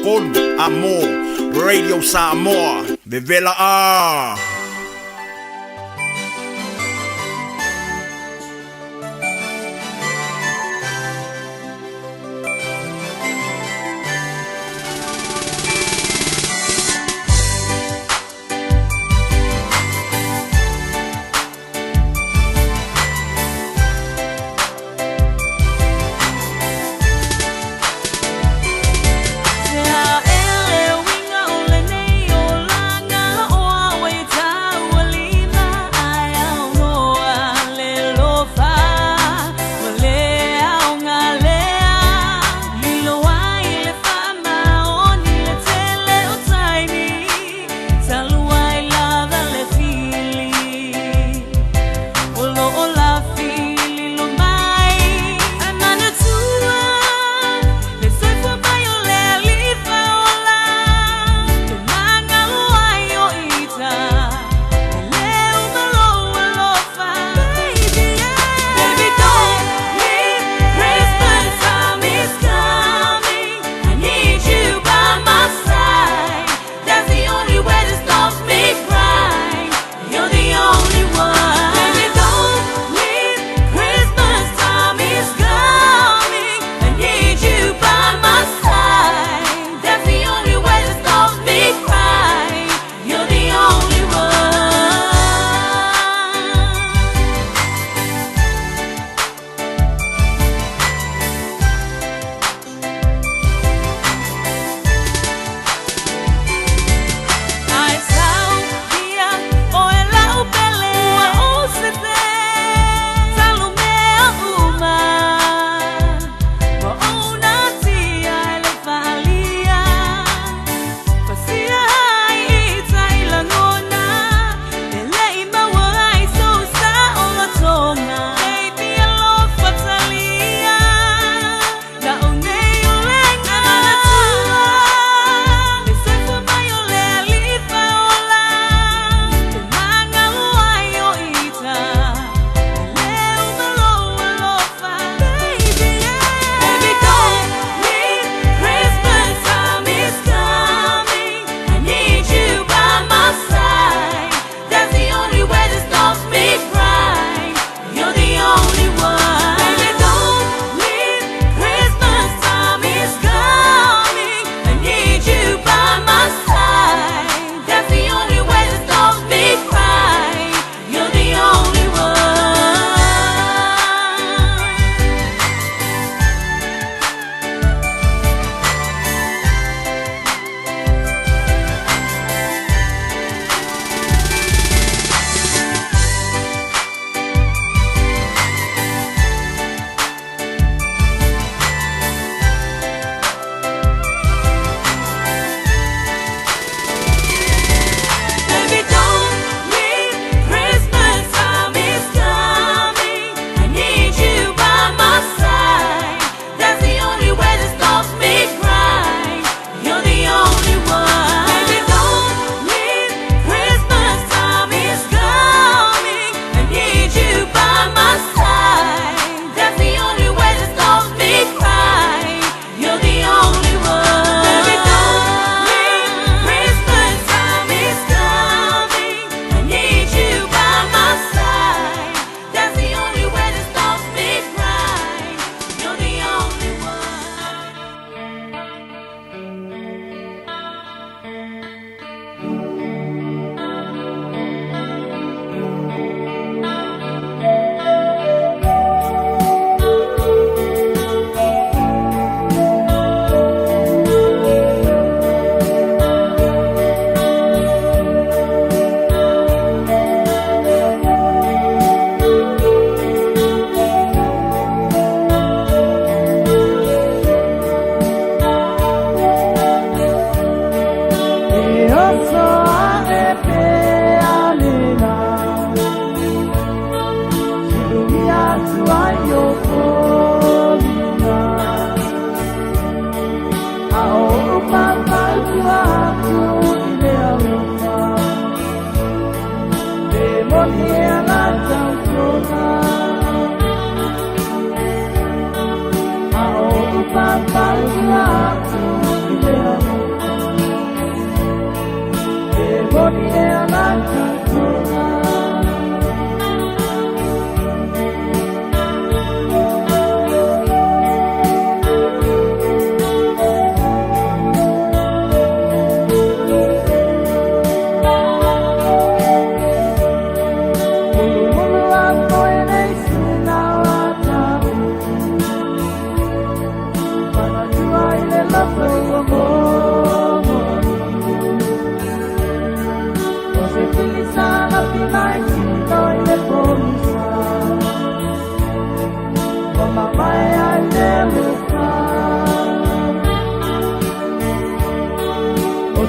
3 a mo Radio Samoa. Vevela a!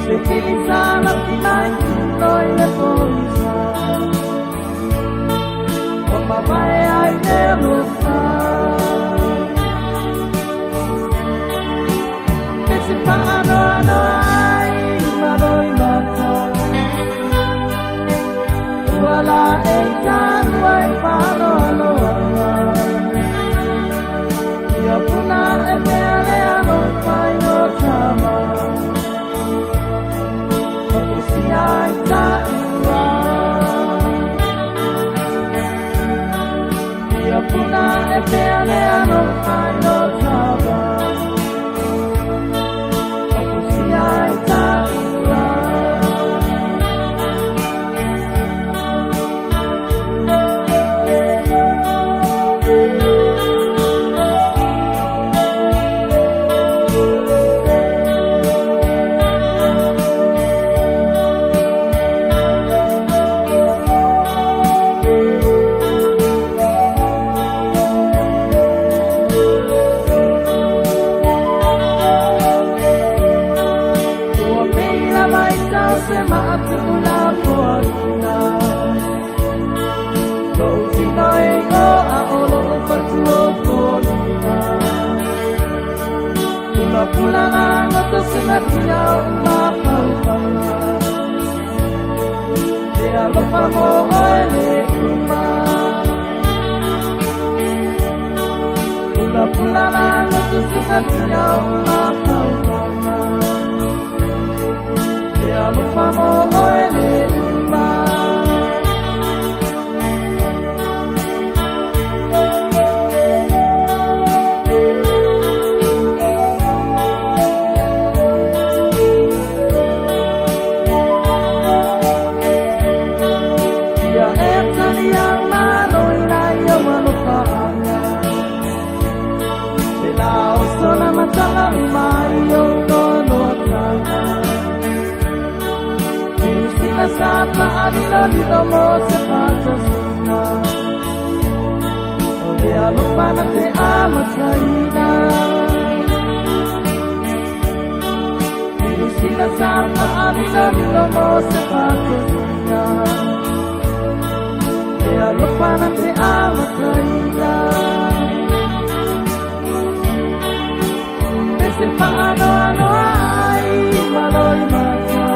Se filisa la fina i no i le poisa. O mamae ai le alofa. E se paanoanoa ai malo i mata. Ua la e tāua e paanoanoa. Ia puna e mea le alofa i o tama. O usia i tāua. Ia puna e mea le alofa i o tama. O usia i tāua. Ua peila mai tau se maatu la poaina. Lo tino e o a olo o fatu o polina. Pula pula la ngoto se matia o ma paupala. Te alofa mo oe le uma. Pula pula la ngoto se matia o ma paupala. Te alofa mo oe le uma. Ia e tali ang malo ina ia alofa anga. Te la o sona matanga mai o no no tanga. Sila sa paalila lilo mo se patasuna. O le alofa na te amataina. Sila sa paalila lilo mo se patasuna. Te alofa na te amataina. Te se paanoanoa ai malo i mata.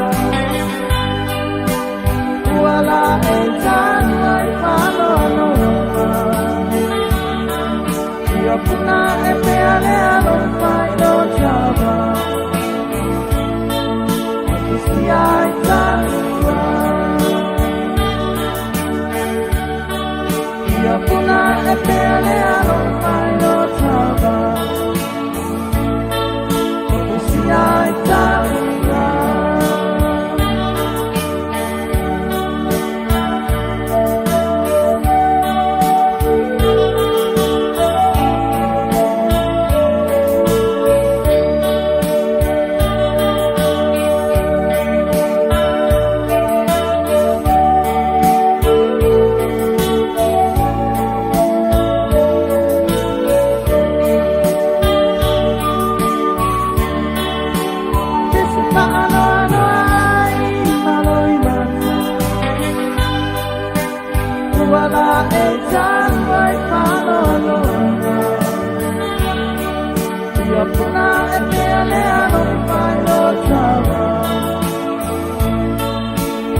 Ua la e tāua i paanoanoa. Ia puna e pea le alofa i lo tama. Atusia i tāua. Ia puna e pea le alofa i lo tama. Atusia i tāua. Te se paanoanoa ai malo i mata. Ua la e tāua i paanoanoa. Ia puna e pea le alofa i lo tama.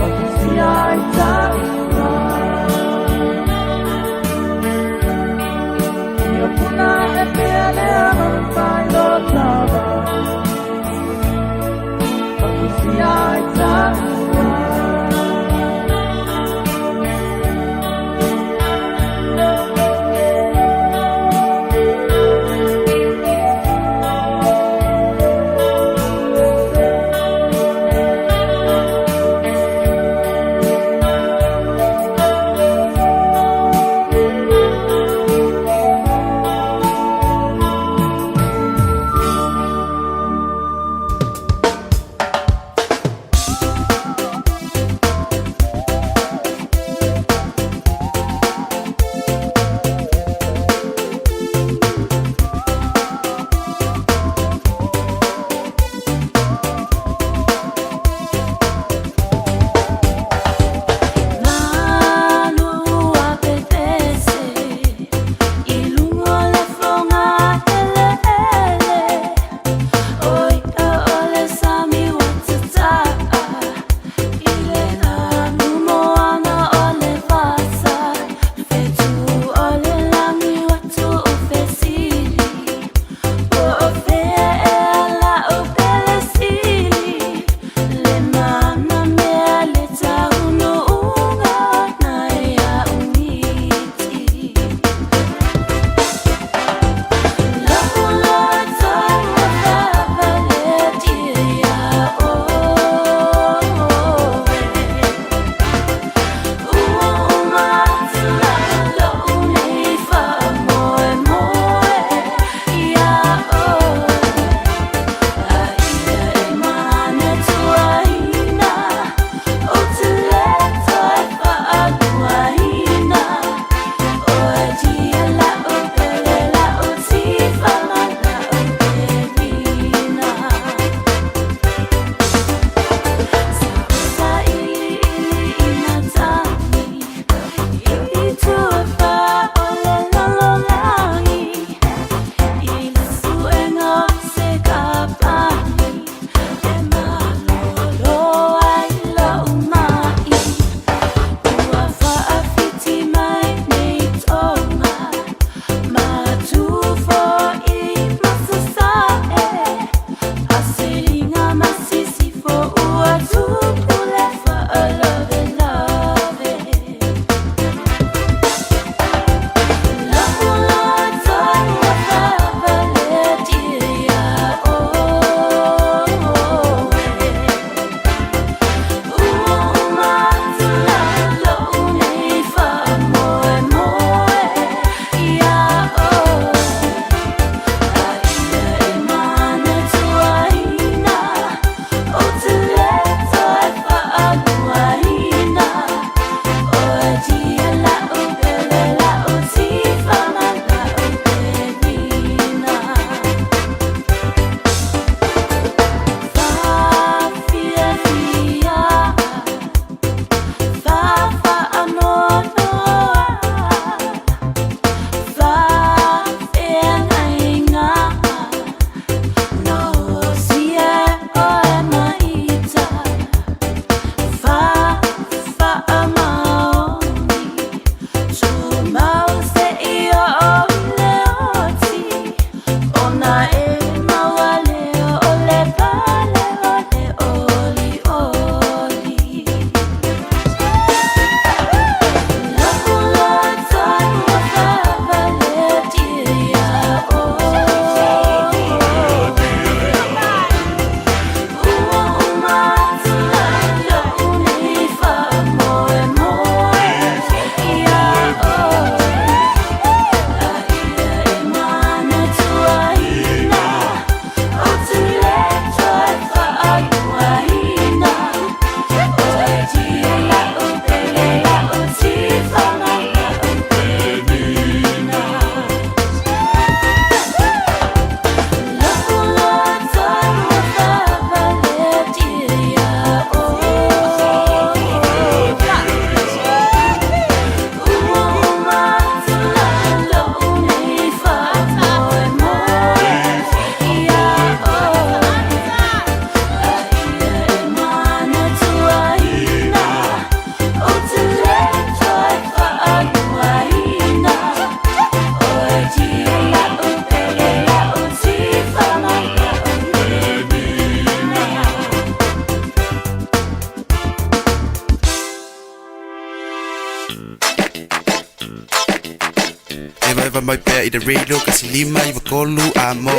O tusia i tāua. Ia puna e pea le alofa i lo tama. O tusia i tāua. Papa mai pea i le radio kasi lima i vakolu a mo.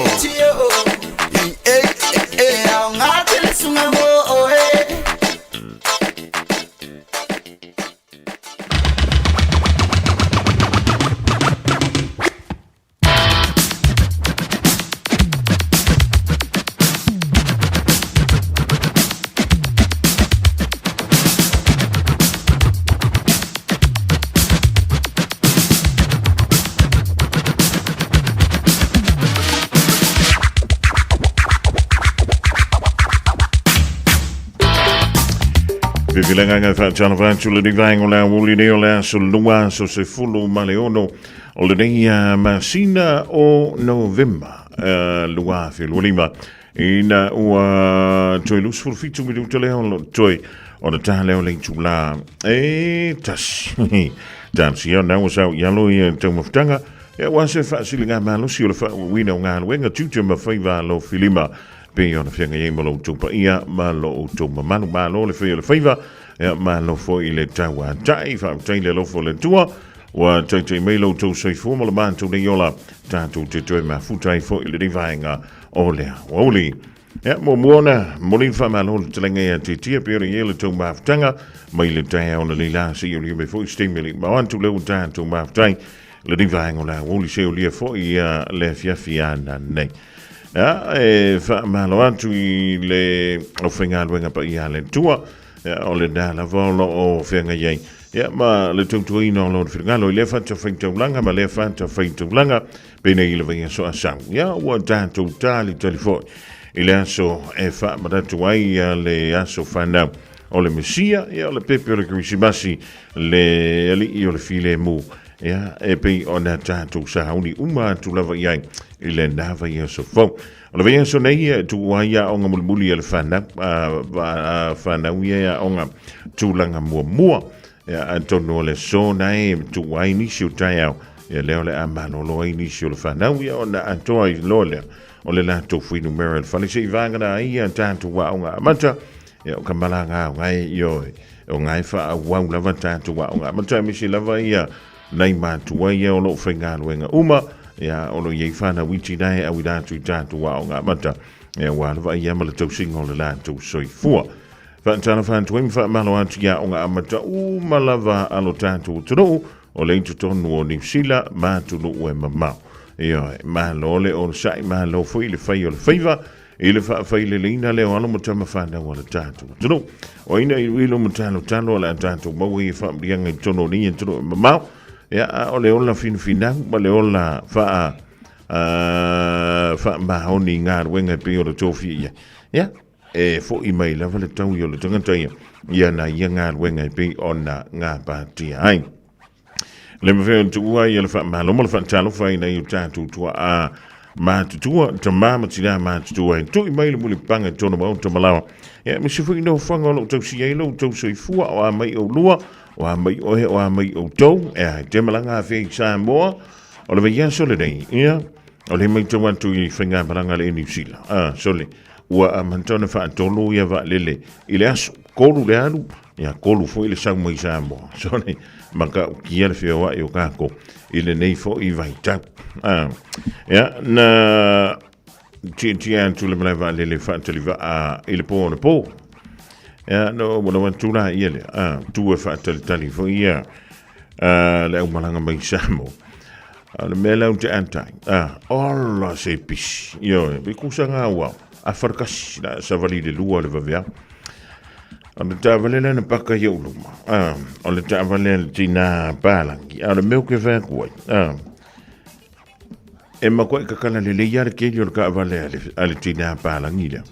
Fifilaga ga faatalofa atu lenei vaega o le aoauli nei o le aso lua aso 16 o lenei masina o Novema 2025 ina ua toe 27 minuta lea o lo toe ona ta lea o le itulā e tasi. Talosia ona ua sau i alo ia taumafataga e aua se faasiliga malosi o le faaauauina o galuega tiute ma faiva alofilima pei ona feagai ai ma lo outou paia ma lo outou mamalu. Malo le fai o le faiva, ia malo foi i le tauatai, faafetai le alofa o le Atua ua taitai mai lo outou soifua ma le matou nei ola, tatou te toe mafuta ai foi i lenei vaega o le aoauli. Ia, muamua ona momoli le faamalo i le talaga ia Tiatia pei ona i ai le tou mafutaga mai le taeao na nei la seia ulia mai foi se taimi e le i mao atu lea ua tatou mafuta ai lenei vaega o le aoauli seia ulia foi ia le afiafi ana nei. Ia, e faamalo atu i le aufaigaluega paia a le Atua, ia, o lena lava o lo o feagai ai ia, ma le tautuaina o lona finagalo i lea fatafaitaulaga ma lea fatafaitaulaga penei i le vaiaso a sau. Ia, ua tatou talitali foi i le aso e faamanatu ai ia le aso fanau o le Mesia, ia, o le pepe o le Kerisimasi, le alii o le filemu. Ia, e pei ona tatou sauni uma atu lava i ai i lena vaiaso fou. O le vaiaso nei e tuu ai aoga mulimuli a le whanau, a whanau ia e aoga tulaga muamua. Ia, atonu o le aso na e tuu ai nisi o taeao, ia lea o le a malolo ai nisi o le whanau, ia ona atoa ai loa lea o le latou fuainumera i le fale se i vagana ai ia tatou aoga amata. Ia, o ka malaga au ngai, ioe, o ngai faaauau lava tatou aoga amata aemaise lava ia nai matua ia o lo o faigaluega uma, ia, o lo o i ai fanau iti la e auina atu i tatou aoga amata, ia, aua le vaaia ma le tausiga o le latou soifua. Faatalofa atu ai ma faamalo atu i aoga amata uma lava a lo tatou atunuu, o lea i totonu o Niu Sila ma atunuu e mamao. Ioe, malo le onosai, malo foi le fai o le faiva, I le faafaileleina lea o alo ma tama fanau a le tatou atunuu. O ai na iloilo ma talotalo o le a tatou maua ia faamaliaga i totonu o nei atunuu e mamao. Ia, a o le ola finafinau ma le ola faa faamaoni i galuega e pei o le tofia i ai. Ia, e foi mai lava le taui o le tagata ia i ana ia galuega e pei ona gapatia ai. Le mafai ona tuua ai le faamalo ma le faatalofa i nai o tatou tuaa matutua, tama ma tinā matutua e tui mai le mulipapaga i totonu o maota ma laoa. Ia, aemaise foi nofoaga o lo o tausia ai lo outou soifua, o a mai oulua, o a mai oe, o a mai outou, e a te malaga afea i Samoa, o le vaiaso lenei, ia, o le matau atu i faigamalaga a le Air New Zealand. Ah, sole, ua amata ona faatolu ia vaalele i le aso, 3 le alu, Ia kolu foi le sau mai Samoa. Sole, matautia le feoai o kākou i lenei foi vaitau. Ah, ia, na tietie atu le malae vaalele faataliva'a i le pō anapo. Ia, na ou manao atu la ia lea, ah, tu e faatalitali foi ia ah, le aumalaga mai Samoa. A o le mea lea ou te ata ai, ah, ola se pisi. Ioe, pe kusa ngā uau, a wharakasi, la savali le lua le vaveau. O le taavale lea na paka i ou luma, a, o le taavale a le tinā pālagi, a o le mea ou te fai atu ai, a, e matuai kakala lelei lava le keli o le taavale a le, a le tinā pālagi lea,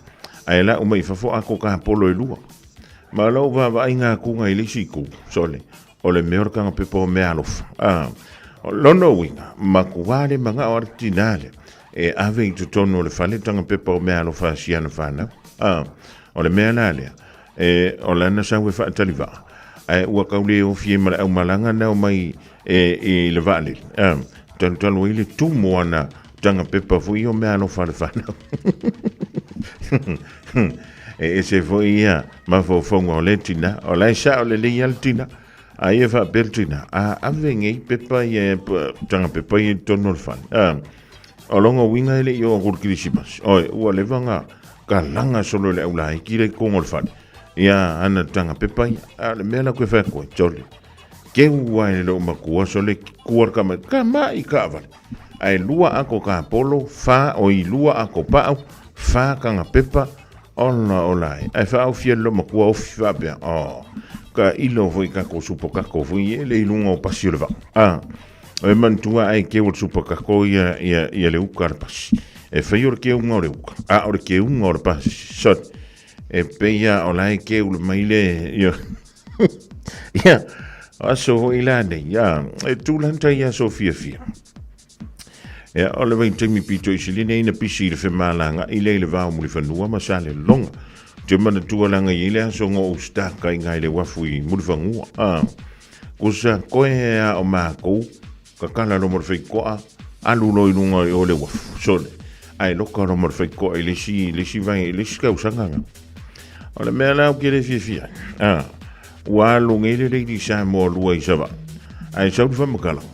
ae lau mai i fafo ato tapolo e lua. Ma o lau vaavaaiga atuga i le isi itu, sole, o le mea o le tagapepa o meaalofa. A, o lona uiga, matua le manao a le tinā lea e ave i totonu o le fale tagapepa o meaalofa a si ana fanau. A, O le mea la lea, e, o lana sau e faatalivaa, ae ua tau le ofi ai ma le aumalaga na omai e, i le vaalele, a, talutalu ai le tumu o ana taga pepa foi ia o meaalofa a le fanau. E ese foi ia mafaufauga o lea tina, o la e sao lelei lava le tina. A ia faapea le tina, a ave nei pepa ia, taga pepa ia i totonu o le fale. A, o lona uiga e le i oo atu i le Kirisimasi. Oi, ua leva ona kalaga solo e le aulaiti lea i totonu o le fale. Ia, ana taga pepa ia. A o le mea la ou te fai atu ai, sole, keu lava i le loomatua sole, tua le tama, tama i taavale. Ae lua ato tapolo, fa, oi, lua ato paau, fa taga pepa, Ola ola ai. Ae faaofi e le loomatua ofi faapea, oh, ka ilo foi kako supa kako foi e le i luga o pasi o le vaa. A, e manatua ai keu o le supa kako ia, ia, ia le uka a le pasi. E fai o le keuga o le uka, a o le keuga o le pasi, sorry. E pei a o la e keu le mai le, ia, ia, aso foi la nei, ia, e tūlanta i aso fiafia. Ia, o le vaitaimi pito i sili nei na pisi i le femalagaʻi lea i le va o Mulifanua ma Salelologa. Ou te manatua laga i ai le aso na ou staka i ina i le uafu i Mulifanua. A, kusa koe a o makou, kakala loa ma le faitoa, alu loa i luga o le uafu, sole. Ae loka loa ma le faitoa i le isi, le isi vai, le isi tausaga na. O le mea la ou te le fiafia ai, a, ua alu nei le Lady Samoa lua i Savaii, ae sau le faamatalaga,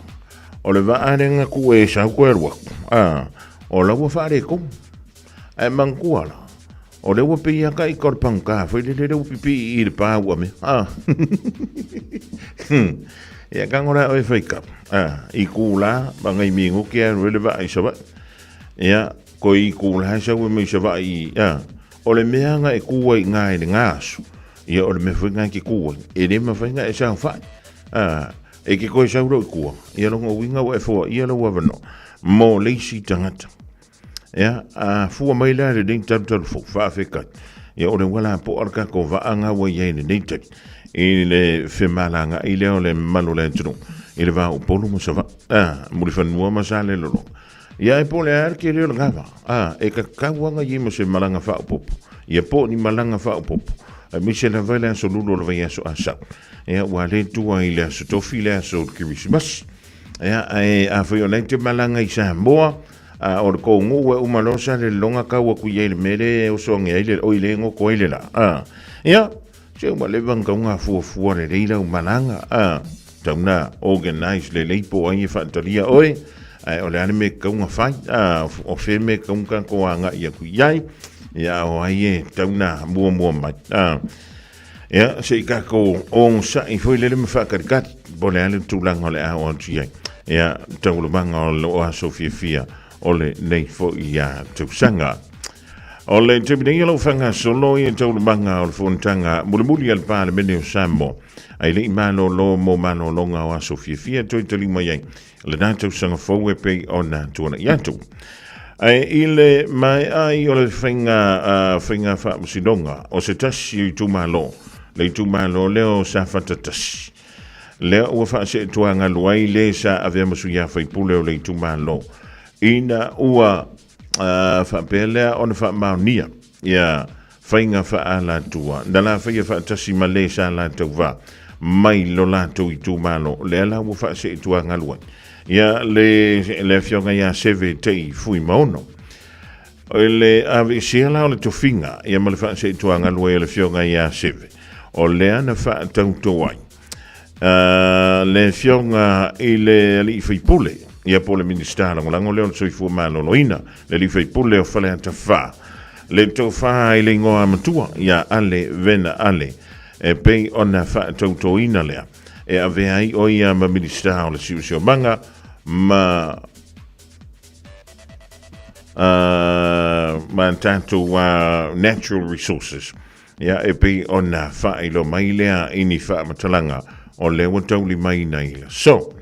O le vaa lea na tuu e sau koe alu atu, a, o la ua faaletonu. Ae manatua la, o lea ua pei lava taita o le pagota foi lele lea ua pipii i le pa ua mea, a. Ia tago la oe e faitau, a, i itula ma nai minute e alu ai le vaa i Savaii. Ia, toe itula e sau ai mai Savaii, a, o le mea na e tu ai i ina i lena aso, ia o le mea foi lena e te tu ai, e le mafai ona e saofai, a. E ke koe sau lou i kua, ia lona uiga ua e foaia lou avanoa mo le isi tagata. Ia, a fua mai la lenei talutalu fou, faafetai. Ia, o le ua lapoa le tatou vaa na ua i ai i lenei taimi, i le femalagaai lea o le mamalu o le atunuu, i le va o Upolu ma Savaii, a, Mulifanua ma Salelologa. Ia, e po o le a le tele o le gava, a, e tatau lava ona i ai ma se malaga faaopoopo, ia po o ni malaga faaopoopo, aemaise lava i le aso Lulu o le vaiaso a sau. Ia, ua le tua i le aso Tofi le aso o le Kerisimasi. Ia, ae afai o la e te malaga i Samoa, a o le kou nuu e uma loa Salelologa tau atu i ai i le mea lea e oso ane ai le, oi le goto ai le la. A, ia, se ua leva ona tau gafuafua lelei lau malaga, a, tau na organize lelei po o ai e faatalia oe, ae o le a le mea e tatau ona fai, a, o fea mea e tatau ona tatou agai atu i ai, ia, o ai e tatau ona muamua mai, a. Ia, se i tatou onosai foi lele ma faataritari, po o le a le tulaga o le a oo atu i ai. Ia, taualumaga o loo aso fiafia o lenei foi ia tausaga. O le taimi nei o lau faagasolo ia taualumaga o le fonotaga mulimuli a le Palemene o Samoa, ae le i malolo mo malologa o aso fiafia toe taliu mai ai lena tausaga fou e pei ona tuanai atu. Ae i le maea ai o le faiga, faiga faamasinoga o se tasi o itumalo, le itumalo lea o Safata tasi, lea ua faaseetuagalu ai le sa avea ma sui faipule o le itumalo, ina ua faapea lea ona faamaonia ia faiga faaalatua na la faia faatasi ma le sa latou va mai lo latou itumalo, lea la ua faaseetuagalu ai ia le, le afioga ia Seve Tei Fuimaono. O le aveesea la o le tofiga ia ma le faaseetuagalu ai o le afioga ia Seve, o lea na faatauto ai le afioga i le alii faipule, ia po o le Minisita Lagolago lea o le Soifua Maloloina, le alii faipule o Faleata 4, le tofa i le igoa matua ia Ale Vena Ale, e pei ona faatautoina lea e avea ai o ia ma Minisita o le Siosiomaga ma ma tatou natural resources. Ia, e pei ona faailoa mai lea i ni faamatalaga o lea ua taulimaina i le aso.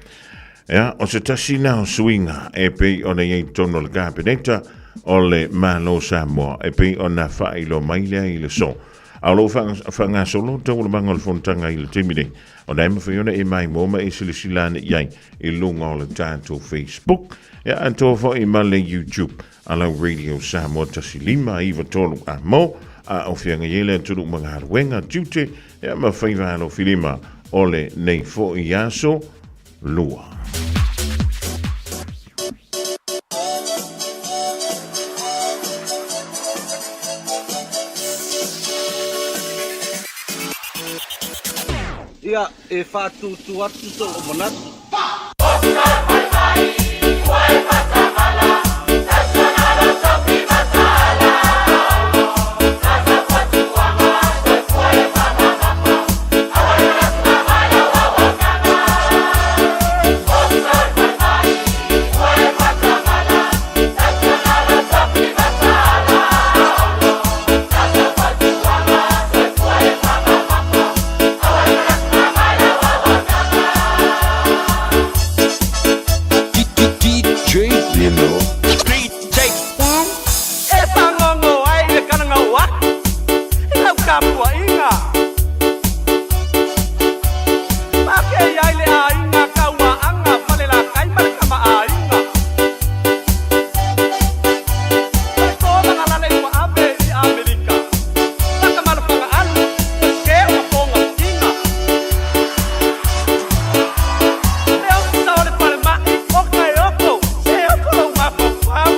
Ia, o se tasi na o suiga e pei ona i ai totonu o le Kapeneta o le Malo Samoa e pei ona faailoa mai lea i le aso. A o lo o faagasolo taualumaga o le fonotaga i le taimi nei, ona e mafai ona e maimoa ma e silasila ane i ai i luga o le tatou Facebook, ia atoa foi ma le YouTube a lau Radio Samoa 1593 a mo, a o feagai ai le atunuu ma galuega, tiute, ia ma faiva alofilima o lenei foi aso lua. Ia, e faatutu atu sou manatu. E fagogo ai le kalagau atu i lau tapuaiga. Pakei ai le aiga Kauaaga Falelatai ma le Tamaaiga. O le tolaga lale ua ave i Amerika. Lata alu, ua se o mapoga tiga. Le ofisa o le falemai o Kaioko, se oko lou mafaufau.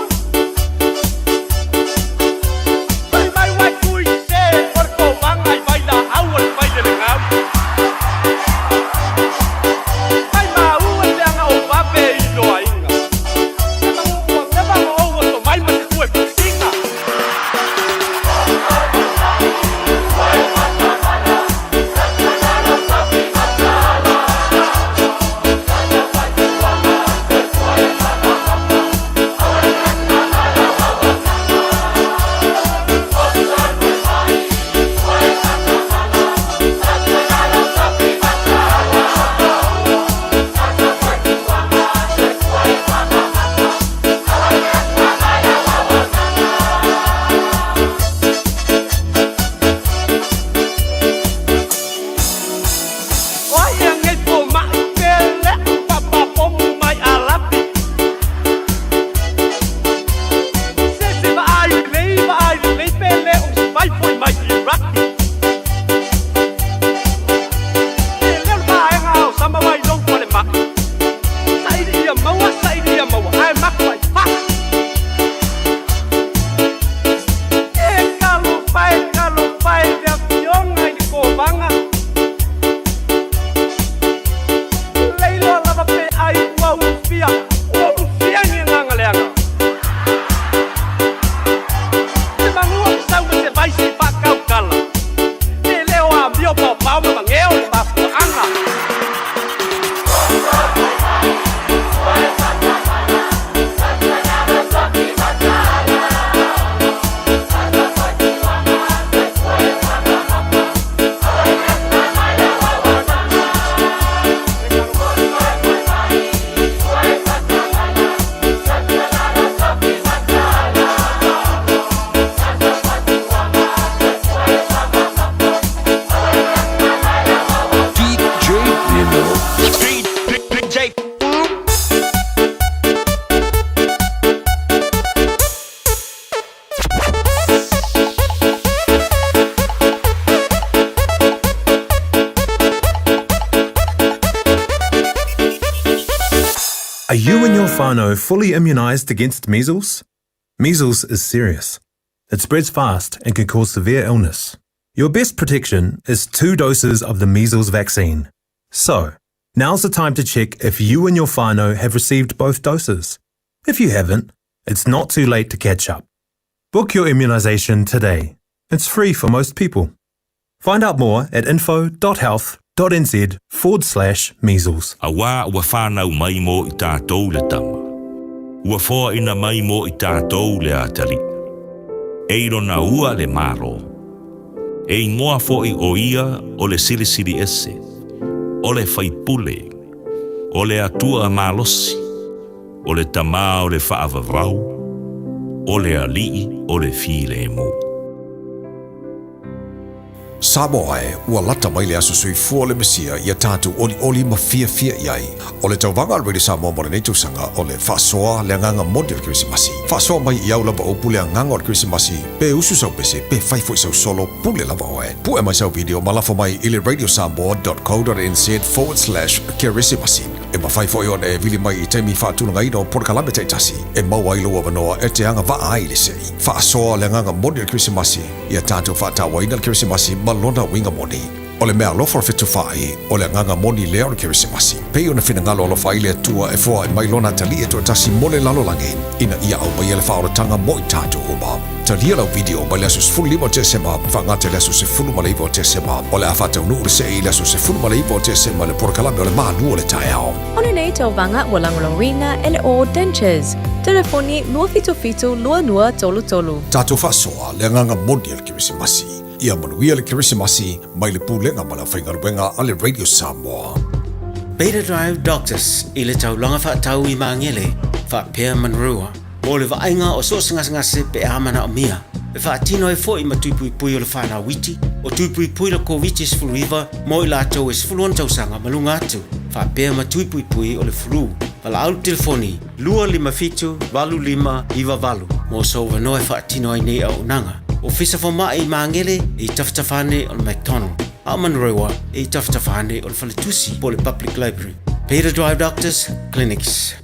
Fai mai uai tui se o le kovaga i vailaau o le failelegau. Mai maua i leaga o vave i loaiga. Se magu ua leva ma ou oso mai ma se tue pusiga. O ai e agei fomai pe lea papapomu mai alapi. Se se vaai lelei vaai lelei pe le o se vai foi mai Iraki. E leo le vaega o sama mai lou falemai. Saili ia maua, saili ia maua, ae maku ai fa. E talofa e, talofa e le afioga i le kovaga. Leiloa lava pe ai ua ulufia, ua ulufia ni agaga leaga. Se magua sau ma se vai se faakaukala. Le leo amio paopao ma mageo le mafuaaga. Are you and your whānau fully immunised against measles? Measles is serious. It spreads fast and can cause severe illness. Your best protection is 2 doses of the measles vaccine. So, now's the time to check if you and your whānau have received both doses. If you haven't, it's not too late to catch up. Book your immunisation today. It's free for most people. Find out more at info.health.nz forward slash measles. Auā ua whānau mai mō i tātou le tama. Ua foaina mai mō i tātou le atalii. E i lona ua le Malo. E ingoa foʻi o ia o le Silisili Ese, o le Faipule, o le Atua Malosi, o le Tamā o le Faavavau, o le Alii o le Filemu. Samoa e, ua lata mai le aso soifua o le Mesia ia tatou olioli ma fiafia i ai. O le tauvaga a le Radio Samoa mo lenei tausaga o le faasoa le agaga moni o le Kerisimasi. Faasoa mai i au lava upu le agaga o le Kerisimasi, pe usu sau pese, pe fai foi sau solo, pule lava oe. Pue mai sau video ma lafo mai i le radiosamoa.co.nz forward slash kerisimasi. E mafai foi ona e vili mai i taimi faatulagaina o polokalame taitasi e maua ai lou avanoa e te agavaa ai i le sei. Faasoa le agaga moni o le Kerisimasi, ia tatou faatauaina le Kerisimasi ma lona uiga moni. O le meaalofa o le fetufaai, o le agaga moni lea o le Kerisimasi. Pei ona finagalo alofa ai le Atua e foai mai Lona Atalii e toatasi mo le lalolagi, ina ia aumaia le faaolataga mo i tatou uma. Talia lau video mai le aso 15 o Tesema faagata i le aso 19 o Tesema. O le a faataunuu le see i le aso 19 o Tesema i le polokalame o le Malu o le Taeao. O lenei tauvaga ua lagolagoina e le All Dentures. Telefoni 277 2233. Tatou faasoa le agaga moni o le Kerisimasi. Ia manuia le Kerisimasi mai le Pulega ma le Aufaigaluega a le Radio Samoa. Beta Drive Doctors i le taulaga faatau i Magele faapea Manurewa mo le vaaiga o so o se gasegase pe a manaomia. E faatino ai foi ma tui puipui o le fanau iti, o tui puipui le Koviti-19 mo i latou e 16 tausaga ma luga atu, faapea ma tui puipui o le flu. Valaau le telefoni 257 8598 mo sou avanoa e faatino ai nei auaunaga. Ofisa Fomai i Magele e i tafatafa ane o le McDonald, a o Manurewa e i tafatafa ane o le Faletusi po o le Public Library. Beta Drive Doctors Clinics.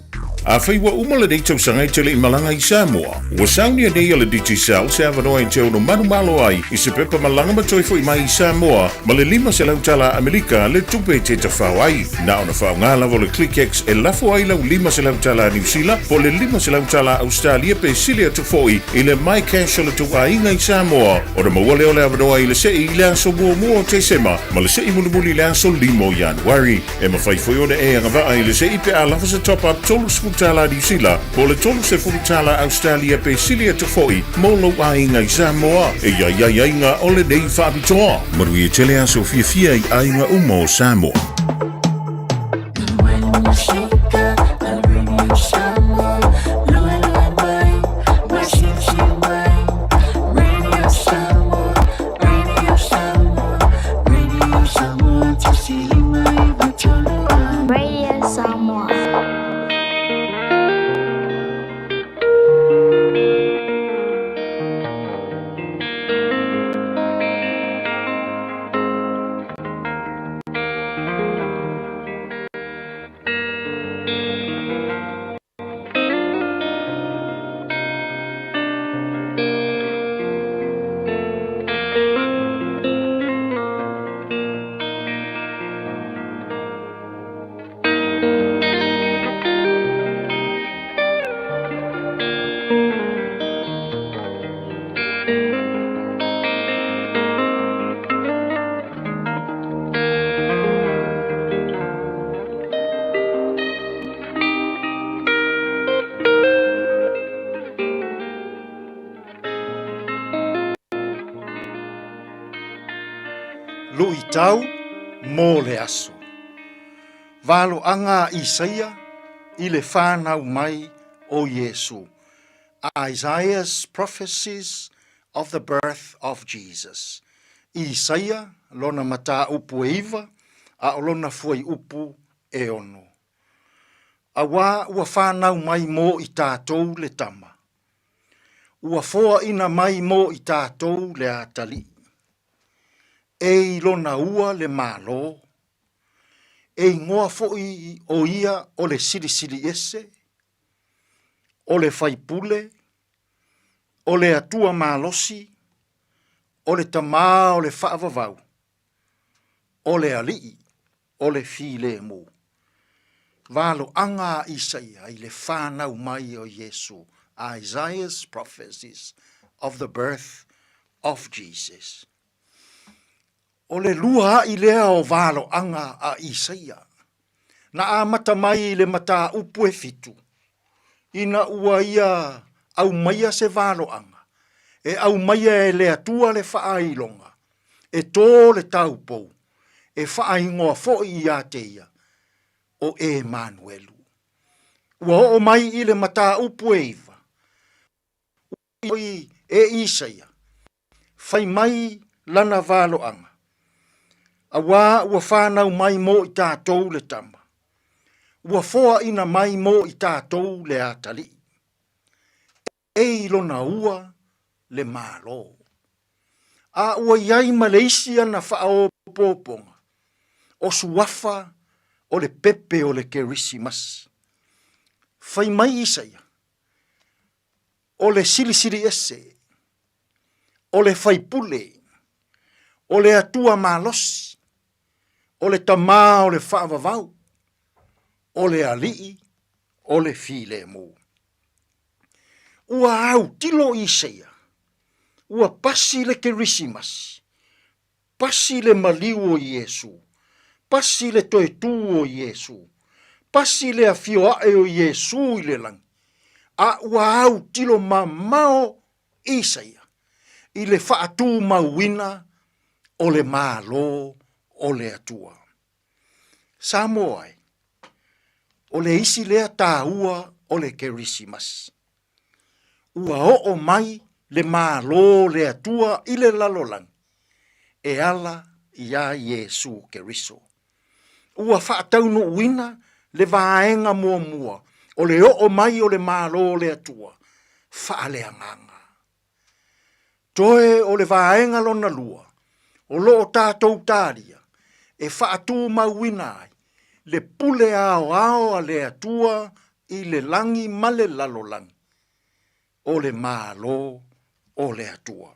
Afai ua uma lenei tausaga e te le i malaga i Samoa, ua saunia nei e le Digicel se avanoa e te ono manumalo ai i se pepa malaga ma toe foi mai i Samoa ma le 500 tala Amerika le tupe e te tafao ai. Na ona faaaoga lava o le ClickX e lafo ai lau 500 tala Niu Sila po o le 500 tala Ausetalia pe sili atu foi i le MyCash o le tou aiga i Samoa ona maua lea o le avanoa i le sei i le aso muamua o Tesema ma le sei mulimuli i le aso 5 o Ianuari. E mafai foi ona e agavaa i le sei pe a lava se top-up 30 tala Niu Sila po o le 30 tala Ausetalia pe sili atu foi mo lou aiga i Samoa. E i ai aiaiga o lenei faapitoa. Manuia tele aso fiafia i aiga uma o Samoa. Radio Samoa. Luitau mo le aso. Valoaga a Isaia i le fanau mai o Iesu. Isaiah's prophecies of the birth of Jesus. Isaia lona mataupu e iva, a o lona fuaiupu e ono. Auā ua fanau mai mo i tatou le tama. Ua foaina mai mo i tatou le atalii. E i lona ua le Malo, e igoa foi o ia o le Silisili Ese, o le Faipule, o le Atua Malosi, o le Tamā o le Faavavau, o le Alii o le Filemu. Valoaga a Isaia i le fanau mai o Iesu, Isaiah's prophecies of the birth of Jesus. O le lua aʻi lea o valoaga a Isaia, na amata mai i le mataupu e fitu, ina ua ia aumaia se valoaga, e aumaia e le Atua le faailoga, e tō le taupou, e faaigoa foi ia te ia, o Emanuelu. Ua oo mai i le mataupu e iva, ua e Isaia, Fai mai lana valoaga, auā ua fanau mai mo i tatou le tama, ua foaina mai mo i tatou le atalii. E i lona ua le Malo. A ua i ai ma le isi ana faaopoopoga, o suafa o le pepe o le Kerisimasi. Fai mai Isaia, o le Silisili Ese, o le Faipule, o le Atua Malosi, o le Tamā o le faavavau, o le Alii o le filemu. Ua autilo Isaia, ua pasi le Kerisimasi, pasi le maliu o Iesu, pasi le toe tū o Iesu, pasi le afio aʻe o Iesu i le lagi, a ua autilo mamao Isaia i le faatumauina o le Malo o le Atua. Samoa e, o le isi lea taua o le Kerisimasi. Ua oo mai le Malo o le Atua i le lalolagi e ala iā Iesu Keriso. Ua faataunuuina le vaega muamua o le oo mai o le Malo o le Atua faaleagaga. Toe o le vaega lona lua o lo o tatou talia e faatumauina ai le pule aoao a le Atua i le lagi ma le lalolagi, o le Malo o le Atua.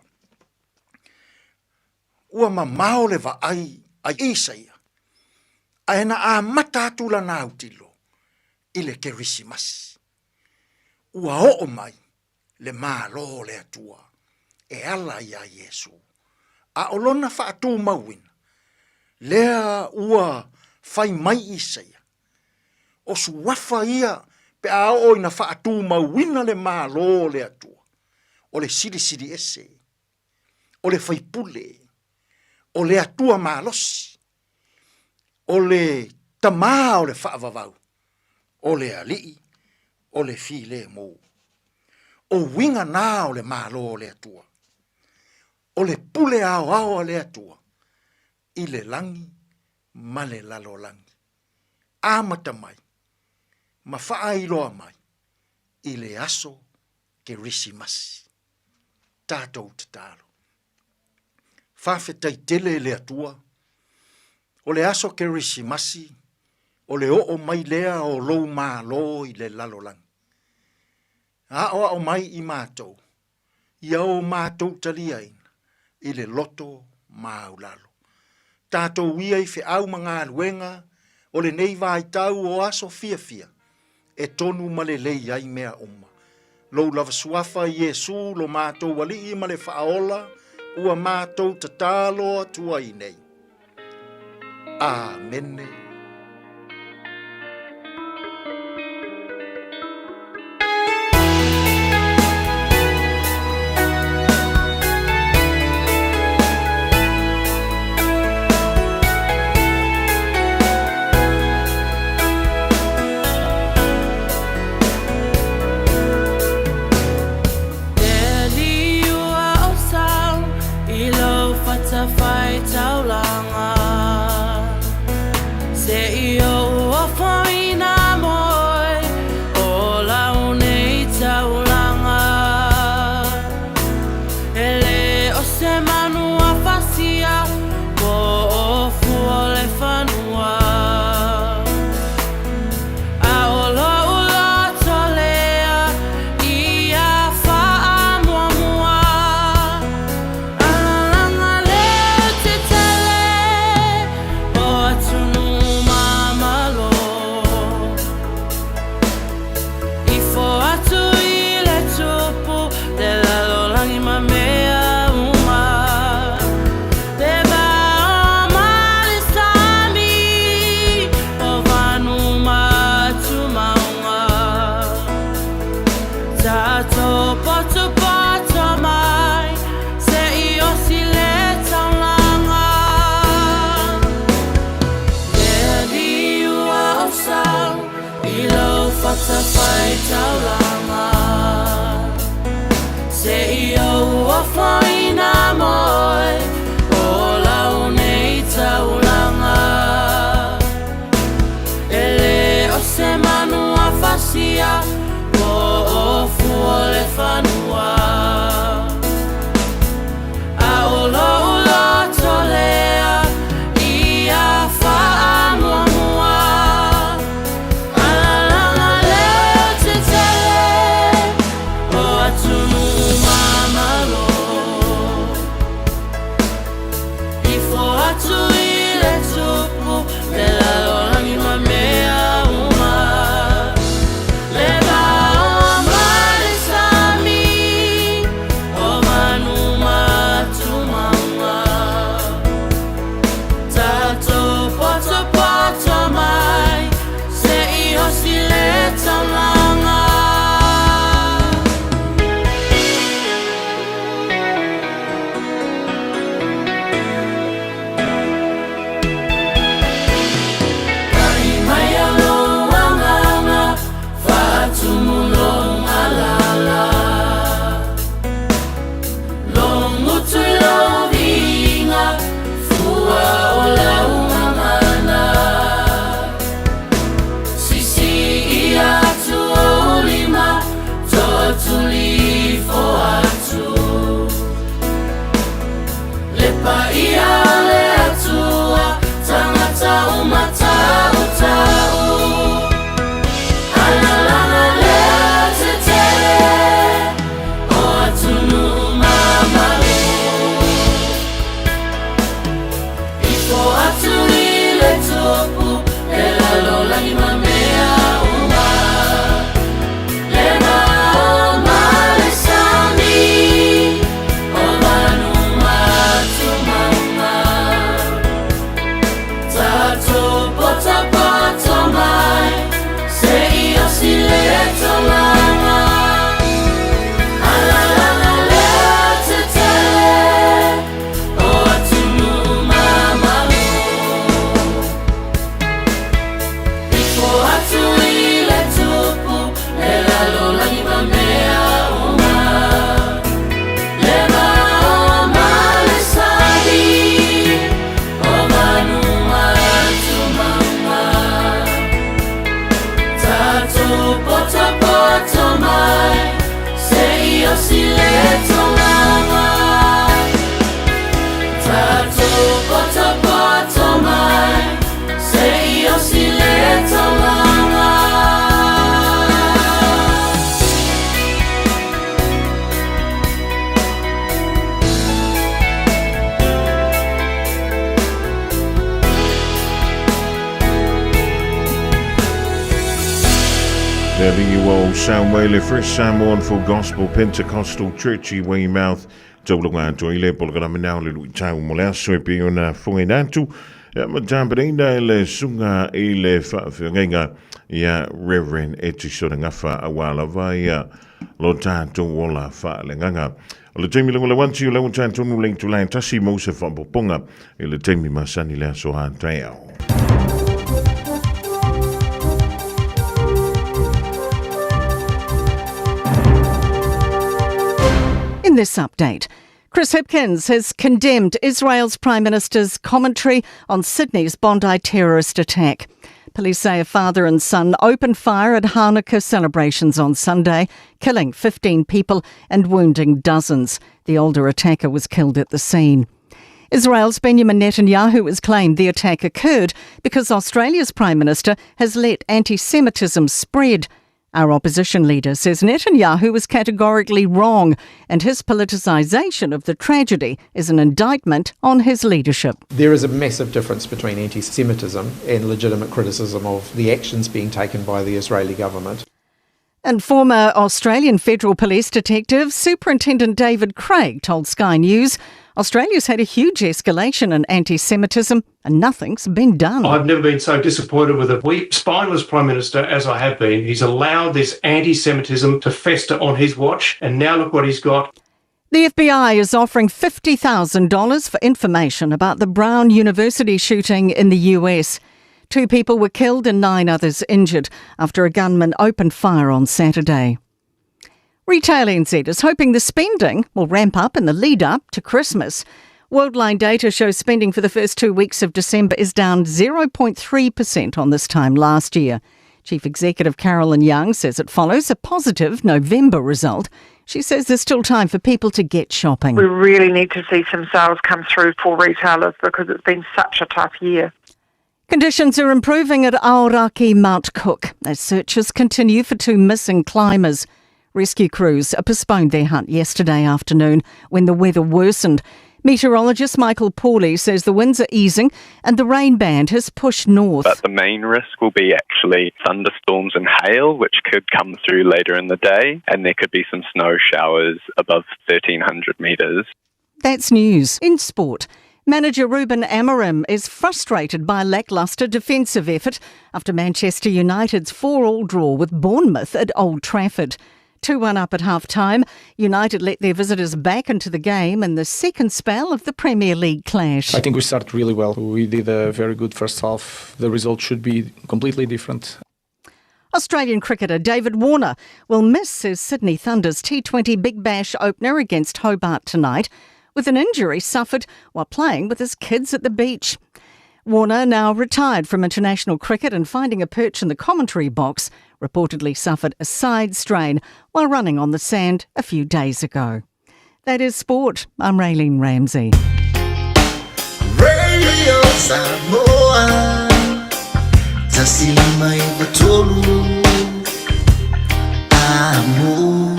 Ua mamao le vaai a Isaia, ae na amata atu lana autilo i le Kerisimasi. Ua oo mai le Malo o le Atua e ala iā Iesu, a o lona faatumauina, lea ua fai mai Isaia, o suafa ia pe a oo ina faatumauina le Malo o le Atua, o le Silisili Ese, o le Faipule, o le Atua malosi, o le Tamā o le faavavau, o le Alii o le filemu. O uiga na o le Malo o le Atua, o le pule aoao a le Atua i le lagi ma le lalolagi, amata mai ma faailoa mai i le aso Kerisimasi. Tatou tatalo. Faafetai tele e le Atua, o le aso Kerisimasi, o le oo mai lea o lou Malo i le lalolagi. Aoao mai i matou, ia o matou taliaina i le loto maulalo. Tatou ia i feau ma galuega o lenei vaitau o aso fiafia, e tonu ma lelei ai mea uma. Lou lava suafa Iesu lo matou Alii ma le Faaola ua matou tatalo atu ai nei. Amene. tupu le lalolagi ma mea uma. Le vao ma le sami o manu ma tumauga. Tatou potopoto mai se'i osi le taulaga. Ta'i maia lou agaga, faatumu lou malala. Logotu i lou viiga, fua o lau gagana. Sisii atu ou lima, tootuli ifo atu. Le paia o le Atua, tagata uma tautau. Alalaga le tetele o atunuu mamalu. Ifo atu i le tupu le lalolagi ma mea uma. Le vao ma le sami o manu ma tumauga. Tatou potopoto mai se'i osi le taulaga. Alalaga le tetele o atunuu mamalu. Ifo atu i le tupu le lalolagi ma mea uma. Le vao ma le sami o manu ma tumauga. Tatou potopoto mai se'i osi le taulaga. Tatou potopoto mai se'i osi le taulaga. Le alii ua ou sao mai le First Samoan Full Gospel Pentecostal Church i Weymouth, taulaga atoa i le polokalame na o le luitau mo le aso e pei ona fogaina atu ia ma tapenaina e le susuga i le faafeagaiga ia Reverend Etisona Gafa aua lava ia lo tatou ola faaleagaga. O le taimi lagolago atu o lea ua tatou le itula e tasi mo se faaopoopoga i le taimi masani le aso a taeao. In this update, Chris Hipkins has condemned Israel's Prime Minister's commentary on Sydney's Bondi terrorist attack. Police say a father and son opened fire at Hanukkah celebrations on Sunday, killing 15 people and wounding dozens. The older attacker was killed at the scene. Israel's Benjamin Netanyahu has claimed the attack occurred because Australia's Prime Minister has let anti Semitism spread. Our opposition leader says Netanyahu was categorically wrong and his politicisation of the tragedy is an indictment on his leadership. There is a massive difference between anti Semitism and legitimate criticism of the actions being taken by the Israeli government. And former Australian Federal Police Detective Superintendent David Craig told Sky News Australia's had a huge escalation in anti Semitism and nothing's been done. I've never been so disappointed with a weak, spineless Prime Minister as I have been. He's allowed this anti Semitism to fester on his watch, and now look what he's got. The FBI is offering $50,000 for information about the Brown University shooting in the US. Two people were killed and nine others injured after a gunman opened fire on Saturday. Retail NZ is hoping the spending will ramp up in the lead up to Christmas. Worldline data shows spending for the first 2 weeks of December is down 0.3% on this time last year. Chief Executive Carolyn Young says it follows a positive November result. She says there's still time for people to get shopping. We really need to see some sales come through for retailers because it's been such a tough year. Conditions are improving at Aoraki Mount Cook as searches continue for two missing climbers. Rescue crews postponed their hunt yesterday afternoon when the weather worsened. Meteorologist Michael Pawley says the winds are easing and the rain band has pushed north. But the main risk will be actually thunderstorms and hail, which could come through later in the day, and there could be some snow showers above 1,300 metres. That's news. In sport, manager Ruben Amorim is frustrated by lacklustre defensive effort after Manchester United's 4-all draw with Bournemouth at Old Trafford. 2-1 up at half-time, United let their visitors back into the game in the second spell of the Premier League clash. I think we started really well. We did a very good first half. The result should be completely different. Australian cricketer David Warner will miss his Sydney Thunder's T20 Big Bash opener against Hobart tonight with an injury suffered while playing with his kids at the beach. Warner, now retired from international cricket and finding a perch in the commentary box, reportedly suffered a side strain while running on the sand a few days ago. That is sport. I'm Raylene Ramsey. Radio Samoa 153 Amo.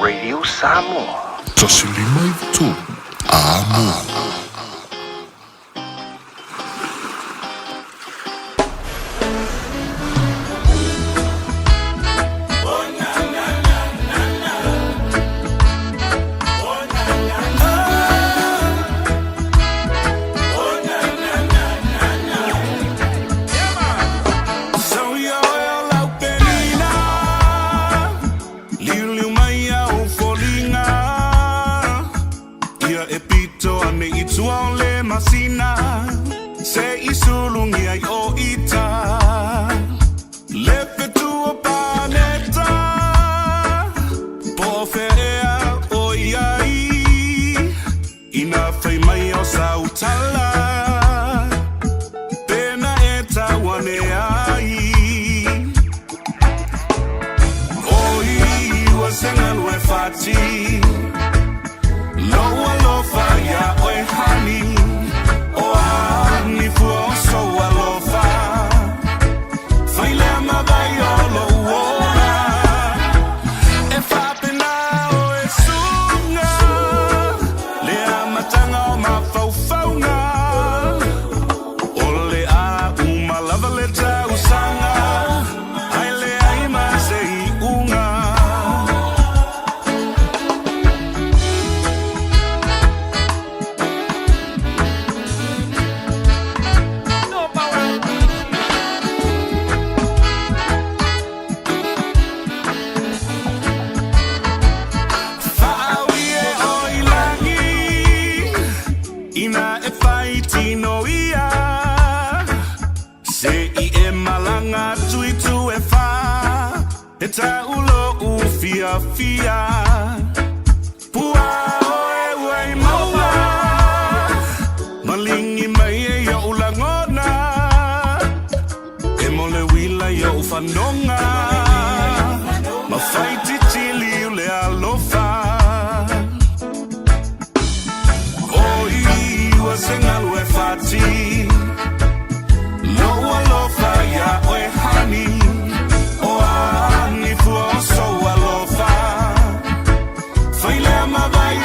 Radio Samoa. 153 Amo. Failea ma vai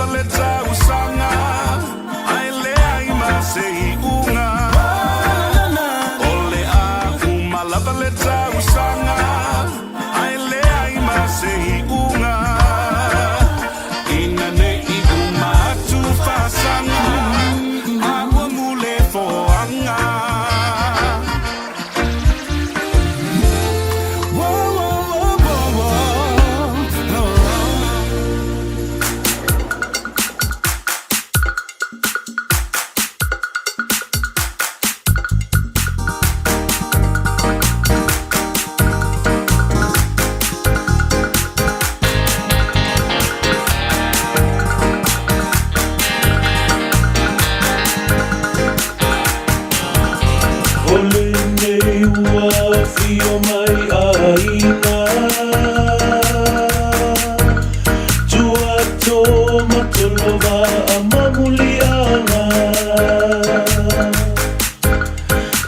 lava le tausaga ae leai ma se iuga. O le a uma lava le tausaga ae leai ma se iuga. Ina nei uma atu fasaga a ua mule foaga. Whoa, whoa, whoa, whoa, whoa. O lenei ua afio mai aiga Tuato matolova a mamuliaga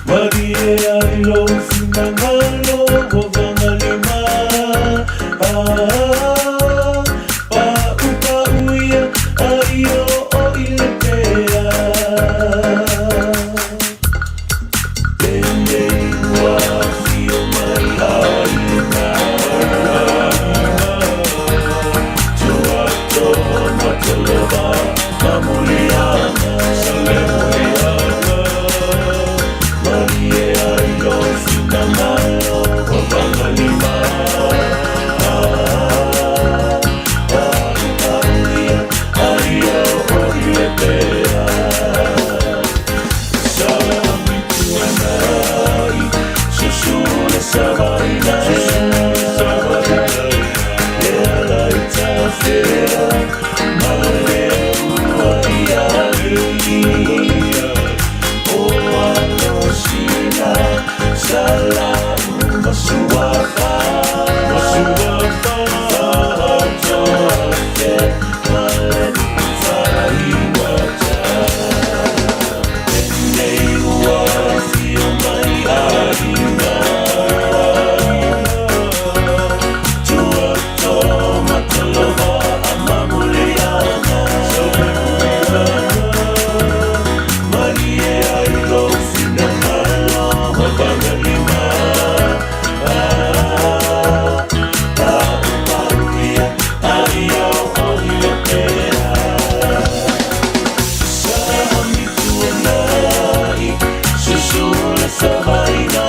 Malie ai lou finagalo ua vagalima Ah, Pa'upa'u ia ai oo i le pea Lenei ua afio mai aiga Tuato matolova mamuliaga Salemuliaga Malie ai lou finagalo ua vagalima Ah, Pa'upa'u ia ai oo i le pea Salamituanai, susu le savaina, le ala i tafea, ma le ua ia O alosina, salau masuafa, fa'atoafe, ma le faigata. Lenei ua afio mai aiga Tuato matalova a mamuliaga Malie ai lou finagalo ua vagalima Ah, Pa'upa'u ia ai oo i le pea Salamituanai, susu le savaina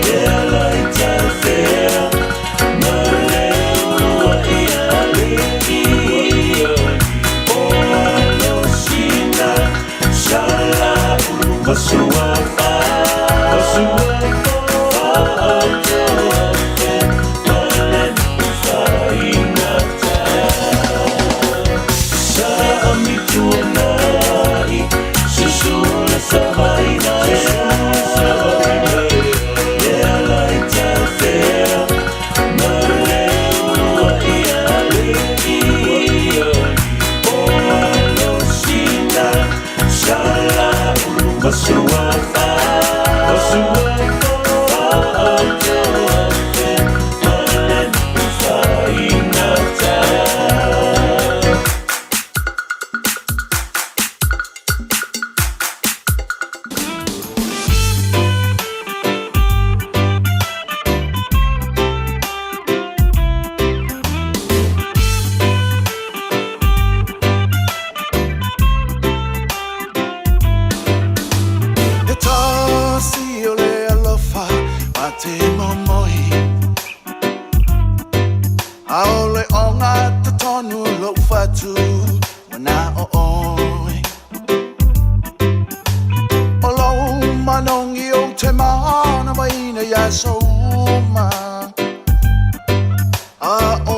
Le ala i tafea, ma le ua ia alii O alosina, salau masuafa Fa'atoafe, ma le faigata Saamituanai, susu le savaina Le ala i tafea, ma le ua ia alii O alosina, salau masuafa Fa'atoafe, ma le faigata. E tasi o le alofa ma te momoi A o le onga tatonu lou fatu ua na o oe O lou manogi ou te manavaina i aso uma A o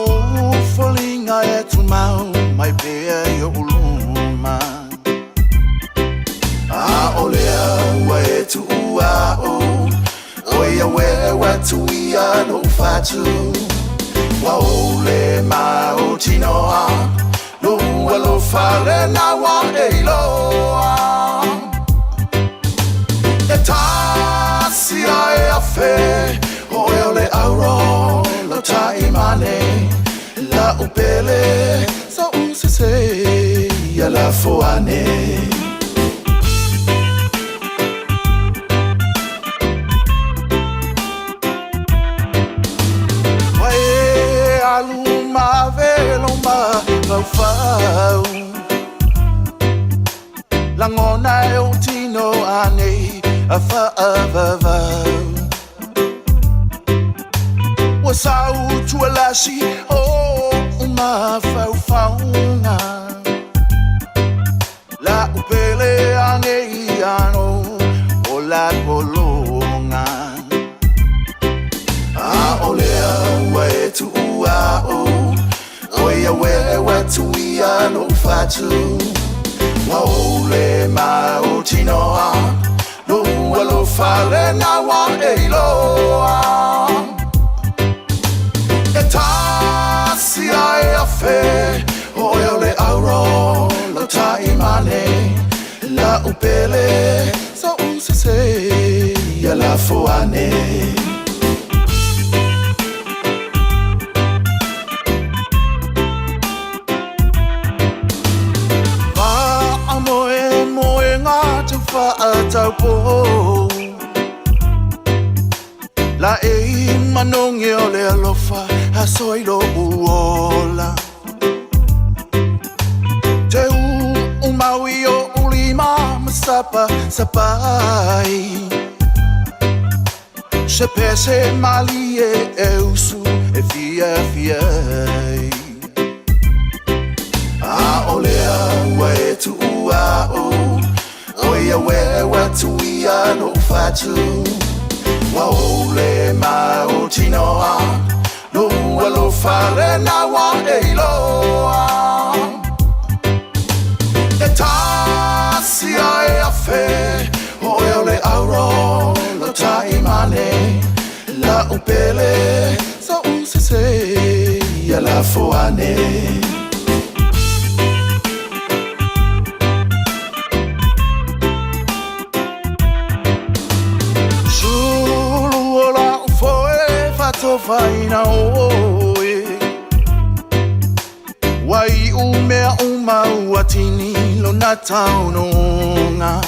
foliga e tumau mai pea i oʻu luma A o lea ua e tuua a'u O ia ue ua tuia lou fatu Ua ou le mautinoa Lou alofa lena ua e iloa E tasi ae afe O e o le auro Lau taimane Lau pele. upele so usese ia lafo ane. Ua e alu ma velo ma faufau Langona e o tino anei a whaavavau Ua sau tualasi o mafaufaunga La upele anei ano o la kolonga A o lea ua e tuua o O ia we ua tuia no fatu Ua o le ma o tinoa No ua lo fale na wa e iloa E tasi ai afe O e o le auro lo taimane La upele so usese ia la foane. Moe moe ngā tau whaatau La e manongi o le alofa a soilo uola Te u maui o ulima masapa sapai Se pese malie e usu e fia fia ai. A o lea ua e tuua o O ia we ua tuia no fatu Ua o le ma o tinoa No ua lo fale na wa e iloa E tasi ai afe O e o le auro lo taimane La upele so usese ia la foane. Sulu o la ufoe fatofaina oe Wai umea uma ua tini lona taunoga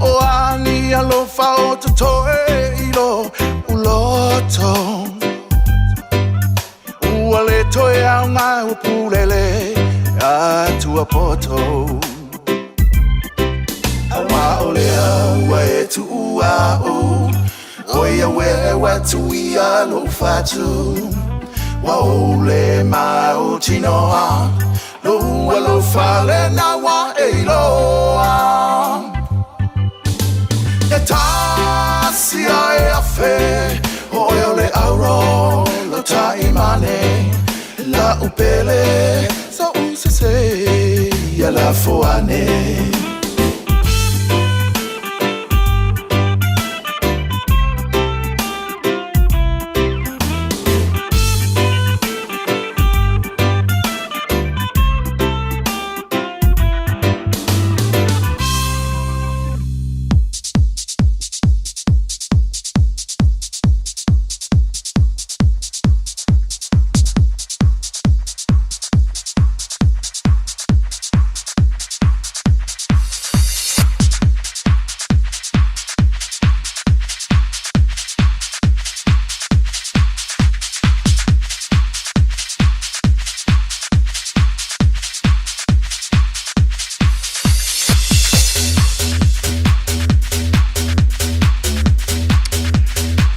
O ani alofa o totoe i lo uloto Ua le toe au ngā upulele atua poto Aua o lea ua e tuua o O ia we ua tuia lo fatu Ua o le ma o tinoa No ua lo fale na wa e iloa E tasi ai afe O e o le auro lo taimane La upele so usese ia la foane.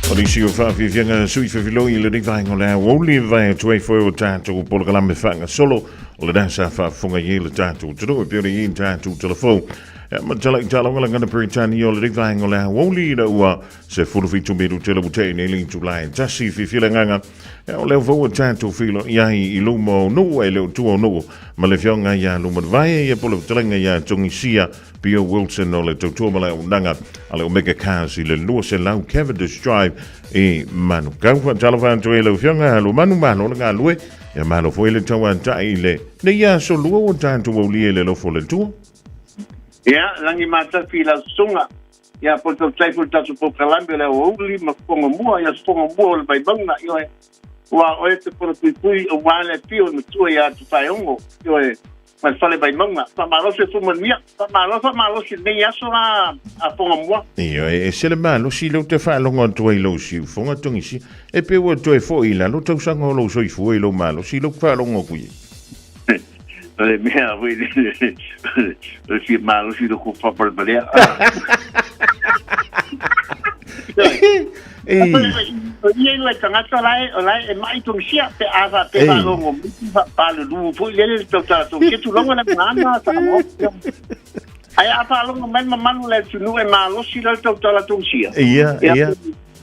O nisi o faafiafiaga sui fefiloi i lenei vaega o le aoauli vae atu ai foi o tatou polokalame faagasolo o lena sa faafofoga i ai le tatou atunuu e pei ona i ai le tatou talafou ma tala i talogalaga Peretania o lenei vaega o le aoauli ina ua 17 minute le ua tea nei le itula e tasi fiafia le agaga o lea foi ua tatou feiloai ai i luma o nuu e le o tua o nuu ma le afioga ia Lumanvae ia po o le fetalaiga ia Togisia Pio Wilson o le tautua ma le auaunaga a le Omega Cars i le 200 Cavendish Drive i Manukau. Faatalofa atu ai lau Afioga Lumanu, malo le galue, ia malo foi le tauatai i le nei aso lua ua tatou aulia i le alofa o le Atua. Ia, lagi matafi i lau susuga. Ia, po o le tautai foi i le tatou polokalame o le aoauli ma fofoga mua, ia fofoga mua o le Vaimauga, ioe. Ua oe te polopuipui auā le pio i matua iā Tupaeogo, ioe, ma le fale Vaimauga. Faamalosi le Fumanuia, faamalo, faamalosi i lenei aso la a Fogamua. Ioe, e ese le malosi lea ou te faalogo atu ai i lou siufoga Togisia, e pei ua toe foi i lalo tausaga o lou soifua i lou malosi lea ou te faalogo atu i ai. O le mea foi lele, o le fia malosi lou faapalepalea. Ia i le tagata la e, la e mai Tunisia pe a fa pe fa longo fa pa le lu foi lele le tau tau ke tulonga le ngana sa mo. Ai a fa longo mai mamalu le tunu e malosi le tau tau Tunisia. Ia, ia.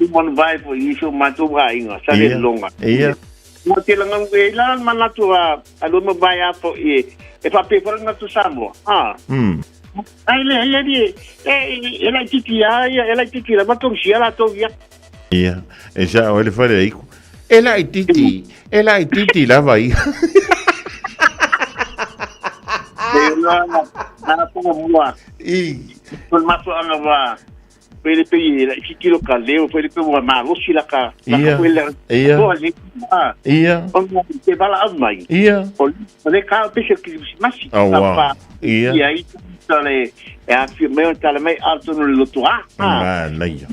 I mon vai foi i so matou aiga sa le longa. Ia. Mo te langa e la manatu a a lo mo vai a fo e e fa pe fo na tu Samoa. Ah. Ai le ai ali e e e laititi a ia e laititi lava tongisia latou ia. Ia, e sa o le fale aiku. E laititi, e laititi lava ia. E la na po mua. I. Ko le mafuaanga wa pe le pe la titi lo ka leo pe le pe ua malosi la ka la ka Ia. le Ia. ko le a Ia. o te bala au mai. Ia. O le ka pe se Krisimasi. Oh, wow. Ia. Ia i ta le e a fi mai o tala mai a tonu le loto a. Manaia.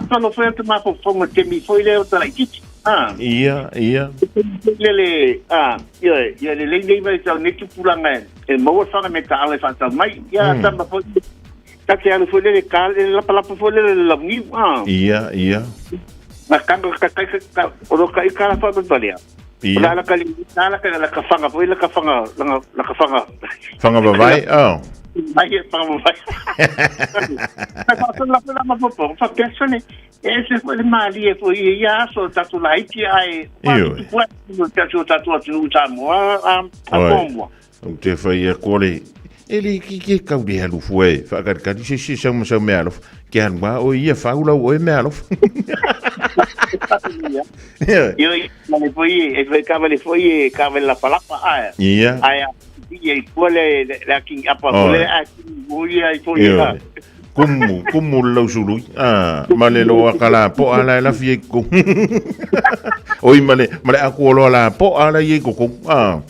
Talo foi te mafaufauga te mi foi le o tala itiiti. Ah. Ia, ia. Le le ah ia ia le lei nei mai tau nei tupulaga e e maua le fana me taalo e faatau mai. Ia tama foi ta te alu foi le le ka le lapalapa foi le le launiu. Ah. Ia, ia. Na kanga ka ka ka o lo ka i ka la fa ba Ia. La la ka la la ka la ka fanga foi la ka fanga la la ka fanga. Fanga vavai, oh. Mai e fanga vavai. Ka fa la la ma po fa persone e se foi le mali e foi ia aso tatu la iti ai. Ioe. Ua tatu tatu atu nu Samoa a a Oi. Samoa. Ou te whai a kore. E le ki ke kau le alufu e. Whakatikati se se sau masau me alofa. Ke alu a o ia whaulau o e me alofa. Ia. Io le foi e foi ka le foi e ka le la palapa ai. Ia. Ai ia i pua le le aki apa Oi. le aki ui ai foi Ioe. Kumu, kumu le lausului. Ah, ma le loa ka la po ala e lafi e ku. Oi, ma le, ma le aku o loa la po ala i e kuku. Ah.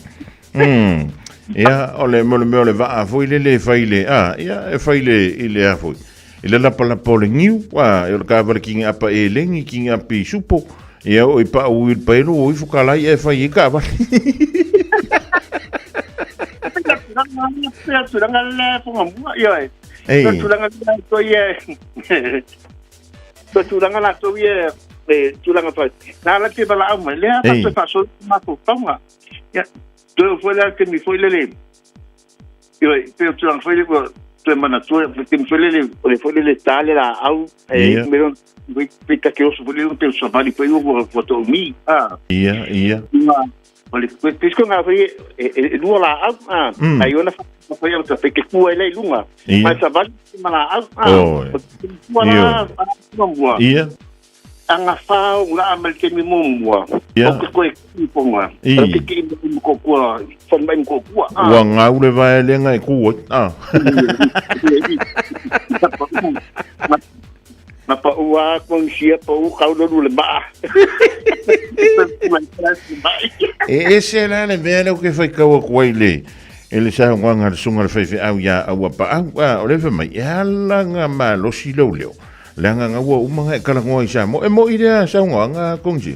Ia, o le mo le mea o le vaa foi le le fai le, ah, ia, e fai le, i le a foi. I le lapalapa o le niu, ah, e o le kavale kinga apa e lengi, kinga api supo. Ia, o i pa ui le paelo, o i fukalai e fai e kavale. Tulaga le fonga mua ia e. Ei. Tulaga le to ia. To tulaga la to ia e tulaga fa. Na la te bala au mai le fa Ei. to fa so ma ko tonga. Ia to foi la te mi foi le le. Ia pe tulaga foi le ko to mana to te mi foi le le o le foi le le tale la au e Ia. me ron pe ta ke oso foi le pe so vali foi o ko to mi. Ah. Ia, ia. Ma o le pisco nga foi e e lua la au ah ai ona fa foi au ta pe ke kua ile lunga. Ia. Mai sa vali ma la au ah. Oi. Kua la Ia. mua. Ia. Anga fa la amal ke mi mua. Ia. O ke koe ki ponga. I. O ke ki mi ko kua fon mai ko kua. Ah. Ua ngau le vae lenga e ku oi. Ah. Ma pa ua kong sia pa u kau lo le ba. E ese la le mea leo ke whai kaua kua i le. E le sa nganga le sunga le whai au ia aua pa au. Ah, o le whai mai. E ala ngā malosi leo leo. Le anga ngā ua umanga e kalangoa i sa mo. E mo i lea sa nganga kongsi.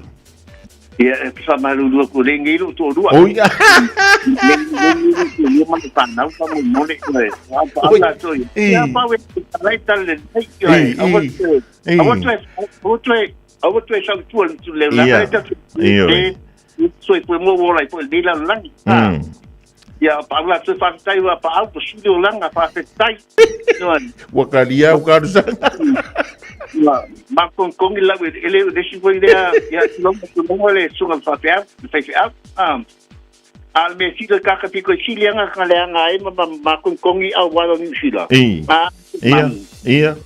Ia e sa malu ko le ngi lo to lua. Oi. Ia ma ta nau pa mo mo le ko. A pa la to. Ia pa we la ta le nei ko. A wo te. A wo te. A wo te. A wo te sa tu le tu le la Ia. ta. Ia. So i mo wo la i po le la langi. Ia pa la tu fa tai wa pa au su le langa fa fe tai. No. Ua kalia au karusanga. Ma ma kon kon la we ele de si foi le ia long tu long le sunga fa fe au fe fe au. Al me si ka ka piko si le anga ka le anga e ma ma kon kon i au wa ni sila. I. Ah. Ia. Ia.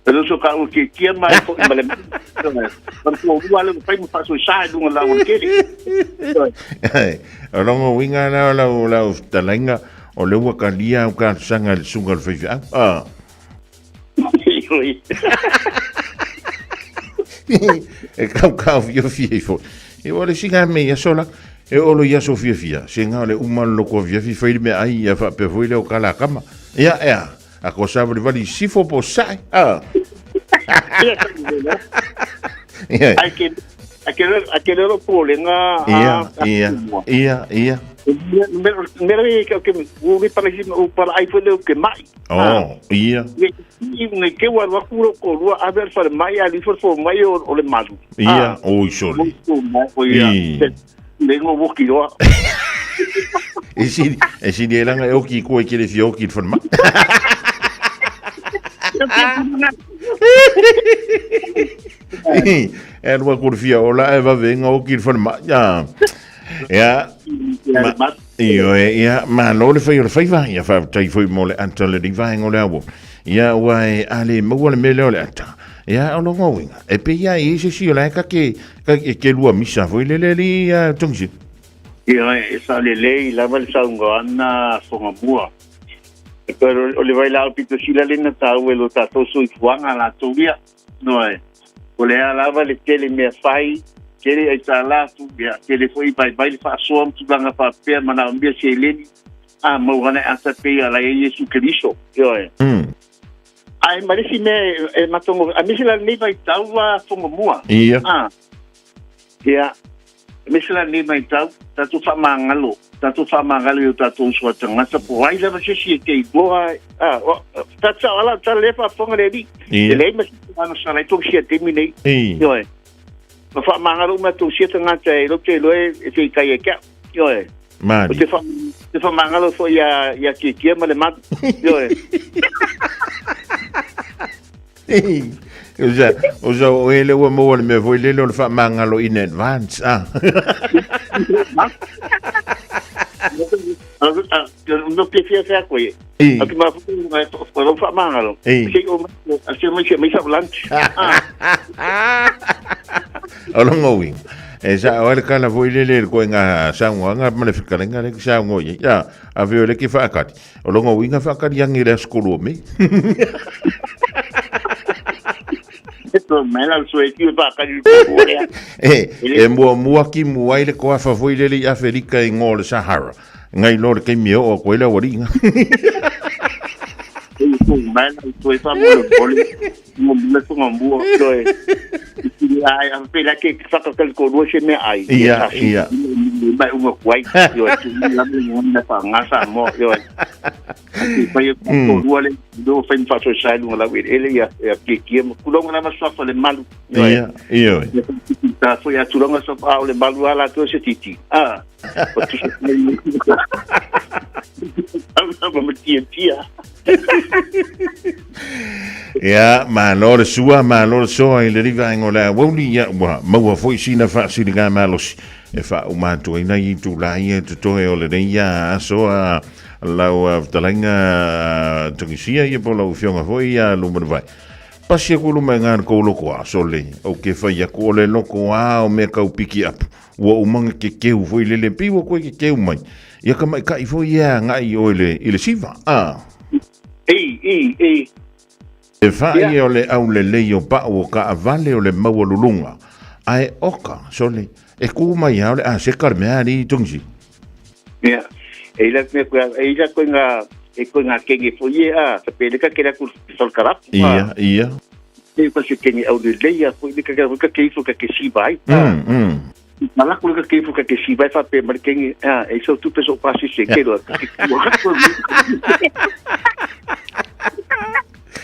Pero so ka o ke kia mai fo ma le. Ma ko ua le fai mo fa so sa dunga la o kele. O longo winga la la la talainga o le ua kalia au karusanga le sunga le whai au. Ah. E kau kau fio fie fo. Ia ua le siga me ia sola. E olo ia so fia fia. Se ngā le uma le loko fia fi whairi me ai ia wha pe fwile o kala kama. Ia ea. A ko sa vali vali sifo po sai. Ah. Ia. Ai ke ai ke ai ke lero polenga Ia, ia, ia, ia. Mera e ke ke u ke para si u para ai foi ke mai. Oh, ia. I ngai ke wa wa kuro ko rua a ver fare mai a li for for mai o o le malu. Ia, oi soli. O ia. Le ngo woki roa. E si e si e langa e oki koe ke le fia oki le whanma. E rua kore fia ola e wawe nga oki le whanma. Ia. Ia. Ma, io e, ia, ma lo le whai o le whaiwa, ia wha tai fui mo le ata le riwa hengo le awo. Ia ua e ale maua le mele o le ata. Ia o longo winga. E pe ia i se si o la ka ke, ka ke, ke lua misa foi le le li ia tongsi. Ia e sa le lei lava le saunga ana fonga mua. E pero o le vai la pito sila le na tau e lo tatou soifuaga latou ia. Noe. O le a lava le tele mea fai, tele ai tā lātou, ia, tele foi vai vai le faasoa ma tulaga faapea manaomia seleni, a mau ana e ata pei ala e Iesu Keriso. Ioe. Ae ma le isi mea e matongo, a misi la lenei vaitau a fonga mua. Ia. A. Ia, aemaise la lenei vaitau, tatou faamagalo, tatou faamagalo i o tatou uso a tagata, po o ai lava se isi e te iloa, a, o, ta sao ala, ta le faafofoga le Alii. Ia. E leai ma se tulaga sa lai tolu sia taimi nei. Ia. Ioe. Ma faamagalo uma tou sia tagata e lo te iloa e feitai ai ke au. Ioe. Mali. O te, wha, te whamangalo fo ia, ia kia ma le matu. Ioe. O sa, o sa o ele ua maua le mea foi lele o le whamangalo in advance. Ah. No ke fia fia koe. I. A tu ma fu mai o whamangalo. I. Se o mai se mai se mai sa lunch. Ah. O longo wing. E sa o ele kala foi lele le koe ngā saungoanga ma le whikalenga le ki saungo i. Ia, a whio le ki whaakati. O longo winga whaakari angi le askolu o me. To mai la sue ki whaakari ko rea. E, e mua mua ki mua i le koafa foi lele i Aferika i ngō le Sahara. Ngai lo le keimi o o koe le awari. Mai la sue fa mo le bole. Mo le tonga mua. Toe. Ai, a pela ke whakakali ko rua se mea ai. Ia, ia. Mai unga kuai. Ioe, tu la me mo na fa ngasa mo. Ioe. Ati pai ko rua le do fa fa so sai lunga la ele ia ia ke kia mo kulonga la maswa fa le malu. Ia, ia. Ta fo ia tulonga so fa o le malu ala to se titi. Ah. O tu se Au na ma tia tia. Ia, malo le sua, malo le soa i le riva ingo le awauli, ia, ua, maua foi sina wha sini ngā malosi. E wha o mātua ina i tū la ia te toe o le nei ia asoa lau whatalenga tangisia ia po lau fionga foi ia lumanu vai. Pasi aku luma e ngā kou loko a sole, o ke whai aku o le loko a o mea kau piki apu. Ua umanga ke keu foi lele piwa koe ke keu mai. Ia ka mai kai foi ia ngai o ile, ile siva. Ah. Ei, ei, ei. E whai o le au le lei o pau o ka avale o le maua lulunga. Ae oka, sole, e kū mai au le a se kare mea ari tungsi. Ia, e ila me koe, e ila koe ngā, e koe ngā kenge fo ie a, sa pele ka kera ku sol karap. Ia, ia. E ko se kenge au le lei a fo ile ka ka ke ifo ka ke siva ai. Mala ku ka ke ifo ka ke siva ai fa pe mar kenge a, e so tu peso pasi se ke lo.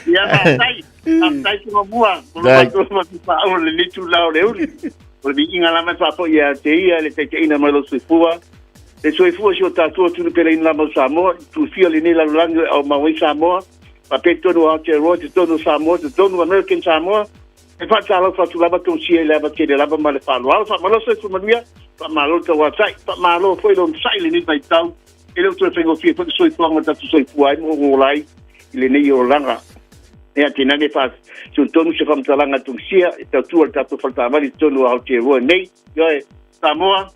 Ia, tai, tai ki mua, ko lo tu ma pa o le litu la o le uri. O le inga la mai pa po ia te ia le te ina mai lo soifua. Le soifua si o tātua tunu pele ina lama o Samoa, tu fia le nei lalolagi o Maui Samoa, pa pe tonu Aotearoa, te tonu Samoa, te tonu American Samoa. E whātālau whātu lava tō sia i lava tene lava ma le whāloalo. Whāmalo soifua manuia, whāmalo tau atai, whāmalo foi lo msai le nei mai tau. E leo toe whaingofie foi te soifuaga o tatou soifua ai mo o lai i lenei olaga. Ea te nane wha se tonu se whamtalanga tungsia e tautua le tatou faletaavale i totonu o Aotearoa nei. Ioe, Samoa,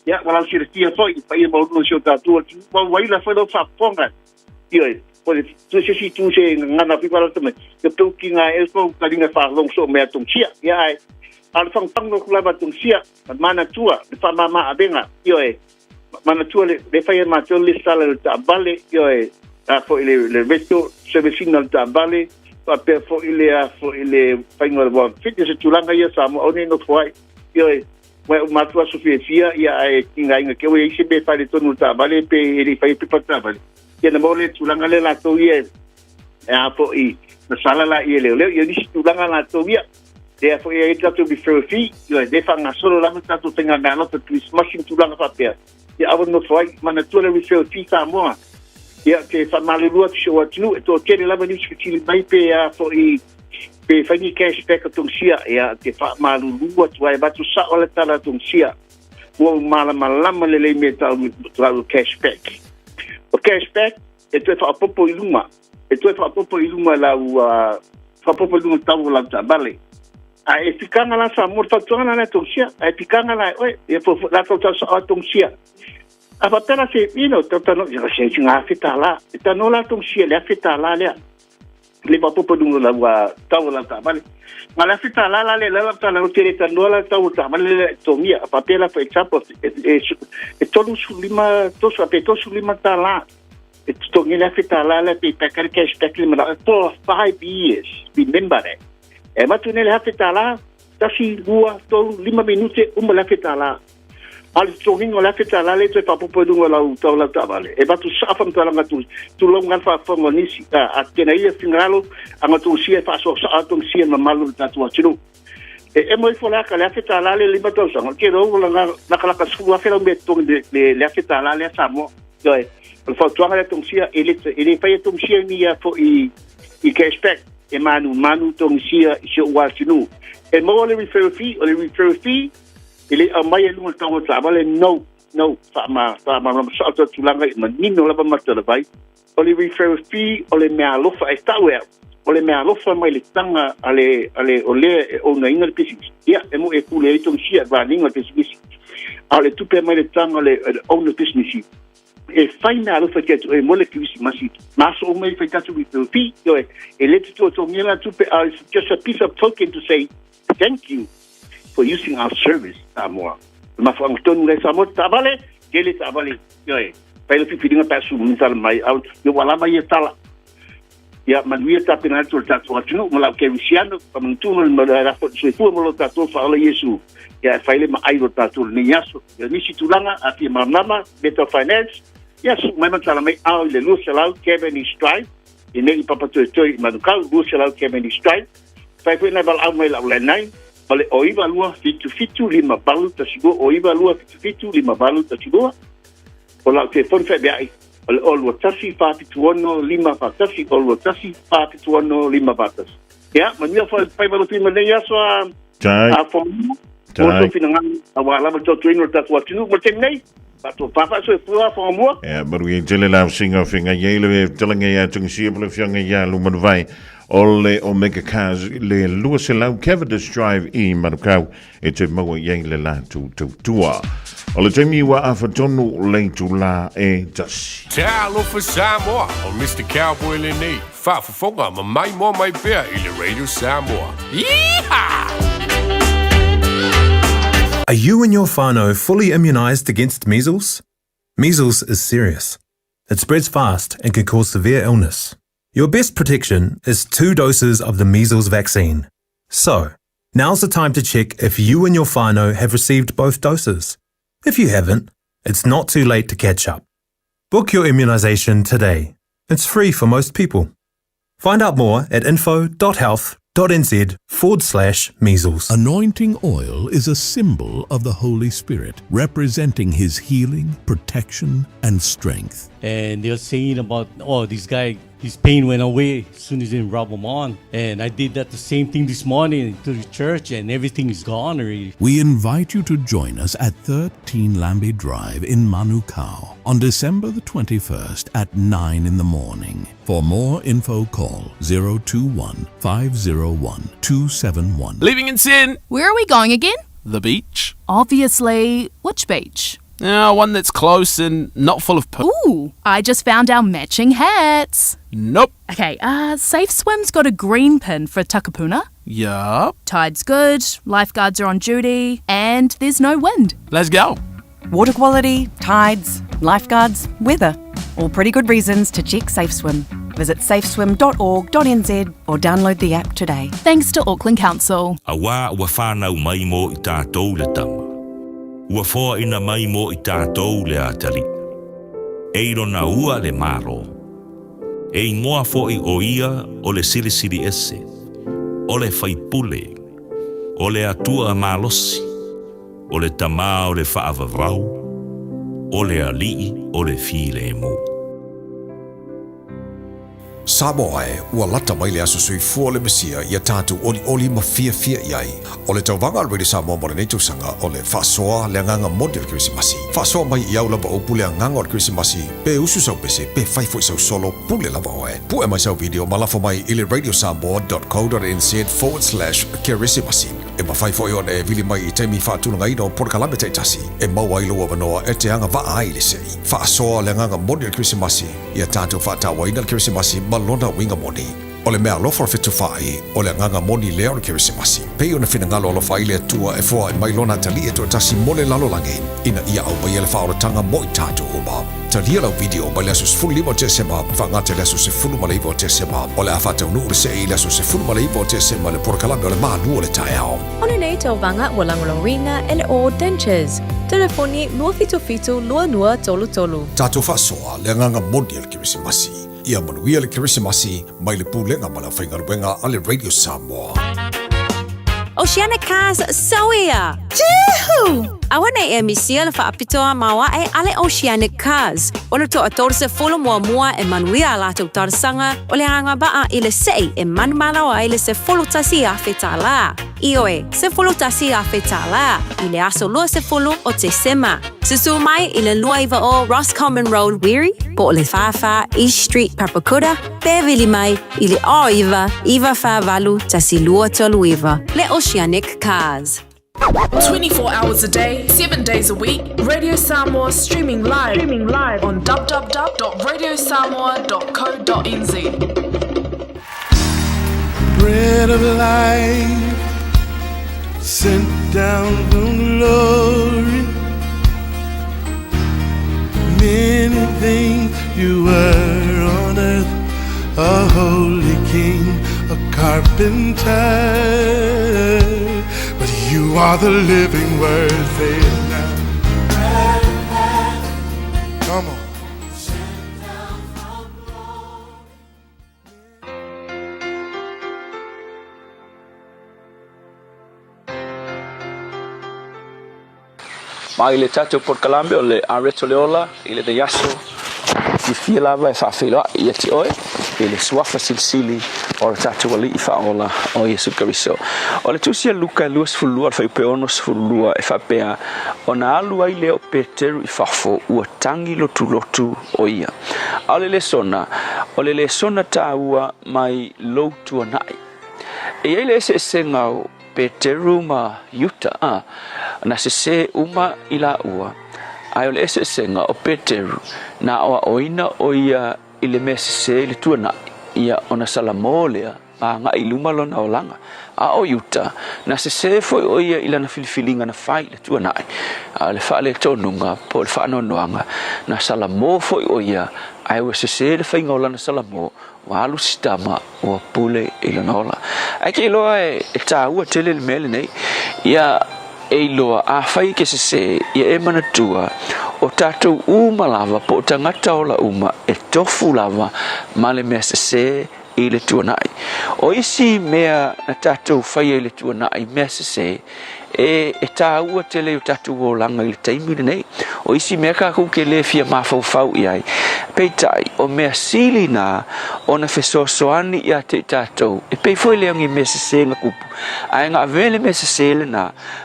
ia, ua lausiratia foi i paia maualuga o si o tatou atunuu. Ua uaila foi lau faafofoga. Ioe, po le tu se si tu se ngana fi wala tame. Te peu ki ngā e ko karinga whaalong so mea tungsia. Ia ai, A o le fagufagu atu lava a Tungisia, ma manatua le faamama avega, ioe, manatua le le fai e matou le lesitala i le taavale, ioe, a foi le le rental service ina o le taavale, faapea foi le a foi le faiga o le World Fitness, e tulaga ia Samoa aua ne i nofo ai, ioe, ua uma atu aso fiafia, ia ae tigaina te ua i ai se mea e faaletonu i le taavale pe e le i faia pepa o le taavale, ia na maua le tulaga lea latou ia e a foi na sala laia e leoleo, ia o nisi tulaga latou ia. Lea foi e ai tatou referral fee, ioe, lea e faagasolo lava tatou faiga meaalofa Kerisimasi ma tulaga faapea. Ia aua ne nofo ai, manatua le referral fee Samoa. Ia, te faamalulu atu i si ou atunuu, e toatele lava nisi fesili mai pe a foi pe fai ni cash back a Tongsia. Ia, te faamalulu atu ai, avatu sao le tala a Tongsia. Ua ou malamalama lelei mea tau tau cash back. O cash back, e toe faaopoopo i luma, e toe faaopoopo i luma lau uh, faaopoopo i luma tau o lau taavale. A e pikanga la Samoa, le fautuaga la lea Tongsia, a e pikanga la e oe, ia fo la tau tau sao Tongsia. A faapea la se, you know, tau tano, ia se se ngā afe tālā. E tano la Tongsia le afe tālā lea. Le faaopoopo i luga o lau uh, tau o lau taavale. Ma le afe tālā la lea, la lau tālā, o te le tanoa la tau o taavale lea e totogia. A faapea la, for example, e, e, e 35, tosu, a pe 35 tālā. E totogi le afe tālā lea pe paka le cash back le manao for 5 years. Remember that. E avatu nei le afe tālā, tasi, lua, tolu, lima minute, uma le afe tālā. A o le totogiga o le afe tālā lea e toe faaopoopo i luga o lau tau lau taavale. E avatu saa faamatalaga atu, tulou nga le faafofoga o nisi, a, a tena ia finagalo, a nga tongisia e faasoa saa tongisia mamalu o le tatou atunuu. E emo ifo le aka le afe tālā lea lima tausaga, o le tele o ua lakalaka 10,000 lau mea e totogi le, le, le afe tālā lea Samoa. Ioe, o le fautuaga lea Tongisia, e le, e le faia Tongisia ni ia foi i cashback, e manumanu Tongisia i si ou atunuu. E maua le referral fee, o le referral fee, e le aumai e luga o le tau o le taavale, no, no, faama, faamalamalama sao atu tulaga i manino lava matalavai. O le referral fee, o le meaalofa e tau e au, o le meaalofa mai le taga a le, a le, o lea e ounaina le pisinisi. Ia, e moʻi e pule ai Tongisia i running o le pisinisi. A o le tupe mai le taga o le, le owner pisinisi, e fai meaalofa ki atu oe mo le Kerisimasi, ma aso uma e fai tatou referral fee, ioe, e le tutuatogia la tupe, a it's just a piece of token to say thank you for using our service, Samoa. O le mafuaaga tonu lea Samoa, taavale, tele taavale, ioe, fai le filifiliga pe a su tala mai, a ua lava ia tala. Ia, manuia tapena atu o le tatou atunuu ma lau kerisiano, famanatuga le ma lafo i le soifua ma lo tatou faaola Iesu. Ia, e fai le maai lo tatou lenei aso. Ia, nisi tulaga, a fia malamalama, mea tau finance, ia, suu mai ma tala mai ao i le 200 Cavendish Drive, i nei i Papatoetoe i Manukau, 200 Cavendish Drive. Fai foi nai valaau mai lau landline, o le 092 77 58 12, 092 77 58 12. O lau telefoni feaveai, o le 021 476 541, 021 476 541. Ia, manuia foi faiva lofima i lenei aso a Tai. a Fonoa. Tai. Mo tō finagalo, auā lava le tautuaina o le tatou atunuu mo le taimi nei. Faatopa faasoifua Whangamua. Ia, manuia tele lau singa o whenga iei le talanga ia Tungisia po le whianga ia Lumanuvai o le Omega Cars i le 200 Cavendish Drive i Manukau e te maua i ai le latou tautua. O le taimi ua afa tonu le itulā e tasi. Talofa Samoa, o Mister Cowboy lenei, faafofoga ma maimoa mai pea i le Radio Samoa. Yeehaw! Are you and your whānau fully immunised against measles? Measles is serious. It spreads fast and can cause severe illness. Your best protection is two doses of the measles vaccine. So, now's the time to check if you and your whānau have received both doses. If you haven't, it's not too late to catch up. Book your immunisation today. It's free for most people. Find out more at info.health.nz forward slash measles. Anointing oil is a symbol of the Holy Spirit, representing His healing, protection, and strength. And they're saying about, oh, this guy, his pain went away as soon as he rub them on. And I did that the same thing this morning to the church, and everything is gone already. We invite you to join us at 13 Lambie Drive in Manukau on December the 21st at 9 in the morning. For more info, call 021 501 271. Living in sin. Where are we going again? The beach. Obviously, which beach? One that's close and not full of poo. Ooh, I just found our matching hats. Nope. Okay, Safe Swim's got a green pin for Takapuna. Yup. Tide's good, lifeguards are on duty, and there's no wind. Let's go. Water quality, tides, lifeguards, weather. All pretty good reasons to check Safe Swim. Visit safeswim.org.nz or download the app today. Thanks to Auckland Council. Auā ua whānau mai mō i tātou le tama. Ua whoaina mai mō i tātou le Atalii. E i lona ua le Malo. E ingoa foʻi o ia o le Silisili Ese, o le Faipule, o le Atua Malosi, o le Tamā o le Faavavau, o le Alii o le Filemu. Samoa e, ua lata mai le aso soifua o le Mesia ia tatou olioli ma fiafia i ai. O le tauvaga a le Radio Samoa mo lenei tausaga o le faasoa le agaga moni o le Kerisimasi. Faasoa mai i au lava upu le agaga o le Kerisimasi, pe usu sau pese, pe fai foi sau solo, pule lava oe. Pue mai sau video ma lafo mai i le radiosamoa.co.nz/kerisimasi. E mafai foi ona e vili mai i taimi faatulagaina o polokalame taitasi e maua ai lou avanoa e te agavaa ai i le sei. Faasoa le agaga moni o le Kerisimasi, ia tatou faatauaina le Kerisimasi ma lona uiga moni. O le meaalofa o le fetufaai, o le agaga moni lea o le Kerisimasi. Pei ona finagalo alofa ai le Atua e foai mai lona atalii e toatasi mo le lalolagi, ina ia aumaia le faaolataga mo i tatou uma. Talia lau video mai le aso 15 o Tesema faagata i le aso 19 o Tesema. O le a faataunuu le see i le aso 19 o Tesema i le polokalame o le Malu o le Taeao. O lenei tauvaga ua lagolagoina e le All Dentures. Telefoni 277 2233. Tatou faasoa le agaga moni o le Kerisimasi. Ia manuia le Kerisimasi mai le Pulega ma le Aufaigaluega a le Radio Samoa. Oceanic Cars Sauia! Juhu! Aua nei e misia le faapitoa maoae a le Oceanic Cars. O le toa 30 muamua e manuia a latou talosaga o le agavaa i le sei e manumalo ai le $11,000 tālā. Ioe, $11,000 tālā i le aso 20 o Tesema. Susu mai i le 29 Roscommon Road, Wiri, po o le 44 East Street, Papakura, pe vili mai i le 09 948 1239. Le Oceanic Cars. 24 hours a day, 7 days a week, Radio Samoa streaming live, streaming live on www.radiosamoa.co.nz. Bread of life sent down from glory. Many things you were on earth, a holy king, a carpenter. But you are the living word, say it now. Come on. Ma i le tatou polokalame o le Areto le Ola i lenei aso, fiafia lava e faafeiloai ia te oe i le suafa silisili o le tatou Alii Faaola o Iesu Keriso. O le tusi a Luka e 22 le fuaiupu e 62 e faapea, Ona alu ai lea o Peteru i fafo, ua tagi lotulotu o ia. A o le lesona, o le lesona taua mai lou tuanai. E i ai le eseesega o Peteru ma Iuta, a, na sesē uma i lāua, ae o le eseesega o Peteru, na aoaoina ʻo ia i le mea sesē i le tuanaʻi, ia ona salamō lea ma agaʻi i luma lona olaga. A ʻo Iuta, na sesē foi ʻo ia i lana filifiliga na fai i le tuanaʻi, a o le faaletonuga po o le faanoanoaga, na salamō foi ʻo ia, ae ua sesē le faiga o lana salamō, Ua alu si tama, ua pule i lona ola. Ae ke iloa e tāua tele le mea lenei, ia e iloa afai e ke sesē, ia e manatua, o tātou uma lava po o tagata ola uma e tofu lava ma le mea sesē i le tuanai. O isi mea na tātou faia i le tuanai, mea sesē, E, e tāua tele i o tātou olaga i le taimi lenei. O isi mea kākou ke lē fia mafaufau i ai. Peitai, o mea sili nā ona fesoasoani iā te i tātou, e pei foi lea o ni mea sesē na kupu, ae na avea le mea sesē lenā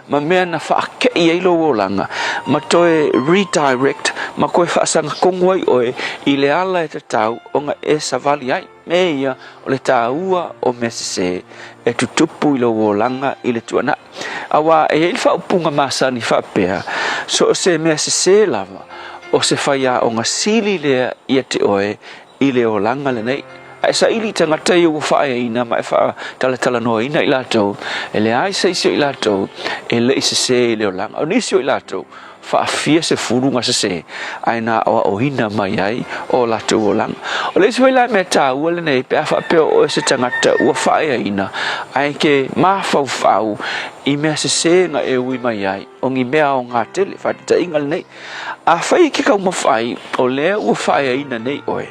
ma mea na whaakeʻi ai lou olaga, ma toe redirect, ma koe faasagatonu ai oe i le ala e tatau ona e savali ai. Mea ia o le tāua o mea sesē e tutupu i lou olaga i le tuanai. Auā e i ai le faaupuga masani faapea, So o se mea sesē lava, o se faiaoga sili lea ia te oe i le olaga lenei. A e saili i tagata ia ua faaeaina ma e faatalatalanoaina i latou, e leai se isi o i latou e le i sesē i le olaga. O nisi o i latou, faafia sefulu ga sesē, ae na aoaoina mai ai o latou olaga. O le isi foi la mea taua lenei, pe a faapea o oe se tagata ua faaeaina, ae ke mafaufau i mea sesē na e ui mai ai, o ni mea aoga tele, faataitaiga lenei. Afai e ke taumafai o lea ua faaeaina nei oe,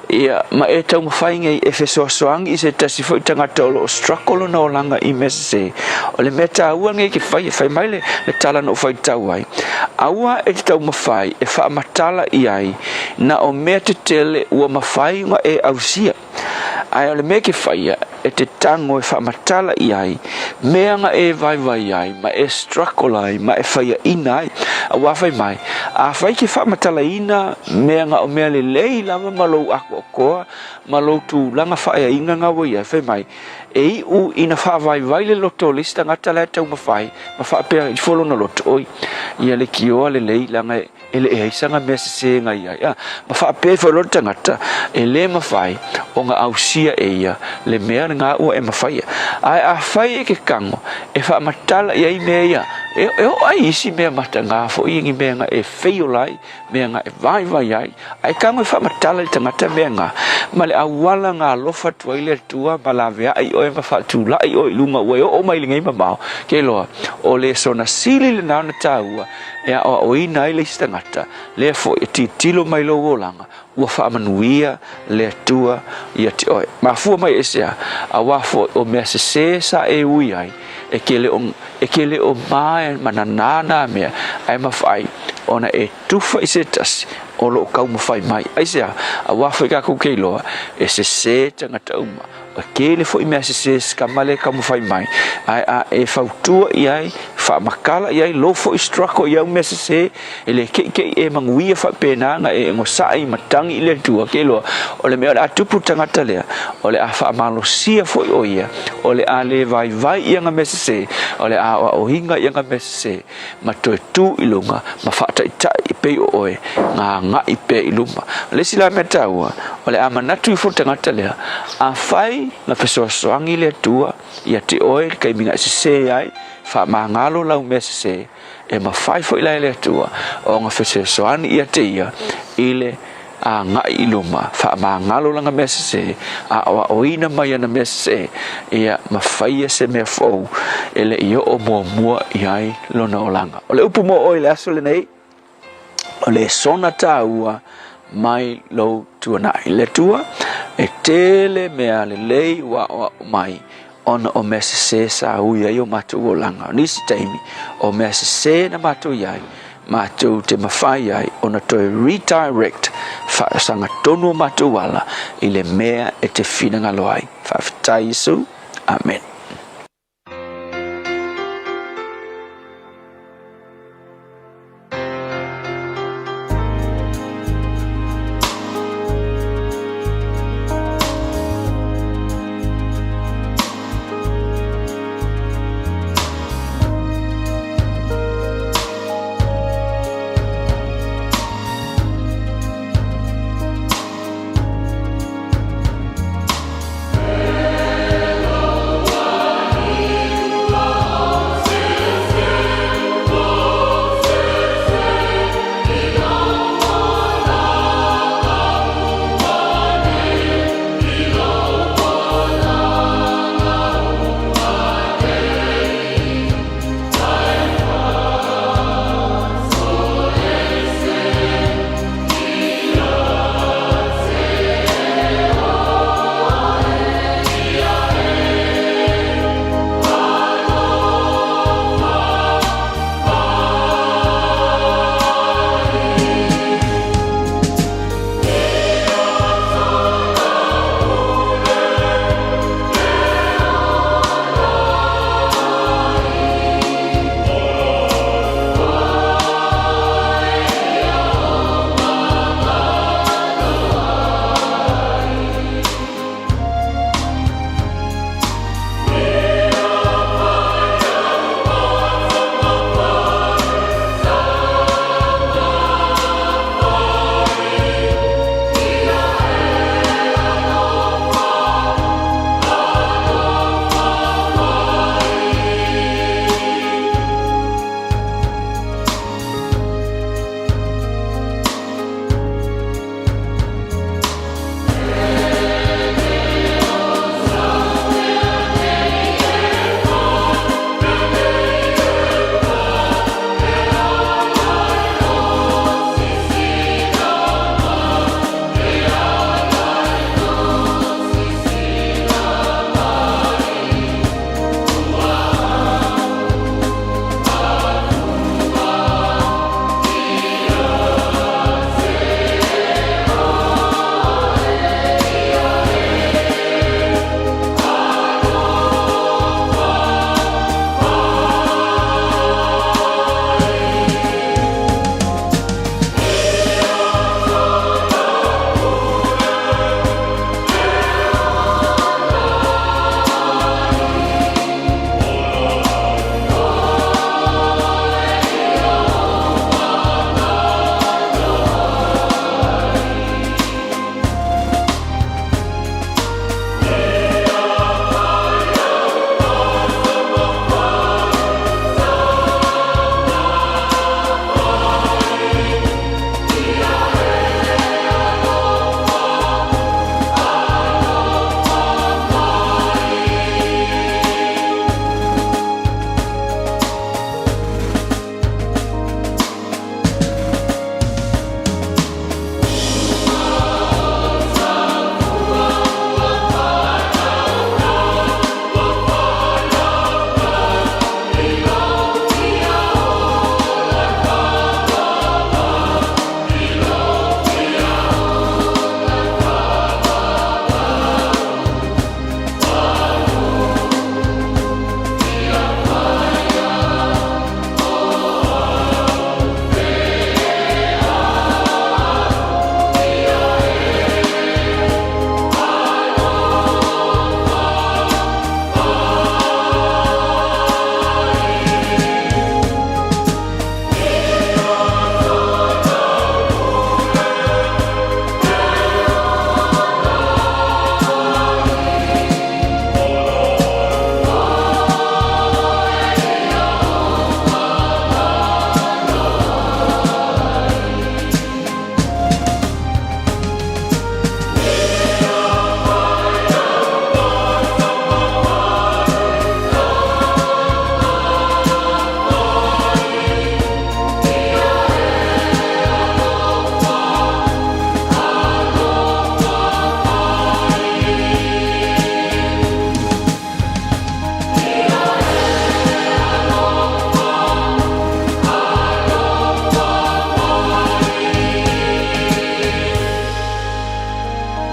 ia, ma e taumafai nei e fesoasoani i se tasi foi tagata o lo o struggle lona olaga i mea sesē, o le mea taua nei ke fai, e fai mai le, le tala na ou faitau ai, aua e te taumafai e faamatala i ai na o mea tetele ua mafai ona e ausia. Ae o le mea ke faia, e te tago e faamatala i ai mea na e vaivai ai ma e struggle ai ma e faiaina ai. Auā fai mai, afai ke faamatalaina mea na o mea lelei lava ma lou atoatoa ma lou tulaga faaeaina na ua i ai, fai mai, e iu ina faavaivai le loto o le isi tagata la e taumafai ma faapea ifo lona loto, oi, ia leitioa lelei leaga e e leai sana mea sesē na i ai. A, ma faapea ifo loa le tagata, e lē mafai ona ausia e ia le mea lena ua e mafaia. Ae afai e ke kago e faamatala i ai mea ia, e, e oo ai isi mea matagā foi i ni mea na e feiola ai, mea na e vaivai ai, ae kago e faamatala i le tagata mea na, ma le auala na alofa atu ai le Atua ma laveai oe ma faatulai oe i luga ua e oo mai i lenei mamao, ke iloa, o le sona sili lena ona taua, e aoaoina ai le isi tagata, lea foi e tilotilo mai lou olaga, ua faamanuia le Atua ia te oe. Mafua mai aisea? Auā foi o mea sesē sa e ui ai, e ke le o, e ke le o ma ma nanā nā mea, ae mafai ona e tufa i se tasi o loo taumafai mai. Aisea? Auā foi kākou ke iloa, e sesē tagata uma. Ua tele foi mea sesē sikama lea e taumafai mai, ae a e fautua i ai, faamatala i ai lou foi struggle i au mea sesē, e le keʻikeʻi e manuia faapena na e onosai ma tagi i le Atua, ke iloa, o le mea o le a tupu i le tagata lea, o le a faamalosia foi ʻo ia, o le a le vaivai i ana mea sesē, o le a aoaoina i ana mea sesē, ma toe tu i luga ma faataitai e pei o oe na agai pea i luma. O le isi la mea taua, o le a manatu ifo le tagata lea, afai na fesoasoani le Atua ia te oe i le taimi na e sesē ai, faamagalo lau mea sesē, e mafai foi la e le Atua ona fesoasoani ia te ia i le agai i luma, faamagalo lana mea sesē, aoaoina mai ana mea sesē, ia ma faia se mea fou e le i oo muamua i ai lona olaga. O le upu mo oe i le aso lenei, o le sona tāua mai lou tuanai. Le Atua, e tele mea lelei ua aoao mai ona o mea sesē sa ui ai o matou olaga. O nisi taimi, o mea sesē na matou i ai, matou te mafai ai ona toe redirect faasaga tonu o matou ala i le mea e te finagalo ai. Faafetai Iesu. Amen.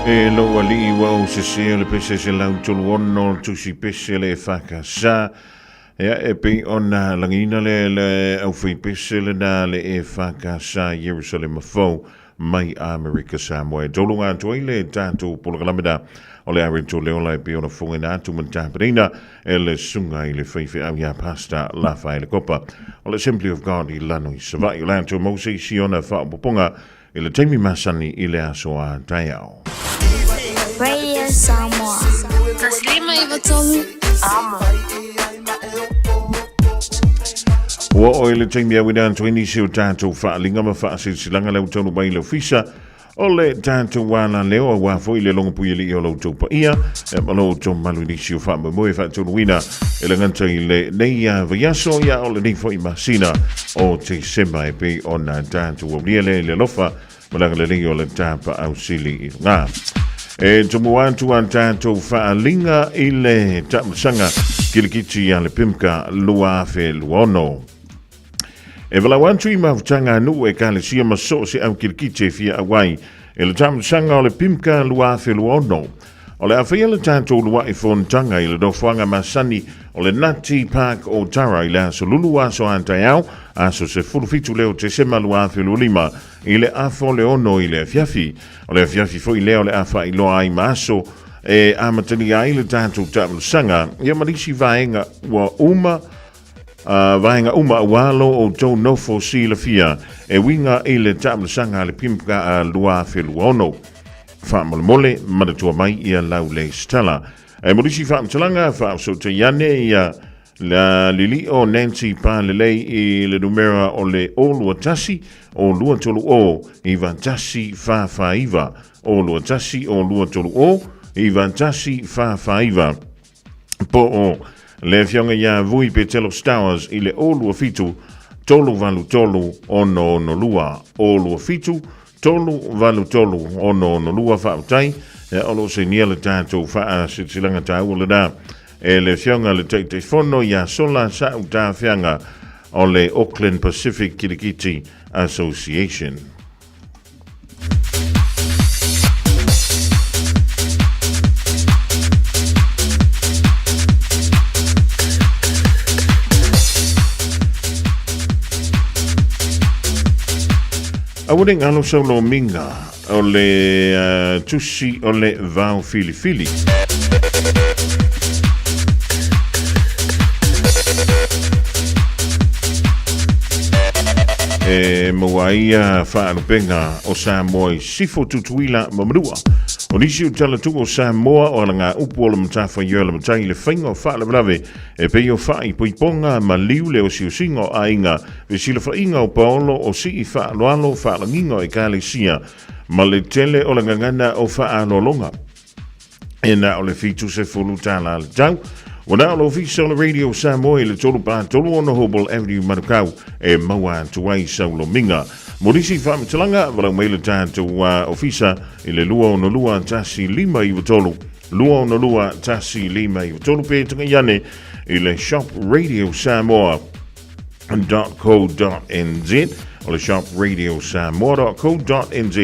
E lou alii ua ou sese o le pese 136 o le tusi pese le EFKS. Ia, e pei ona lagiina le, le aufaipese lena le EFKS Ierusalema Fou mai Amerika Samoa. E toluga atu ai le tatou polokalame na o le Areto Leola e pei ona fofogaina atu ma le tapenaina e le susuga i le faifeau ia Pastor Lafaele Kopa o le Assembly of God i Lano i Savaii. O le a toe maua se isi ona faaopoopoga i le taimi masani i le aso a taeao. Radio Samoa. Taslima i Amo. Ua oo i le taimi auina atu ai nisi o tatou faaaliga ma faasilasilaga le utaunu mai le ofisa o le tatou alaleo auā foi le logopuialii o lo outou paia e ma lo outou malu i nisi o faamoemoe faataunuuina e le gata i lenei vaiaso ia o lenei foi masina o Tesema e pei ona tatou aulia lea i le alofa ma le agalelei o le tapaau sili i luga. E tumu atu a tatou faaaliga i le taamilosaga kilikiti a le PIMCA 2026. E valaau atu i mafutaga a nuu ekalesia ma so o se au kilikiti e fia auai i le taamilosaga o le PIMCA 2026. O le a faia le tatou lua'i fonotaga i le nofoaga masani o le Nati Park o Tara i le aso Lulu aso a taeao, aso 17 lea o Tesema 2025 i le afa o le 6 i le afiafi. O le afiafi foi lea o le a faailoa ai ma aso e amatalia ai le tatou taamilosaga ia ma nisi vaega ua uma vaega uma auā lo outou nofo silafia e uiga i le taamilosaga a le PIMCA 2026. Faamolemole, manatua mai ia lau lesitala. E mo nisi faamatalaga, faaosootai ane ia la lilio Nancy Palelei i le numera o le 021 o 230 9149 021 o 230 9149 po o le afioga ia Vui Petelo Stowers i le 027 383 662 027 383 662. Faafetai o lo o sainia le tatou faasilasilaga taua lena e le afioga le Taitaifono ia Sola Sa'u Tafeaga o le Auckland Pacific Kirikiti Association. Aua ne galo sau lomiga o le tusi o le vao filifili. E maua ai ia faalupega o Samoa i Sifo Tutuila ma Manua. O nisi o talatuu o Samoa o alagaupu o le matafaioi o le matai i le faiga o faalavelave e pei o faaipoipoga ma liu le osiosiga o aiga, fesilafaiga o paolo o sii faaaloalo faalagiga o ekalesia ma le tele o le gagana o faaaloaloga. E na o le $70 le tau. Ua na o le ofisa o le Radio Samoa i le 3 3 6 Hobble Avenue Manukau e maua atu ai sau lomiga. Mo nisi faamatalaga, valaau mai le tatou ofisa i le 262 1593 262 1593 pe tagai ane i le shop Radio Samoa .co.nz o le shop radio samoa.co.nz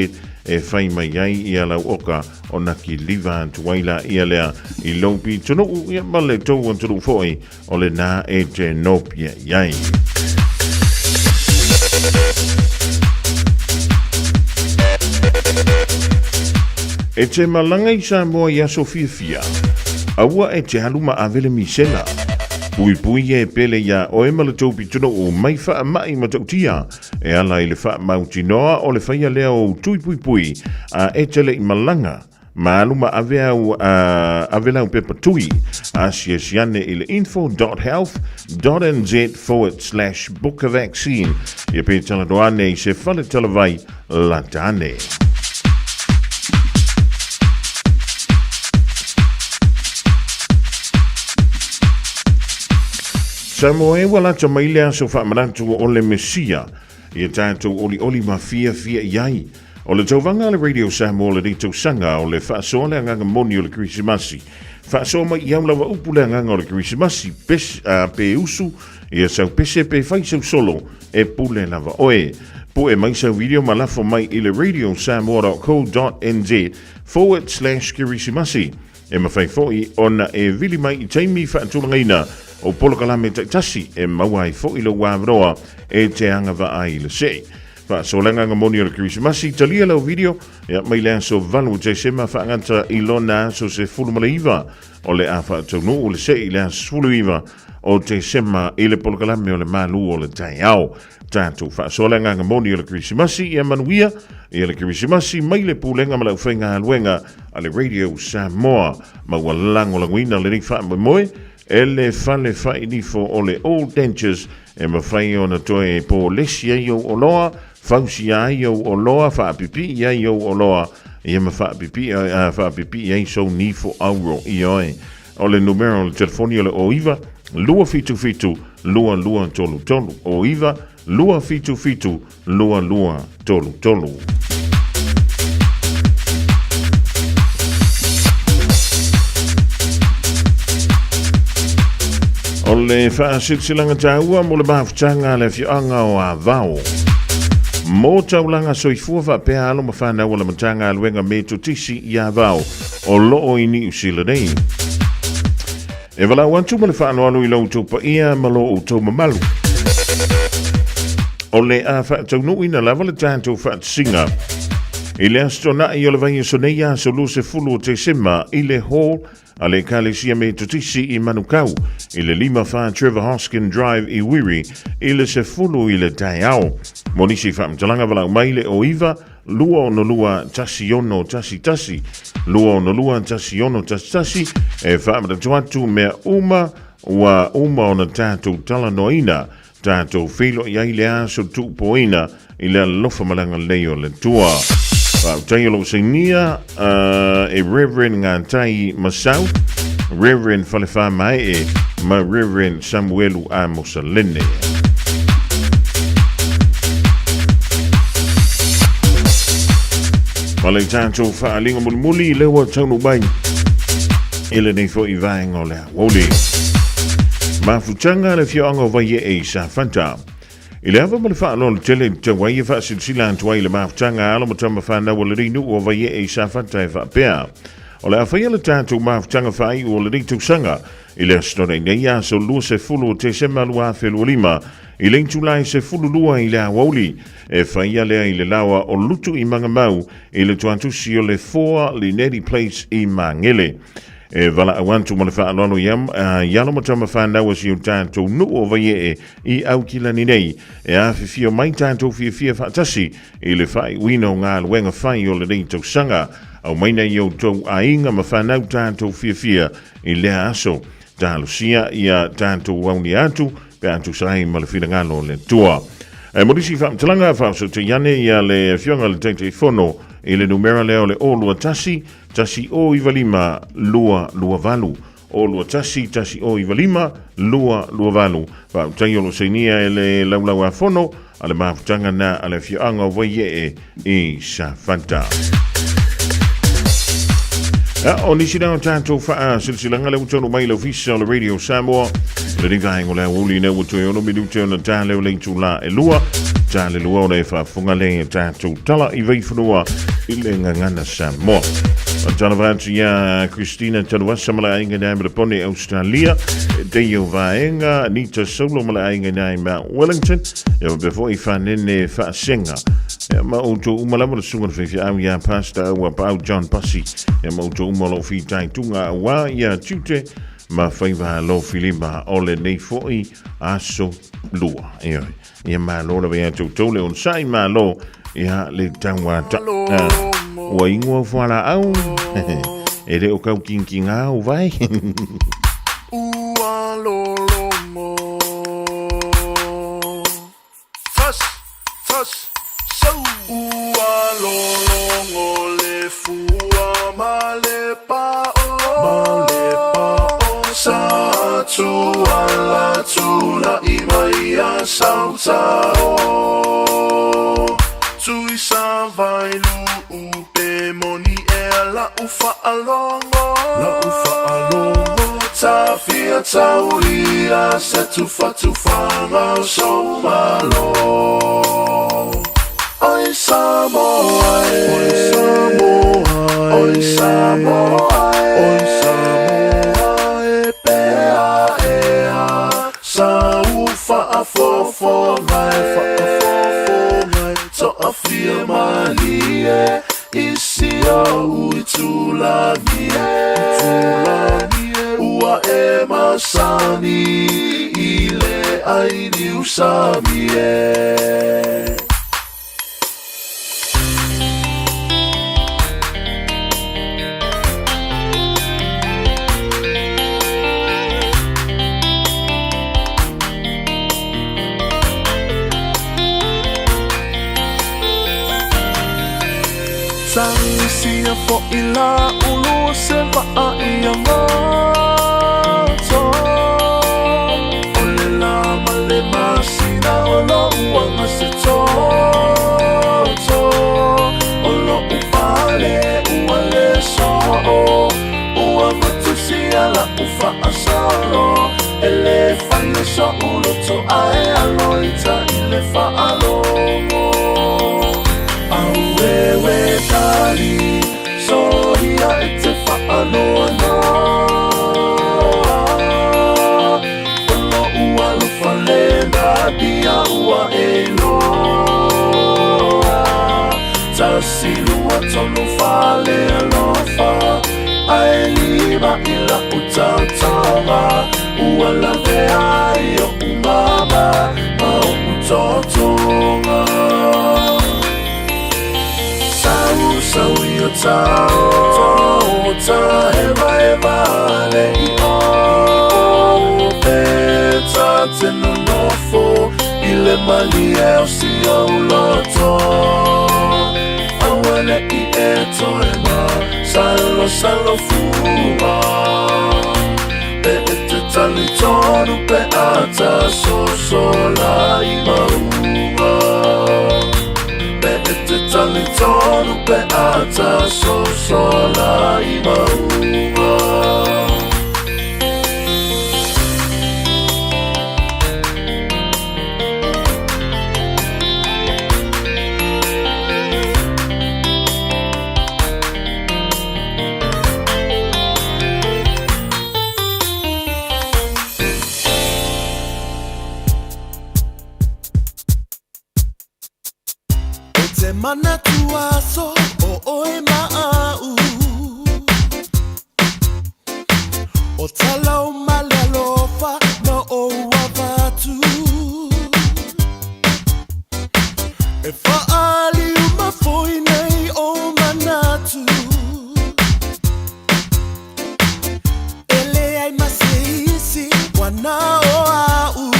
e fai mai ai ia lau oka ona kiliva atu ai la ia lea i lou pitonuu ia ma le tou atunuu foi o lena e te nopia i ai. E te malaga i Samoa i aso fiafia, aua e te alu ma ave le misela. Puipui e pele iā oe ma le tou pitonuu mai faamai matautia e ala i le faamautinoa o le faia lea o ou tui puipui a e te le i malaga ma alu ma ave au ave lau pepa tui asiasi ane i le info.health.nz/book a vaccine ia pe talanoa ane i se fale talavai lata ane. Samoa e ua lata mai le aso faamanatu o le Mesia ia tatou olioli ma fiafia i ai. O le tauvaga a le Radio Samoa lenei tausaga o le faasoa le agaga moni o le Kerisimasi. Faasoa mai i au lava upu le agaga o le Kerisimasi, pe usu ia sau pese pe fai sau solo, e pule lava oe. Pue mai sau video ma lafo mai i le radiosamoa.co.nz forward slash kerisimasi. E mafai foi ona e vili mai i taimi faatulagaina o polokalame taitasi e maua ai foi lou avanoa e te agavaa ai i le se'i. Faasoa le agaga moni o le Kerisimasi, talia lau video ia mai le aso 8 o Tesema faagata i lona aso 19 o le a faataunuu le se'i i le aso 19 o Tesema i le polokalame o le Malu o le Taeao. Tatou faasoa le agaga moni o le Kerisimasi ia manuia ia le Kerisimasi mai le Pulega ma le Aufaigaluega a le Radio Samoa ma ua lagolagoina lenei faamoemoe e le fale fainifo o le Old Dentures e mafai ona toe polesi ai ou oloa, fausia ai ou oloa, faapipii ai ou oloa, ia ma faapipii, faapipii ai sou nifo auro. Ioe. O le numera o le telefoni o le 09 277 2233. 09 277 2233. O le faasilasilaga taua mo le mafutaga a le afioaga o Avao. Mo taulaga soifua faapea alo ma fanau a le Matagaluega Metotisi i Avao o loo i Niu Sila nei. E valaau atu ma le faaaloalo i lo outou paia ma lo outou mamalu. O le a faataunuuina lava le tatou faatasiga i le Aso Toonai o le vaiaso nei aso 20 o Tesema i le Hall a le Ekalesia Metotisi i Manukau i le 54 Trevor Hoskin Drive i Wiri i le 10 i le taeao. Mo nisi faamatalaga valaau mai le 09 262 1611, 262 1611, e faamanatu atu mea uma ua uma ona tatou talanoaina, tatou feiloai ai le aso tuupoina i le alofa ma le agalelei o le Atua. Faafetai o lou sainia e Reverend Ngatai Masau, Reverend Falefā Mae'e ma Reverend Samuelu Amosa Lene. Ma le tatou faaaliga mulimuli lea ua taunuu mai i lenei foi vaega o le aoauli. Mafutaga le afioaga o Vaiee i Safata. I le ava ma le faaaloalo tele i tau ai e faasilasila atu ai le mafutaga a alo ma tama fanau a lenei nuu o Vaiee i Safata e faapea, O le a faia le tatou mafutaga faaiu o lenei tausaga i le Aso Toonai nei aso 20 o Tesema 2025 i le itula e 12 i le aoauli. E faia lea i le laoa o Lutu i Magamau i le tuatusi o le 4 Lineti Place i Magele. E valaau atu ma le faaaloalo i alo ma tama fanau a si o tatou nuu o Vaiee i Aukilani nei e afifio mai tatou fiafia faatasi i le faaiuina o galuega fai o lenei tausaga. Aumaina i outou aiga ma fanau tatou fiafia i lea aso. Talosia ia tatou aunia atu pe a tusa ai ma le finagalo o le Atua. E mo nisi faamatalaga, faaosotei ane ia le Afioga i le Taitaifono i le numera lea o le 021 1095 228. 021 1095 228. Faafetai o lo o sainia e le Laulau-a-Fono a le mafutaga na a le afioaga o Vaiee i Safata. O nisi na o tatou faasilasilaga lea ua taunuu mai i le ofisa o le Radio Samoa. Lenei vaega o le aoauli lea ua toe 6 minute ona ta lea o le itula e lua. Ta le lua ona e faafofoga lea i tatou tala i vaifanua i le gagana Samoa. Faatalofa atu ia Christina Taluasa ma le aiga i Melbourne, Australia. Deio Vaega, Nita Solo ma le aiga i Mount Wellington. Ia faapea foi Fanene Faasega. Ia ma outou uma lava le susuga le faifeau ia Pastor Aua Paau John Pasi. Ia ma outou uma o lo o fitaituga aua ia tiute ma faiva alofilima o lenei foi aso lua. Ioe. Ia malo lava ia toutou le onosai malo ia le tauata. Ua ingoa fualaau. E le o kau kinkinga au vai. Ua lologo. Fas, fas, sau. Ua lologo le fua ma le pa'o. Ma le pa'o. Sa tuala tula'i mai a sautao. Tui sa vai lu'u pe moni ea la'u fa'alogo. La'u fa'alogo. Tafia taulia se tufatufaga o sou malo. Oi Samoa e Oi Samoa e Oi Samoa e Oi Samoa e Pea ea Sa u faafofoga e faafofoga e Toafia malie I si ou itulagi e Itulagi e Ua e masani I le ai niusami e. Tagisia fo'i la ulu o se va'a ia matou. O le lā ma le masina o lo'u aga se toto. O lo'u fale ua le soo, ua matusia la'u fa'asolo. E lē fai o so'u loto ae alo ita i le fa'alogo. Auewe tali soia e te fa'anoanoa. O lo'u alofa lena dia ua e iloa. Tasi lua tolu fale alofa ae lima i la'u taotaoga. Ua lavea ai o'u mama ma o'u totoga. Sau sau i o tao ta hevaheva le i o pe ta te nonofo i le malie o si ou loto. Aua ne'i e toe masalosalo fua pe e te talitonu pe a ta sosola i mauga. Pe e te talitonu pe a ta sosola i mauga. E te manatu aso o oe ma au. O talau ma le alofa na ou avatu. E whaali uma foi nei o manatu. E le ai ma se isi wana o au.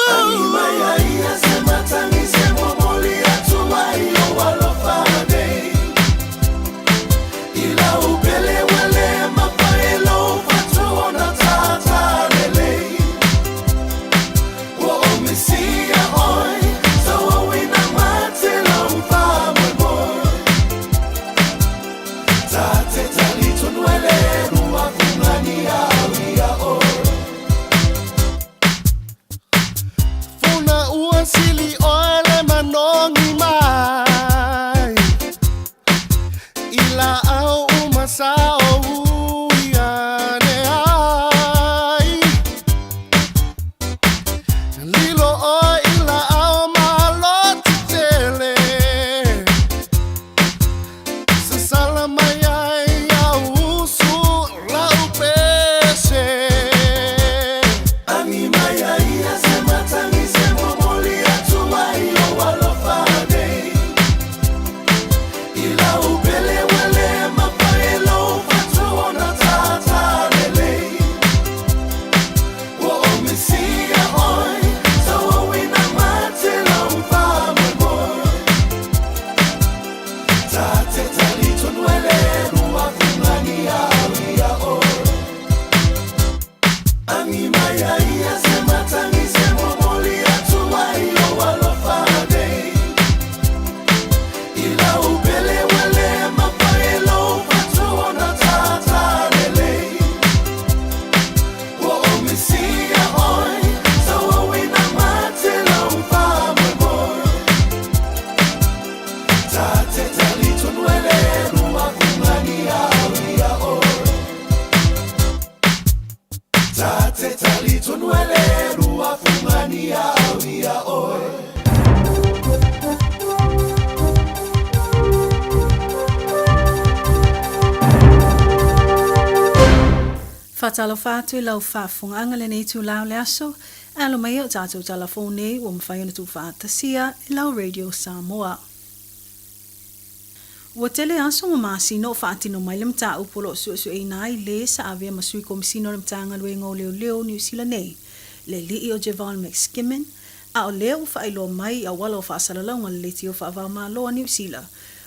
Tangi mai a ia se matangi se momoli atu ai o alofa nei. I lau pele ua le mafai e lou faatalofa atu i lau faafofogaaga i lenei itulā o le aso, e alo mai ai o tatou tala fou nei ua mafai ona tuufaatasia e lau Radio Samoa. Ua tele aso ma masina o faatino mai le mataupu o lo o suesueina ai lē sa avea ma Sui Komisina o le Matagaluega o Leoleo o Niu Sila nei, le alii o Jevaun McSkimming, a o lea ua faailoa mai i auala o faasalalauga o le leitio faava-o-Malo a Niu Sila.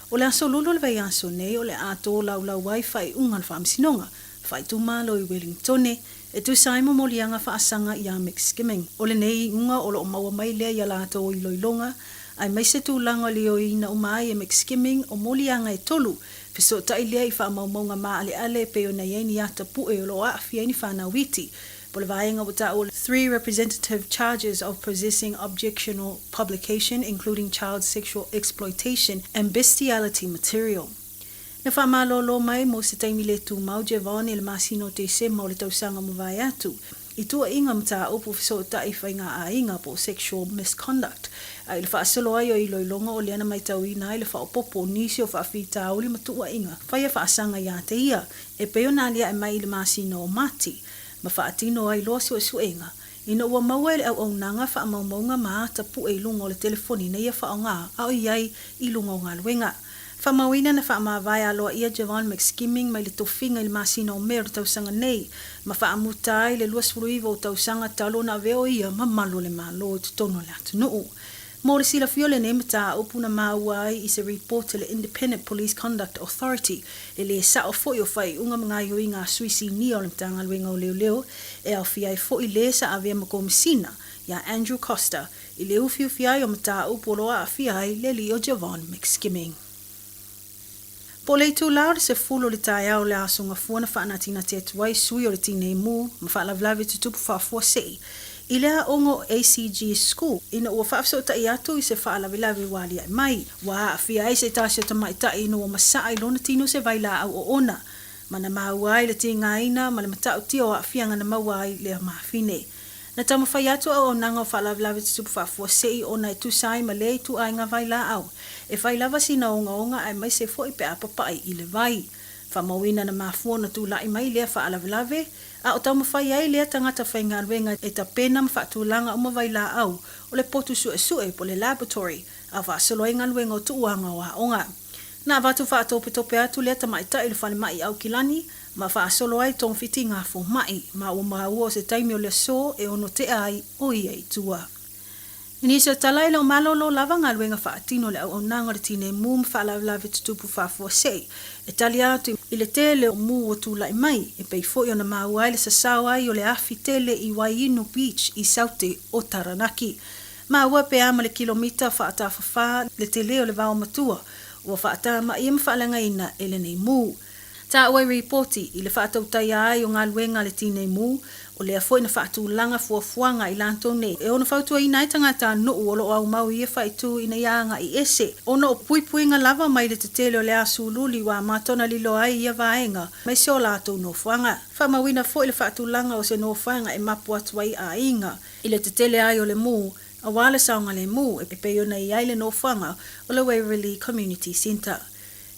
O le aso Lulu o le vaiaso nei o le a tolaulau ai faaiuga a le Faamasinoga Faaitumalo i Welingtone e tusa ai ma moliaga faasaga iā McSkimming. O lenei iuga o lo o maua mai lea i a latou iloiloga aemaise tulaga o le ioeina uma ai e McSkimming o moliaga e tolu, fesootai lea i faamaumauga maaleale e pei ona i ai ni ata pue o lo o aafia ai ni fanau iti po o le vaega ua taua le Three representative charges of possessing objectionable publication including child sexual exploitation and bestiality material. Na faamalōlō mai mo se taimi le tumau Jevon i le masina o Tesema o le tausaga mavae atu i tuuaiga mataupu fesootai faiga-aiga po o sexual misconduct a i le faasolo ai o iloiloga o lea na maitauina ai le faaopoopo o nisi o faafitauli ma tuuaiga faia faasaga iā te ia e pei ona aliae mai i le masina o Mati ma faatino ai loa suesuega ina ua maua e le auaunaga faamaumauga ma ata pue i luga o le telefoni na ia faaaoga a o i ai i luga o galuega. Faamauina na faamavae aloaia Jevaun McSkimming mai le tofiga i le masina o Me o le tausaga nei, ma faamuta ai le 29 o tausaga talu ona avea o ia ma malu o le Malo i totonu o le atunuu. Mo le silafia o lenei mataupu na maua ai i se ripoti a le Independent Police Conduct Authority, le lē sao foi o faaiuga ma gaoioiga a sui sinia o le Matagaluega o Leoleo e aofia ai foi lē sa avea ma Komisina iā Andrew Coster i le ufiufi ai o mataupu o lo o aafia ai le alii o Jevaun McSkimming. Po o le itulā o le 10 o le taeao o le Aso Gafua na faanatinati atu ai sui o le Tinei Mu ma faalavelave tutupu faafuasei i le aoga o ACG School ina ua faafesootai atu i se faalavelave ua aliae mai. Ua aafia ai se tasi o tamaitai ina ua masaa i lona tino se vailaau oona ma na maua ai le tigaina ma le matautia o aafiaga na maua ai lea mafine. Na taumafai atu auaunaga o faalavelave tutupu faafuasei ona e tusa ai ma lea ituaiga vailaau e fai lava sina ogaoga aemaise foi pe a papai i le vai. Faamauina na mafua ona tulai mai lea faalavelave, a o taumafai ai lea tagata faigaluega e tapena ma faatulaga uma vailaau o le potu suesue po o le laboratory a faasolo ai galuega o tuuaga o aoga. Na avatu faatopetope atu lea tamaitai i le falemai i Aukilani ma faasolo ai togafitiga a fomai, ma ua maua o se taimi o le aso e ono tea ai o ia i tua. I nisi o tala, e le o malōlō lava galuega faatino a le auaunaga o le Tinei Mu ma faalavelave tutupu faafuasei e tali atu i le tele o mu ua tulai mai, e pei foi ona maua ai le sasao ai o le afi tele i Waiinu Beach i Saute o Taranaki. Maua pe a ma le kilomita faatafafā le tele o le vao matua ua faatamaia ma faaleagaina e lenei mu. Taua i ripoti i le faatautaia ai o galuega a le Tinei Mu, o lea foi na faatulaga fuafuaga i latou nei e ono fautuaina ai tagata nuu o lo o aumau i ia faaitu ina ia agai ese ona o puipuiga lava mai le tetele o le asululi ua amata ona lilo ai ia vaega mai se o latou nofoaga. Faamauina foi le faatulaga o se nofoaga e mapu atu ai aiga i le tetele ai o le mu aua le saogalemu e pei ona i ai le nofoaga o le Waverley Community Centre.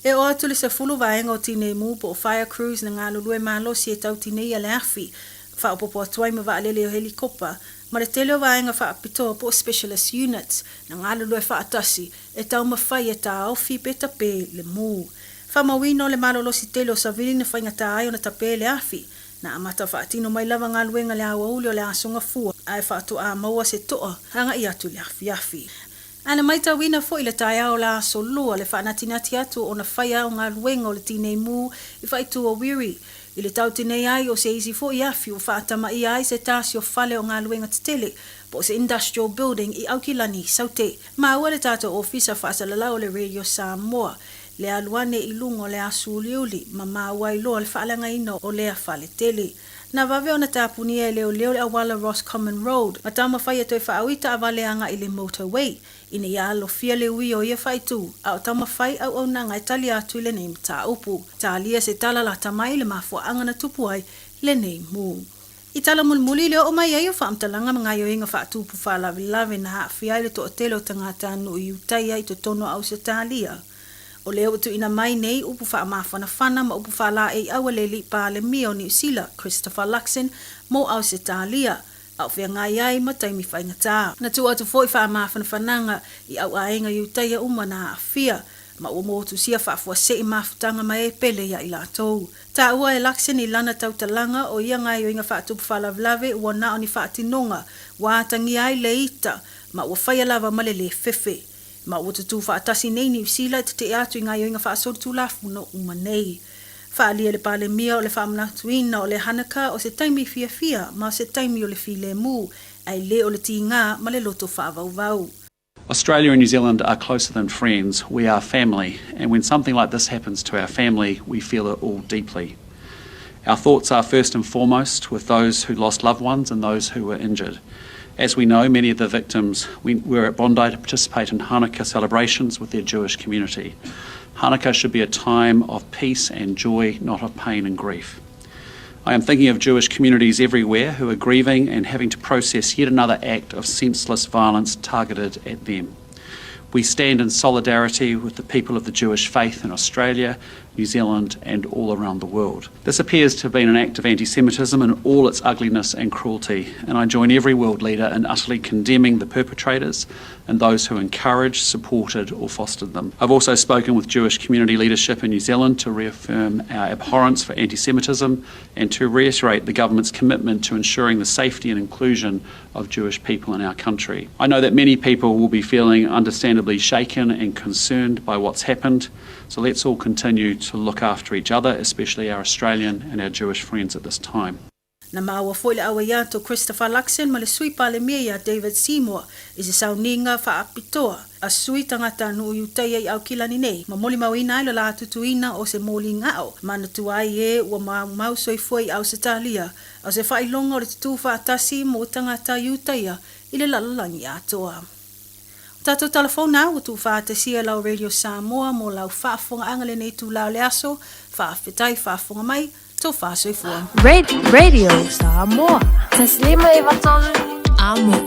E oo atu le 10 vaega o Tinei Mu po o Fire Crews na galulue malosi e tau tineia le afi, faaopoopo atu ai ma vaalele o helikopa, ma le tele o vaega faapitoa po o specialist units na galulue faatasi e taumafai e taofi pe tapē le mu. Faamauina o le malolosi tele o savili na faigata ai ona tapē le afi, na amata faatino mai lava galuega le aoauli o le Aso Gafua ae faatoa maua se toa agai atu i le afiafi. Ae na maitauina foi le taeao o le Aso Lua le faanatinati atu ona faia o galuega o le Tinei Mu i faaitu o Wiri. I le tau tinei ai o se isi foi afi ua faatamaia ai se tasi o fale o galuega tetele po o se industrial building i Aukilani, Saute. Maua le tatou ofisa faasalalau o le Radio Samoa le alu ane i luga o le asu uliuli ma maua ai loa le faaleagaina o lea fale tele. Na vave ona tapunia e leoleo le auala Roscommon Road ma taumafai e toe faaui taavale agai i le motorway ina ia alofia le ui o ia faaitu a o taumafai auaunaga e tali atu i lenei mataupu. Talia se tala lata mai le mafuaaga na tupu ai lenei mu. I tala mulimuli le oo mai ai o faamatalaga ma gaoioiga faatupu faalavelave na aafia ai le toatele o tagatanuu i Iutaia i totonu o Ausetalia. O lea ua tuuina mai nei upu faamafanafana ma upu faalaeiau a le Alii Palemia o Niu Sila, Christopher Luxon, mo Ausetalia, a o feagai ai ma taimi faigata. Na tuu atu foi faamafanafanaga i au aiga Iutaia uma na aafia, ma ua motusia faafuasei mafutaga ma e pele ia i latou. Taua e Luxon i lana tautalaga o ia gaoioiga faatupu faalavelave ua na o ni faatinoga ua atagia ai le ita ma ua faia lava ma le lē fefe. Ma ua tutū faatasi nei Niu Sila e tetee atu i gaoioiga faasolitulafono uma nei. Faaalia le Palemia o le faamanatuina o le Hanukkah o se taimi fiafia ma o se taimi o le filemu, ae le o le tigā ma le loto faavauvau. Australia and New Zealand are closer than friends, we are family, and when something like this happens to our family, we feel it all deeply. Our thoughts are first and foremost with those who lost loved ones and those who were injured. As we know, many of the victims were at Bondi to participate in Hanukkah celebrations with their Jewish community. Hanukkah should be a time of peace and joy, not of pain and grief. I am thinking of Jewish communities everywhere who are grieving and having to process yet another act of senseless violence targeted at them. We stand in solidarity with the people of the Jewish faith in Australia, New Zealand, and all around the world. This appears to have been an act of anti Semitism in all its ugliness and cruelty, and I join every world leader in utterly condemning the perpetrators and those who encouraged, supported, or fostered them. I've also spoken with Jewish community leadership in New Zealand to reaffirm our abhorrence for anti Semitism and to reiterate the government's commitment to ensuring the safety and inclusion of Jewish people in our country. I know that many people will be feeling understandably shaken and concerned by what's happened, so let's all continue to look after each other, especially our Australian and our Jewish friends at this time. Na maua foi le auai atu o Christopher Luxon ma le Sui Palemia ia David Seymour i se sauniga faapitoa a sui tagata nuu Iutaia i Aukilani nei, ma molimauina ai le la tutuina o se moligao manatua ai e ua maumau soifua i Ausetalia a o se faailoga o le tutū faatasi mo tagata Iutaia i le lalolagi atoa. O tatou talafona ua tuufaatasia e lau Radio Samoa mo lau faafofogaaga lenei itulā o le aso, faafetai faafofoga mai, Tofa soifua. Radio Samoa. Taslima Ivatolu. Amo.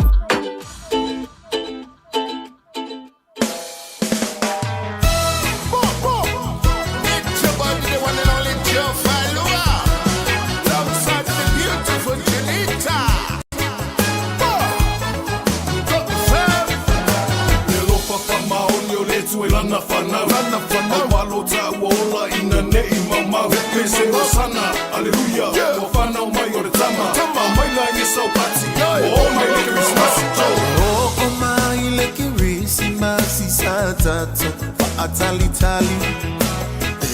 Faatalitali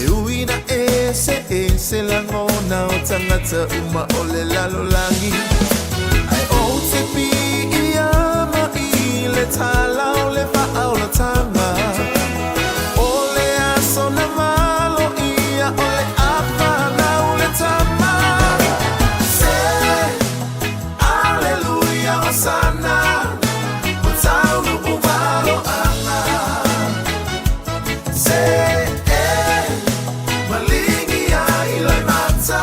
E ui na eseese lagona o tagata uma o le lalolagi Ae ou te piiama i le tala o le faaolataga O le aso na valoia o le a fanau le tama Se Aleluia Hosana Ua taunuu valoaga Se e maligi ai loimata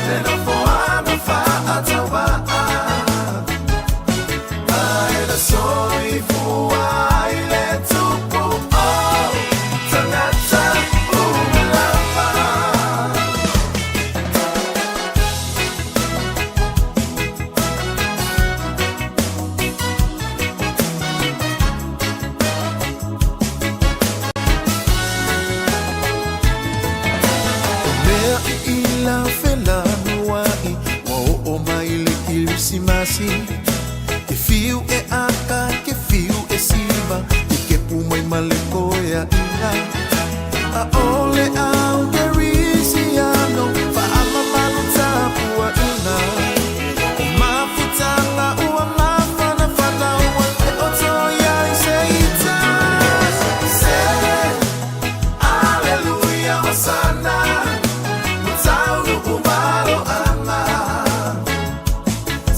Le nofoaga faatauvaa Ae na soifua ai le tupu o tagata uma lava. O mea i ila felanuai Ua oo mai le Kerisimasi Ke fiu e aka, ke fiu e siva Ke kepu mai ma le koeaʻina ʻAʻole au Kerisiano Faamamalu tapuaiga O mafutaga ua mafanafana Ua le oto ai se ita Se Aleluia Hosana Ua taunuu valoaga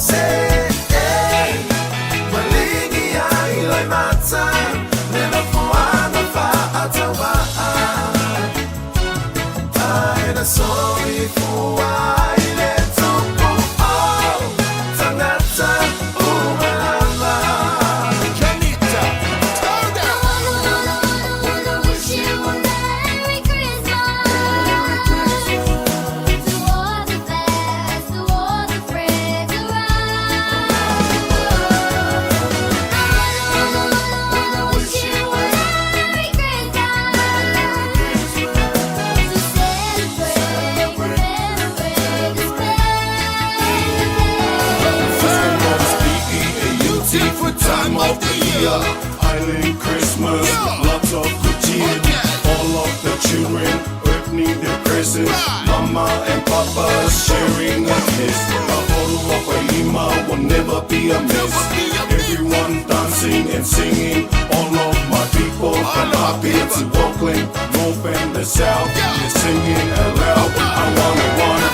Se e maligi ai loimata Le nofoaga faatauvaa be a mess. Everyone dancing and singing. All of my people from Apia to Auckland, north and the south, we're singing aloud. I wanna, wanna.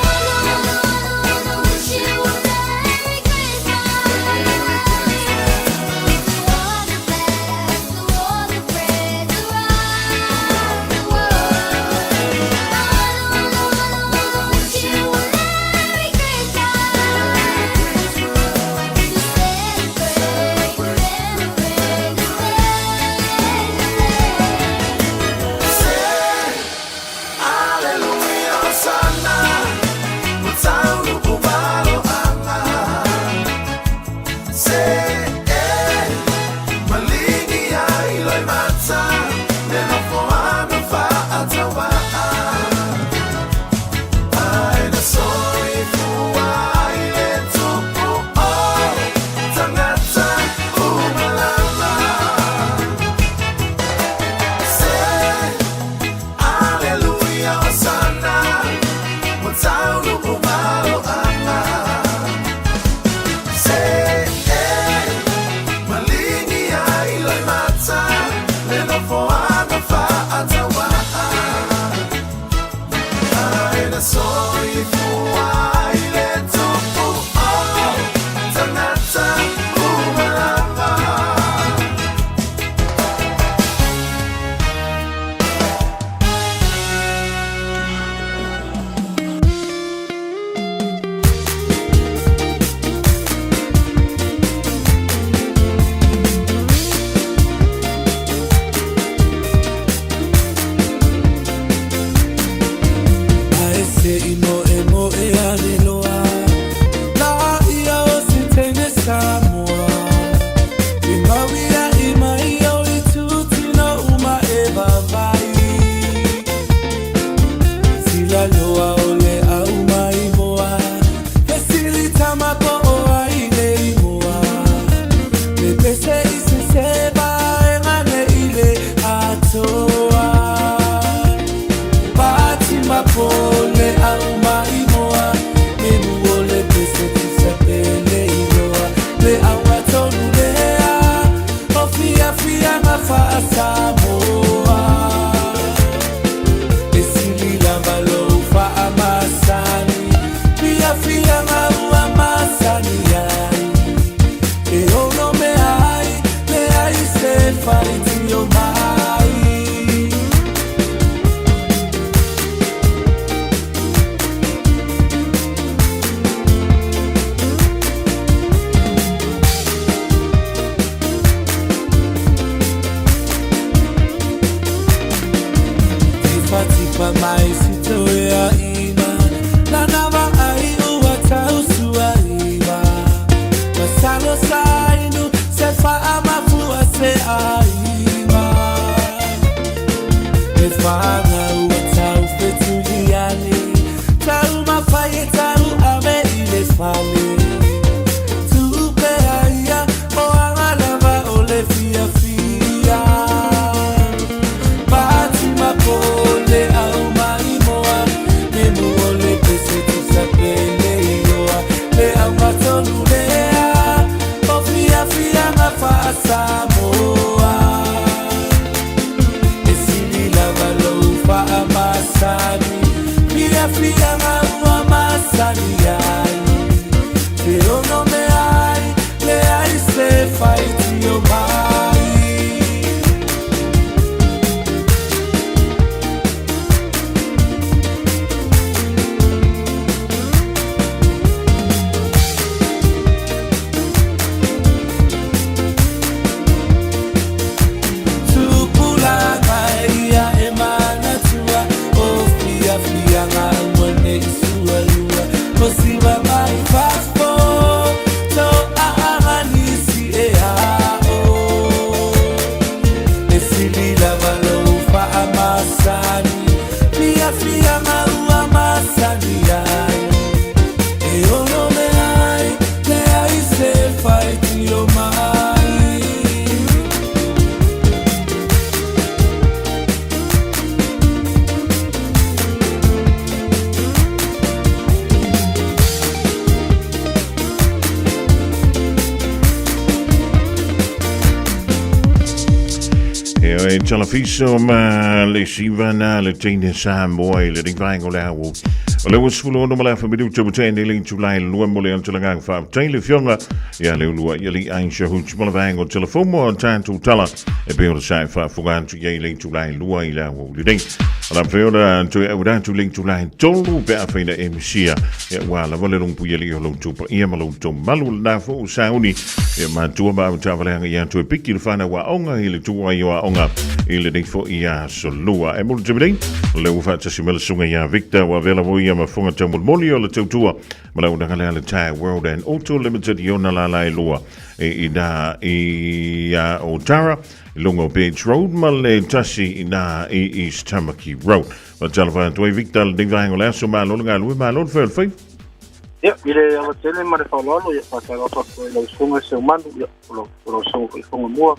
Hallelujah, Hosanna, Talafiso ma le Sivana le teine Samoa i le rivaenga o le aoauli. O le 16 ma le afa minuta ua tea nei le itula e lua mo le atu le agaga faafetai le Afioga ia Leuluai Alii Aisha Hooch ma le vaega o telefomo o tatou tala e pei ona sa e faafofoga atu i ai le itula e lua i le aoauli nei. O le a mafai ona toe auina atu le itula e tolu pe afai na e misia ia ua lava le logopui alii o lo outou paia ma lo outou malu lena foi ua sauni ia matua ma avetaavaleaga ia toe piki le fanau aoga i le tuai o aoga i lenei foi aso lua. E muli taimi nei, o lea ua faatasi mai le susuga ia Victor ua avea lava ia ma fofoga taumolimoli o le tautua ma le auaunaga lea a le Tyre World and Auto Limited i ona lala e lua e ina i Otara i luga o Beach Road ma le tasi ina i East Tamaki Road. Faatalofa atu ai Victor lenei vaega o le aso, malo le galue, malo le fai o le faiva. Ia, i le ava tele ma le faaaloalo, ia, faatalofa atu ai i lau susuga Seumanu, ia, o lau, o lau susuga foi i Fongamua,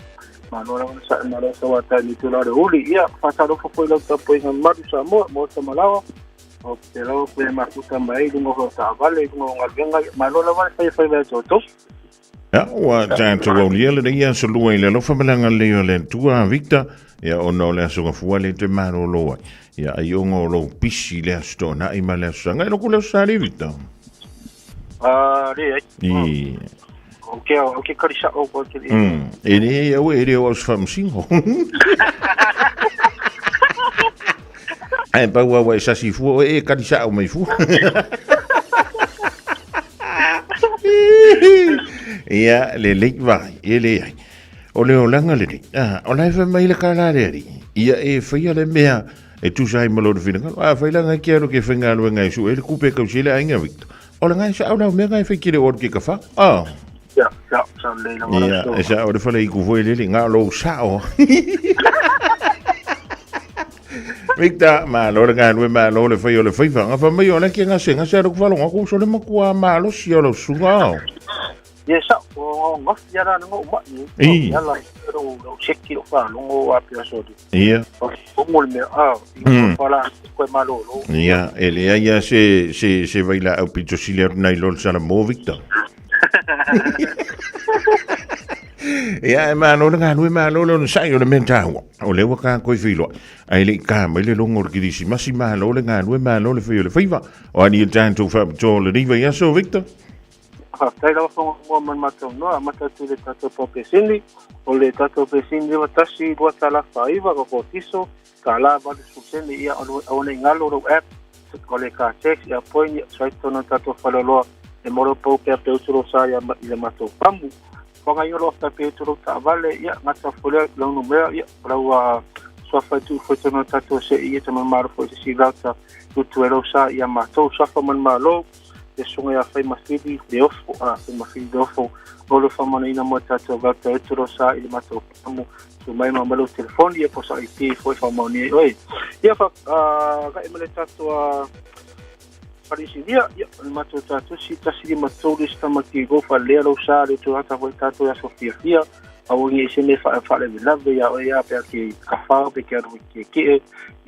malo lava le sae malo sa ua tae ni tula o le uli, ia, faatalofa foi i lau tapuaiga mamalu Samoa, Maota Malawa, o te lava koe e mafuta mai ai i luga o lau taavale, i luga o galuega, ia, malo lava le fai e faiva ia te outou. Ia, ua tatou aulia lenei aso lua i le alofa ma le agalelei o le Atua, Victor, ia ona o le aso gafua le te malolo ai. Ia, ai ona o lou pisi i le aso toanai ma le aso saga. E loko le aso sa le, Victor? Ah, le ai. I... O ke, o ke kari sa o ko te. E le au e le o au se faamasino. Ae pau au e sasi fua, e kari sa au mai fua. Ia, le lei vai, e le ai. O le olaga lenei, ah, o la e fai mai le kālā le alii, ia e faia le mea e tusa ai ma lona finagalo. A fai langa ke alu ke faigaluega e sue le kupe e kausi ai le aiga Victor. O le ngai sa au lau mea ngai fai kile o alu ke kawha. Ah. Ia, ia, sa lei lava Ia, e sa o le fale i ku foi lele, ngā lou sao. Victor, malo le galue, malo le fai o le faiva. Nga fa mai o le ke ngase, ngase alu ku whalonga ku so le makua malo si o lau sunga ao. Ia sa, o ngafi ala na ngau mai. I. Ia la, ro ro seki o whalongo a pia so di. Ia. O o le mea a, i whala koe malolo. Ia, e le ai a se, se, se vaila au pito sile atu nei lol sala mo, Victor. Ia, e malo le galue, malo le onosai o le mea tāua. O lea ua kā koe whiloa. Ai le i kā mai le longo o le kirisimasi, malo le galue, malo le whai o le whaiva. O ani e tātou whaapitoa o le riva i aso, Victor? Faafetai lava Whangamua ma le matou noa, amata atu i le tatou paupesini, o le tatou pesini 91 2 tala 49 kokotiso tala 80 sene, ia aua nei galo lou app o le car tax ia point ia sai totonu o le tatou faleoloa e maua lou pau pea peutu lou sa ia i le matou pamu. Whangaia loa ta peutu lou taavale ia gata folea lau numera ia lau suafa e tuu foi totonu o le tatou se'i ia tamalomalo foi se si lauta tutu e lou sa ia matou suafa ma le malo le susuga ia Faimafili Leofo, a Faimafili Leofo, o le faamaunaina mo tatou vata e tolo sa i le matou pamu tu mai ma malo telefoni ia po sa IP foi faamaunia i oe. Ia fa ga'i ma le tatou a Farisinia, ia o le matou tatusi 153 le sitama ki go fa lea lou sa le tu hata foi tatou i aso fiafia aua nei se mea faalavelave ia oe ia pea ke kawhao pe ke aru ke ke'e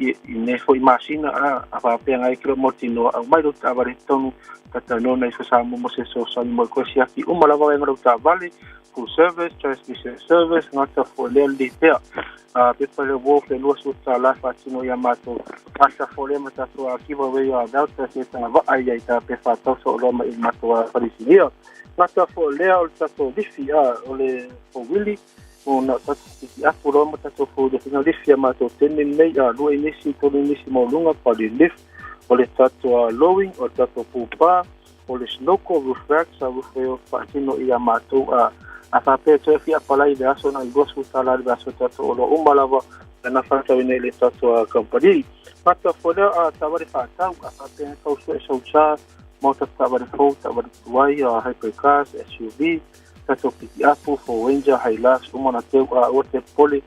i nei foi masina a a faapea ngai kilo mo tino au mai lo taavale tonu tata nona i sa mo se so sa mo ko siaki uma lava ngai lo taavale full service transmission service ngata fo le le pea a pe pa le wo fe lua su ta la fa tino ia matou asa fo le ma tatou a kiva we ia delta se ta va ai ia ta pe fa tau so lo ma i matou a farisinia Gata fo lea o le tatou lifi a o le fowili o na tatou piki apu loa ma tatou fowili fina lifi a matou tene nei a lua inisi tolu inisi maualuga pa le lift o le tatou a lowing o le tatou pupa o le snoko roof rack sa roof rail faatino ia matou a a faapea toe fia apalai le aso na i $20 le aso tatou oloa uma lava na faatauina i le tatou a kamupani. Gata fo lea a taavale faatau a faapea tau sue sausa maota taavale fou, taavale tuai, hybrid cars, SUV, tatou pikiapu, Ford Ranger, Hilux, uma na teu a ua te popole,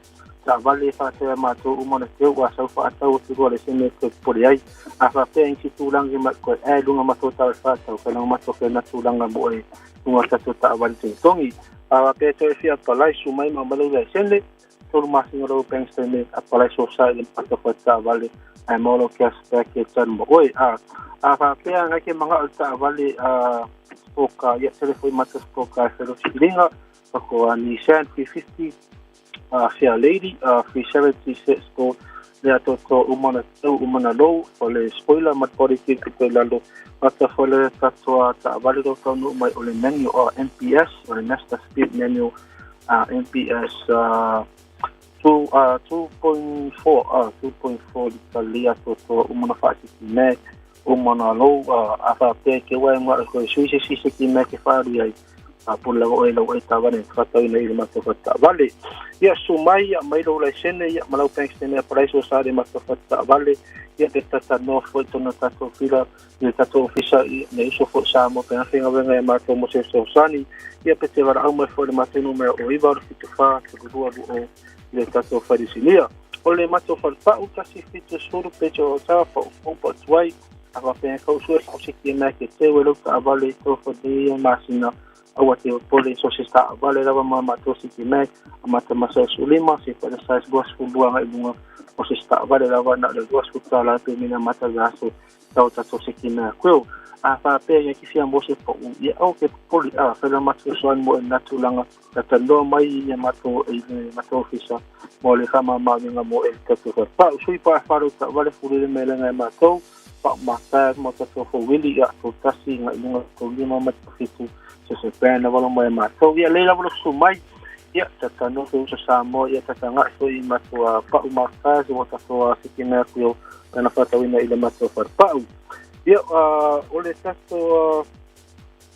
taavale e faatea e matou uma na teu a sau faatau atu loa le sene e toe popole ai. A faapea isi tulaga ma koe ae luga matou taavale faatau, kai luga matou ke na tulaga mo e luga tatou taavale togitogi. A faapea toe fia apply su mai ma mai lau sene, tolu masina lau bank statement apply so sa i le matou fa taavale ae maua lau cash back e tanu ma oe. A a faapea ngai ke manga'o le taavale a sport car, ia tele foi matou sport car e felo siliga pako a Nissan 350 Fair Lady 376 Sport le atoatoa uma ona tau uma ona lou o le spoiler ma le body kit pito i lalo. Gata foi le tatou taavale o lo o taunuu mai o le manual MPS o le Master Speed Manual MPS 2.4 2.4 lita le atoatoa uma ona faasitimea uma ona lou. A faapea e te uae ma e sui se isi seki mea e te faaali ai, a pule lava oe i lau aitavale e te faatauina i le matou faletaavale. Ia, susu mai, ia, aumai lou laisene, ia, ma lau bank statement apalai so sa le matou faletaavale, ia, pe talatalanoa foi tonu le tatou fila i le tatou ofisa, ia, nai uso foi i Samoa pe a faigaluega ia matou mo se fesoasoani, ia, pe te valaau mai foi i le matou numera o 987 3220 i le tatou falesinia. O le matou falepau, 170 Pejo Otara, pau fou pau tuai, a faapea e kau sue sau se kia mea ke teu e lau taavale i tō whanei ia masina, aua te popole so se taavale lava ma matou se ki mea, a mata ma size 15, se whare size 22 ngai lunga o se taavale lava na le 20 tala pe mina mata gaso tau tatou se ki mea koe. A faapea ia ki fia mo se pau, ia au ke popole a whaira matou soan mo e nā tūlanga, talanoa mai ia matou i le matou ofisa mo le faamamaavega mo e le tatou falepau. Sui pa wharo taavale fulele me lenga e matou, pau mata mo tatou fauwili ia tau tasi ngai lunga tau lima ma tau fitu se se brand lava mo e matou. Ia le lava lo susu mai, ia talanoa foi uso Samoa, ia tatangai foi i matou pau mata se mo tatou siki mea kuio pena whātauina i le matou falepau. Ia o le tatou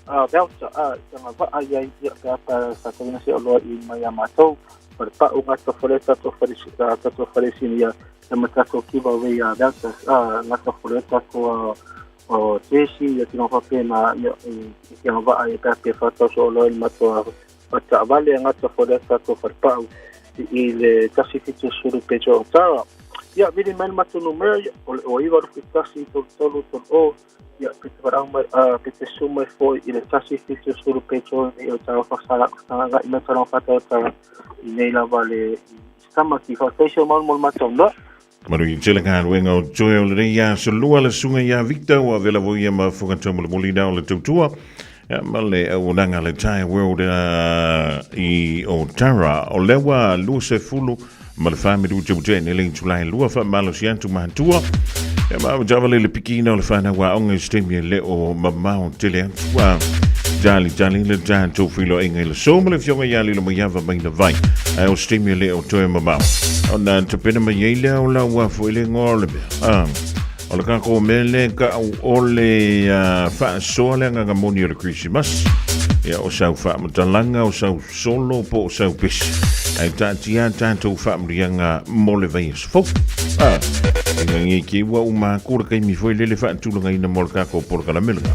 voucher i tanga vaa iai, ia pe apa whātauina se oloa i mai a matou falepau ngata fole tatou fale tatou fale sini ia ma tatou giveaway vouchers ngata fole tatou o jesi ia tino whapena ia i tanga vaa ia pe apa whātau se oloa i matou taavale ngata fole tatou falepau i le 170 Pejo Otara. Ia, vili mai le matou numera, ia, o le o iva rufi tasi tolu tolu tolu o, ia, pe te wharau mai, pe te su mai foi i le 170 Pejo i o tau whasara, whasangaga i mai tau whatau tau i nei lava le i stamaki. Whataisi o maunu mo le matou noa. Manuia tele galuega o toe o lenei aso lua le susuga ia Victor ua avea lava ia ma fofoga taumolimoli na o le tautua ia, ma le auaunaga a le Tyre World i Otara. O lea ua 24 minute ua tea nei le itula e lua faamalosi atu matua. Ia ma ua le pikiina o le whanau aoga i se taimi e le o mamao tele atu a tali tali le tatou feiloaiga i le aso ma le afioga ia Lilomaiava Maina Vai. Ae o se taimi e le o toe mamao. Ona tapena mai ai lea o lau afo i le igoa o le mea. Ah, o le kako mea le ka'au o le faasoa le agaga moni o le Kerisimasi. Ia o sau faamatalaga, o sau solo po o sau pese. Ae taatia tatou faamanuiaga mo le vaiaso fou. Ah, e ngangi ke ua uma aku le kaimi foi lele faatulagaina mo le kako polokalame lena.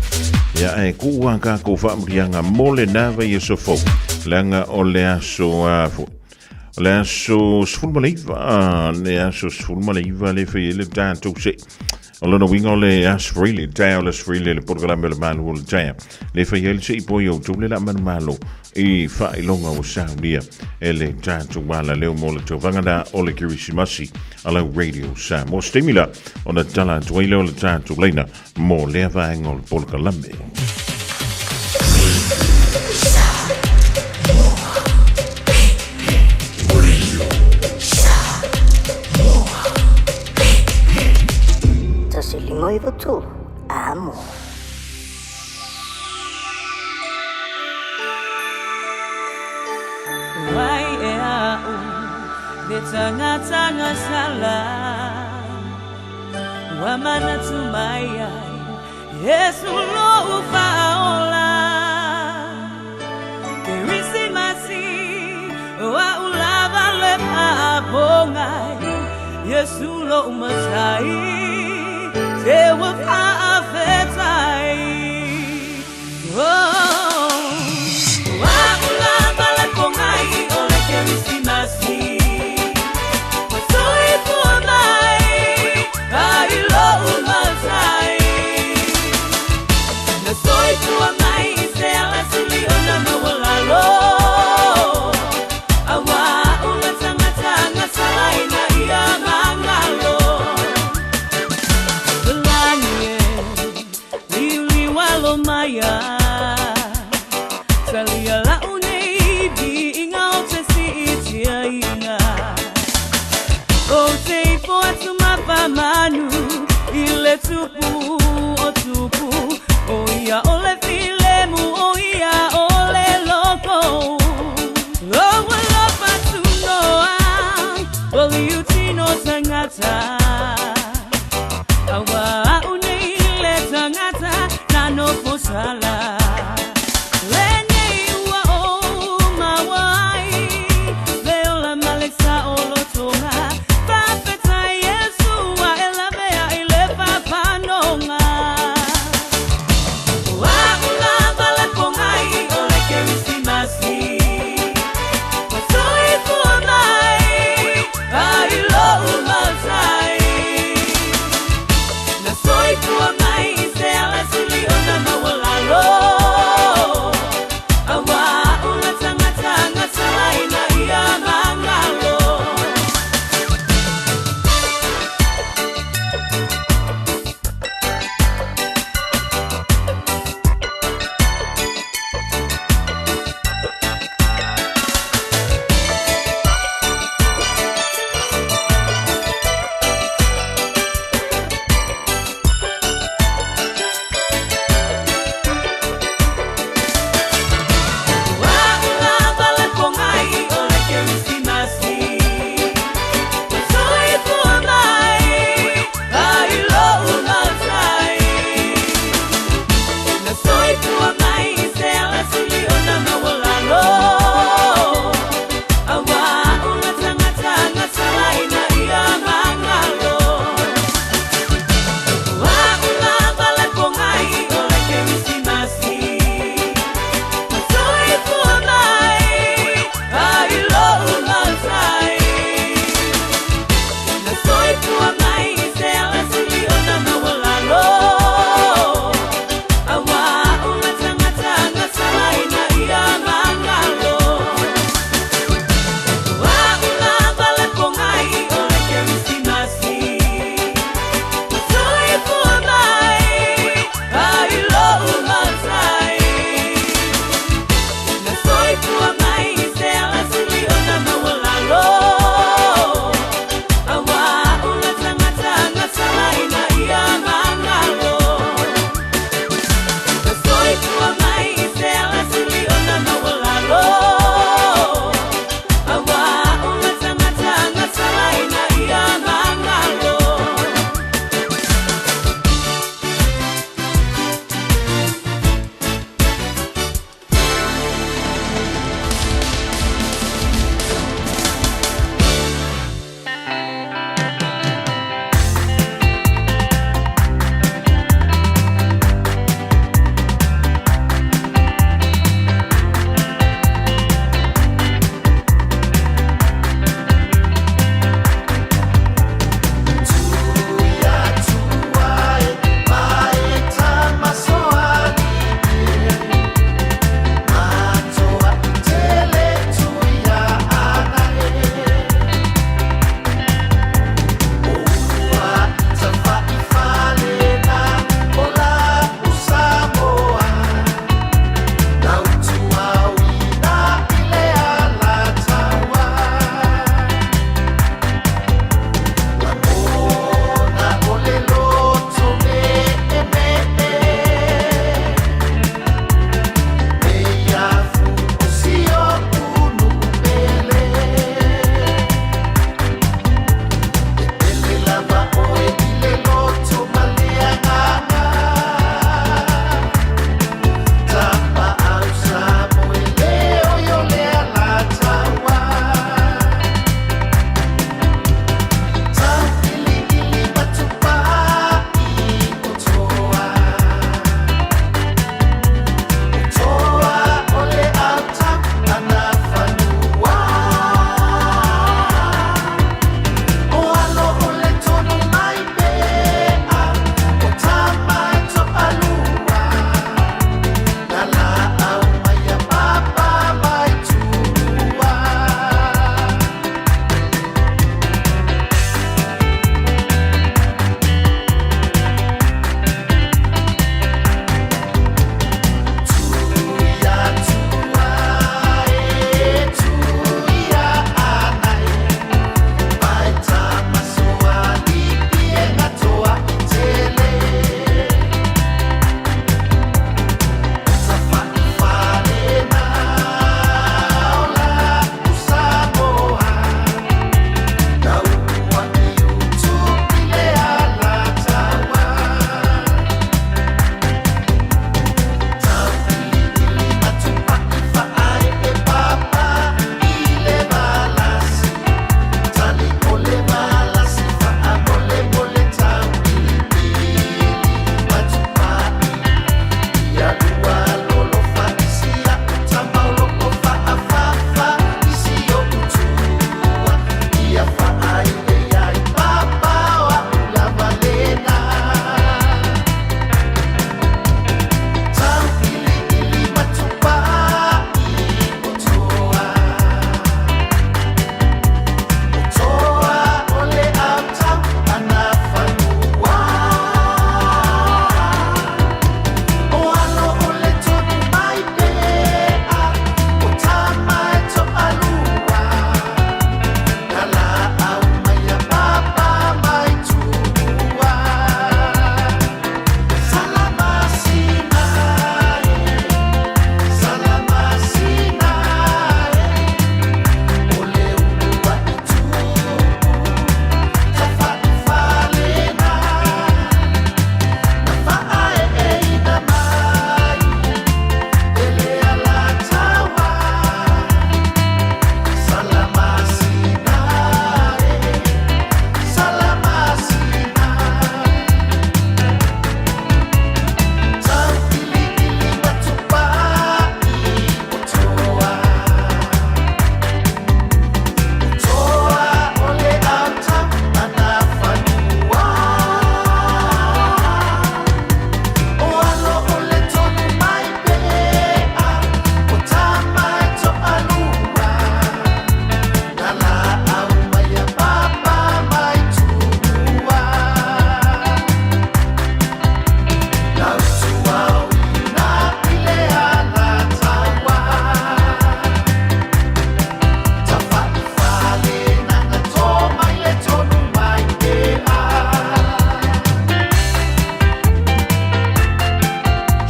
Ia ae kuu a kako faamanuiaga mo le na vaiaso fou. Leaga o le aso a foi. O le aso 19, le aso 19 le fai ai le tatou se. O lona uiga o le aso Friday, taeao o le aso Friday le polokalame o le Malu o le taeao. Le fai ai le sei poi o tau le la manu malo i faailoga ua saunia e le tatou alaleo mo le tauvaga na o le Kerisimasi a lau Radio Samoa. Se taimi la ona tala atu ai lea o le tatou laina mo lea vaega o le polokalame. Tasi lima iva tolu, amo. Wai e au le tangatanga sala Ua manatu mai ai Yesu lou faaola Kerisimasi Ua ulava le paapongai Yesu lou matai Te ua faafetai Oh, ua ulava le pongai o le Kerisimasi Ua soifua mai ai lou matai Na soifua mai i se alasili o na maualalo Aua ua tangatanga salaina ia mangalo Lani e faamanu i le tupu o tupu o ia o le filemu o ia o le loko o ua lofa tunoa o liutino tagata aua a'u nei le tagata na nofosala lenei ua ou maua ai le ola ma le saolotoga faafetai Iesu ua e lavea i le faafanoga o a'u lava le pogai o le Kerisimasi ua soifua mai ai lo'u matai.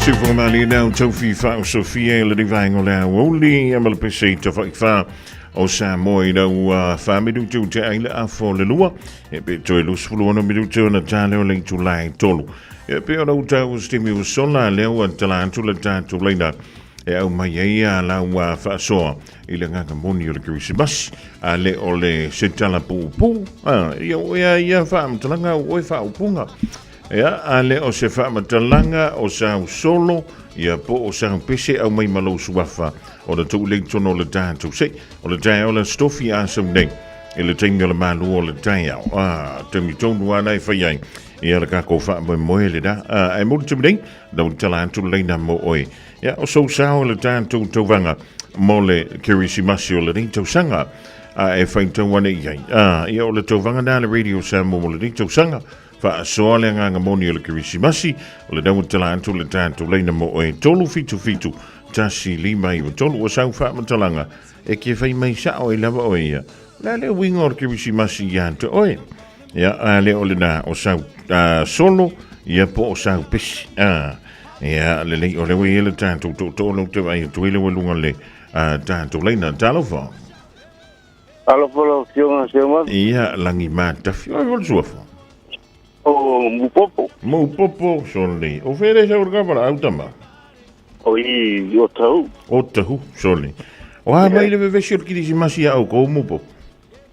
Siufoga malie nau taufi fa'aosofia i lenei vaega o le aoauli ia ma le pese i tafa'ifā o Samoa i lau 4 minute ua te'a ai le afa o le 2 e pe toe 26 minute ona ta lea o le itulā e 3. Ia pe ona utau o se taimi ua sola lea ua tala atu le tatou laina e au mai ai a lau faasoa i le agaga moni o le Kerisimasi a le o le se tala puupuu ia oe ia faamatalaga oe faaupuga. Ia, a le o se faamatalaga o sau solo, ia po o sau pese au mai ma lou suafa, o le tuu lei tonu o le tatou sei, o le taeao le stofi a sau nei, i le taimi o le malu o le taeao. A, taimi tonu ana e fai ai, ia le kako faamoemoe le da. A, e muli tumi nei, lau tala atu le leina mo oe. Ia, o sou sao le tatou tauvaga mo le Kerisimasi o lenei tausaga. A e faitau ane i ai. A, ia o le tauvaga na le Radio Samoa mo lenei tausaga. Faasoa le agaga moni o le Kerisimasi, o le naua tala atu le tatou laina mo oe 377 1593 ua sau faamatalaga e ke fai mai sa'o ai lava oe ia. O le a le uiga o le Kerisimasi iā te oe? Ia, a le o lena o sau solo, ia po o sau pesi. Ia, lelei o le ua i ai le tatou tootoo lau te vaai atu ai le ua luga le tatou laina. Talofa. Alofa lau Afioga Seumanu. Ia, lagi matafi. Oi, o le suafa. O Mupopo. Mupopo, sole. O fere sa urka para au tama. O i o tahu. O tahu, sole. O ha mai le vevesi o le kirisimasi au ko Mupopo.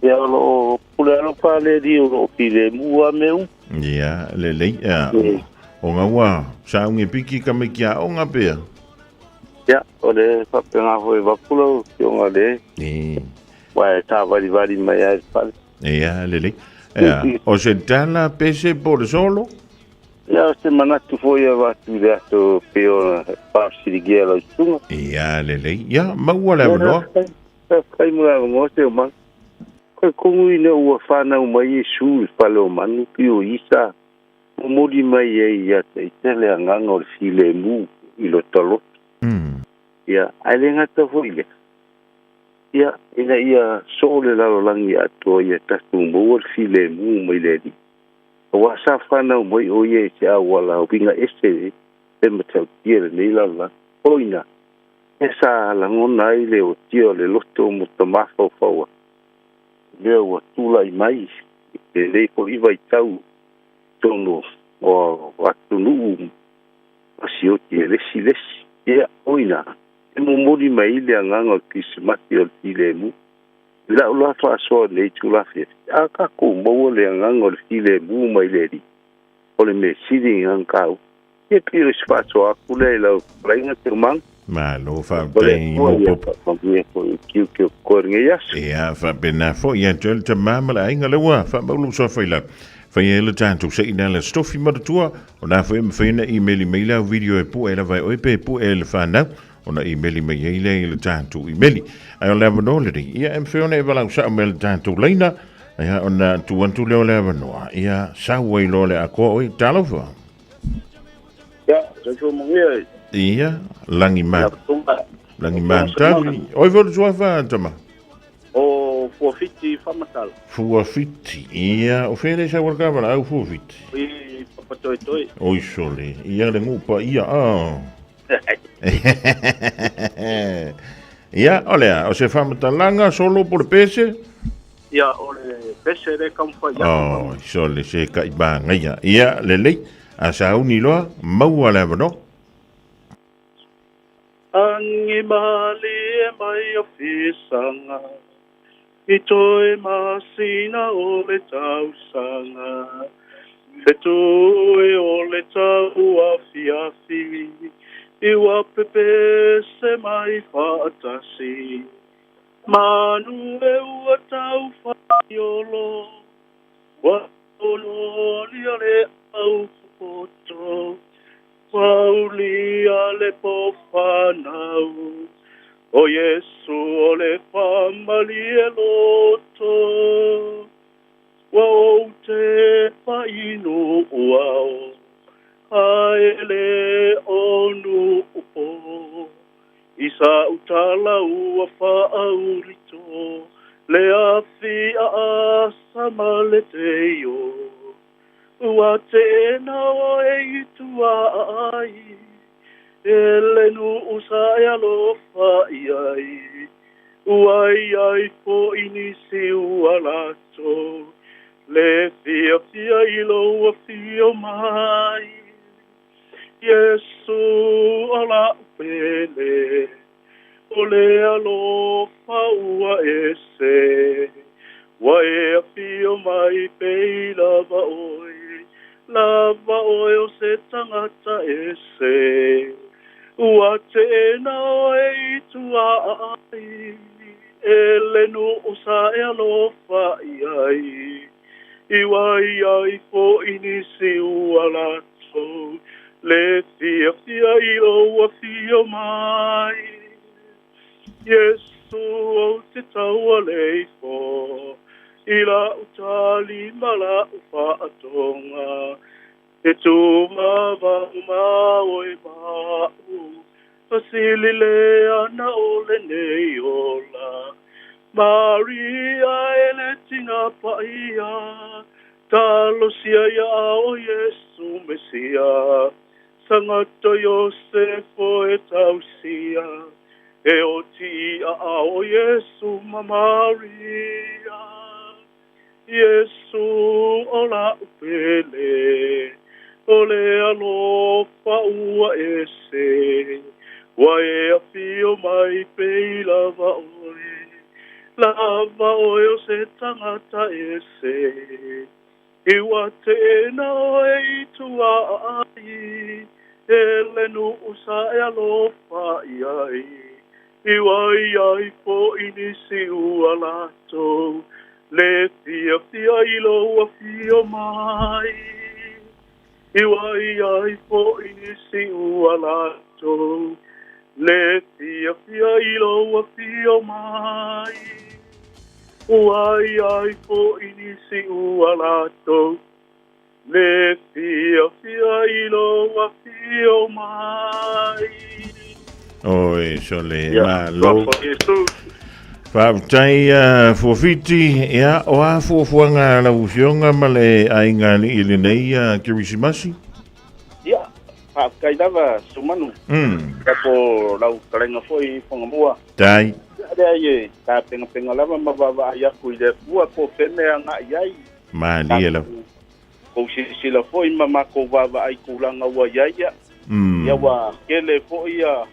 Ia o lo pule alofa le di o lo pile mua meu. Ia, le lei. Ia, o ngaua, sa unge piki ka me kia o ngā pea. Ia, o le whapenga hoi vapula o fionga le. Wa e tā vari vari mai ai pale. Ia, le lei. Ia, o se tala pese po le solo? Ia, o se manatu foi a watu le ato pe ona whaasirigia lau sunga. Ia, le lei. Ia, maua le avanoa. Kai mo le avanoa te o mana. Koe kongu i ne ua whanau mai e su i whale o manu pi o isa. Momoli mai e ia te i te le anganga o le file mu i lo taloto. Ia, ai le ngata foi le. Ia, ina ia so le lalolangi atoa ia tatou maua le filemu mai le Alii. Aua sa fanau mai o ia i se auala uiga ese le matautia lenei lalolagi. O ina, e sa lagona ai le otia o le loto mo tamafaufau atu. Lea ua tula'i mai i lenei fo'i vaitau tonu o atunuu pasioti e lesi lesi. Ia, o ina, e momoli mai ai le agaga o le Kerisimasi o le filemu. I la'u la faasoa i lenei itula afiafi, a tatou maua le agaga o le filemu mai le Alii, o le mea sili i gagakāua. Ia pei o se faasoa atu lea i lau fetalaiga Teumaga. Malo O le faafetai Atua ia Mupopo. faamanuia foi i tiute o totoe i lenei aso. Ia faapena foi ia te oe le tama ma le aiga lea ua faamaulu soafa i lau. Fai ai le tatou seina le stofi matatua, o na foi e mafai ona imeli mai lau video e pue lava e oe pe pue e le whanau, ona imeli mai ai lea i le tatou imeli. Ai o le avanoa lenei, ia e mafai ona e walau sao mai le tatou laina, ia ona tu atu lea o le avanoa, ia sau ai loa le akoa oe, talofa. Ia, soifua manuia. Ia, langi ma, Ia, tonga. langi matavi. Oi foi le suafa, tama. O Fuafiti Whamatala. Fuafiti, ia, o whele sa wala wala au Fuafiti. I Papatoetoe. Oi sole, ia le ngupa, ia, ah. Ia, o lea, o se whamatalanga, solo po le pese. Ia, o le pese le kamwhai ia. Oh, sole se ka i ngaia. Ia, le lei, a sa uni loa, maua le avanoa. Angi malie mai o fisanga, i toi masina o le tausanga. Whetue o le tau afiafi, i wa pepese mai whaatasi. Manu e ua tau whaiolo, wa ono lia le au poto, wa ulia le po whanau. O Yesu o le whamali e loto, wa o te whainu uao, ae le onu upo. I sa utala ua whaaurito, le afi a asa ma le teio. Ua tēnā o e i tua ai, E le nuu sa e alofa i ai, ua i ai foʻi nisi ua latou le fiafia i lou afio mai. Iesu o la'u pele, o le alofa ua ese, ua e afio mai pei lava oe, lava oe o se tagata ese. Ua teena oe i tuaai, e le nuu sa e alofa i ai, i ua i ai foʻi nisi ua latou le fiafia i lou afio mai. Iesu ou te taualeifo i la'u tali ma la'u fa'atoga, e tuvavau ma oe ma'u, fasili le ana o lenei ola. Maria e le tina paia, talosia ia o Iesu Mesia, sagato Iosefo e tausia, e oti i aao o Iesu ma Maria. Iesu o la'u pele, o le alofa ua ese, ua e afio mai pei lava oe, lava oe o se tagata ese. I ua teena oe i tuaai, e le nuu sa e alofa i ai, i ua i ai foʻi nisi ua latou le fiafia i lou afio mai. I ua i ai foʻi nisi ua latou le fiafia i lou afio mai. Ua i ai foʻi nisi ua latou le fiafia i lou afio mai. Oi, sole, malo. Faafetai Fuafiti, ia, o a fuafuaga a lau Afioga ma le aiga alii i lenei Kerisimasi? Ia, faafetai lava Sumanu. Ia po lau fetalaiga foi i Fagamua. Tai. Ia, leai e tapenapena lava ma vaavaai atu i le Atua po o fea mea e agai ai. Malie lava. Kou silasila foi ma makou vaavaai i tulaga ua i ai, ia. Ia ua tele foi ia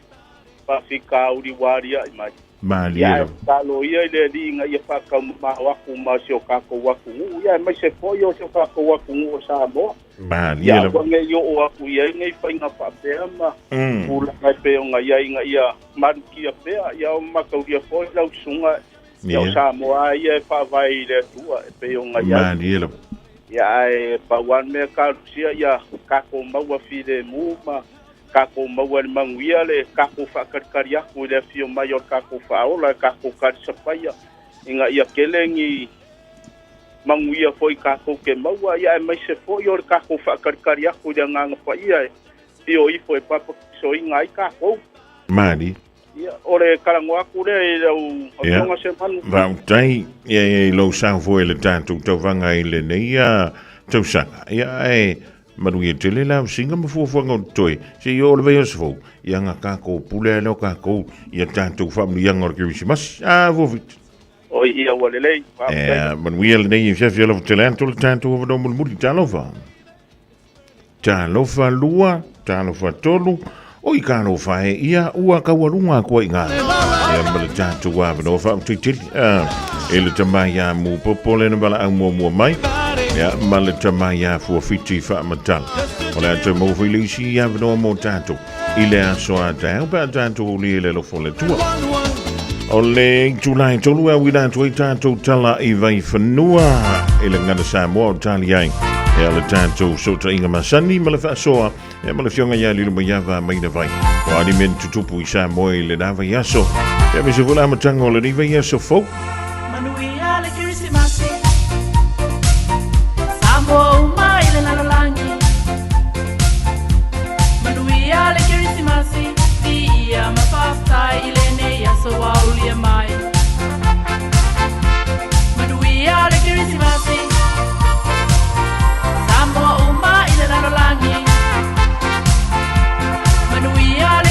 faafitauli ua aliaʻi mai. Malie Ia, ae lava. tatalo ia i le Alii ina ia faataumamao atu ma si o tatou atunuu, ia aemaise foi o si o tatou atunuu o Samoa. Malie Ia lava. aua ne i oo atu i ai nei faiga faapea ma tulaga e pei ona i ai ina ia malutia pea. Ia o mataulia foi lau susuga, ia o Samoa lava ia e faavae i le Atua e pei ona i ai. Malie lava. Ia ae pau lava le mea talosia ia tatou maua filemu ma tatou maua i le manuia le tatou faatalitali atu i le afio mai o le tatou Faaola e tatou talisapaia ina ia tele ni manuia foi tatou te maua, ia aemaise foi o le tatou faatalitali atu i le Agaga Paia e afio ifo e papatisoina ai tatou. Malie. Ia, o le talanoa atu lea i lau Afioga Semanu. Faafetai ia i lou sao foi i le tatou tauvaga i lenei tausaga. Ia, ae manuia tele la usiga ma fuafuaga o totoe. Se i oo le vaiaso fou, ia ga kākou pule ai lea o kākou ia tatou faamanuiaga o le Kerisimasi. A, fuafiti. Oi, ia ua lelei. Faafetai. Ia, manuia lenei afiafi alofa tele atu le tatou avanoa mulimuli. Talofa. Talofa lua, talofa tolu, oi talofa e ia ua taualuga atu ai i ina. Ia ma le tatou avanoa faafetai tele e le tama ia Mupopo lena valaau muamua mai. Ia ma le tama ia Fuafiti Faamatala. O le a toe maua foi le isi avanoa mo tatou i le aso a taeao pe a tatou aulia i le alofa o le Atua. O le itula e tolu e auina atu ai tatou tala i Vaifanua i le gagana Samoa o tali ai e le tatou fesootaiga masani ma le faasoa e ma le afioga ia Lilomaiava Maina Vai. O a ni mea na tutupu i Samoa i lena vaiaso. E aemaise foi le amataga o lenei vaiaso fou. Manuia le Kerisimasi, Samoa uma i le lalolagi. Manuia le Kerisimasi, viia ma faafetai i lenei aso ua aulia mai. Manuia le Kerisimasi, Samoa uma i le lalolagi. Manuia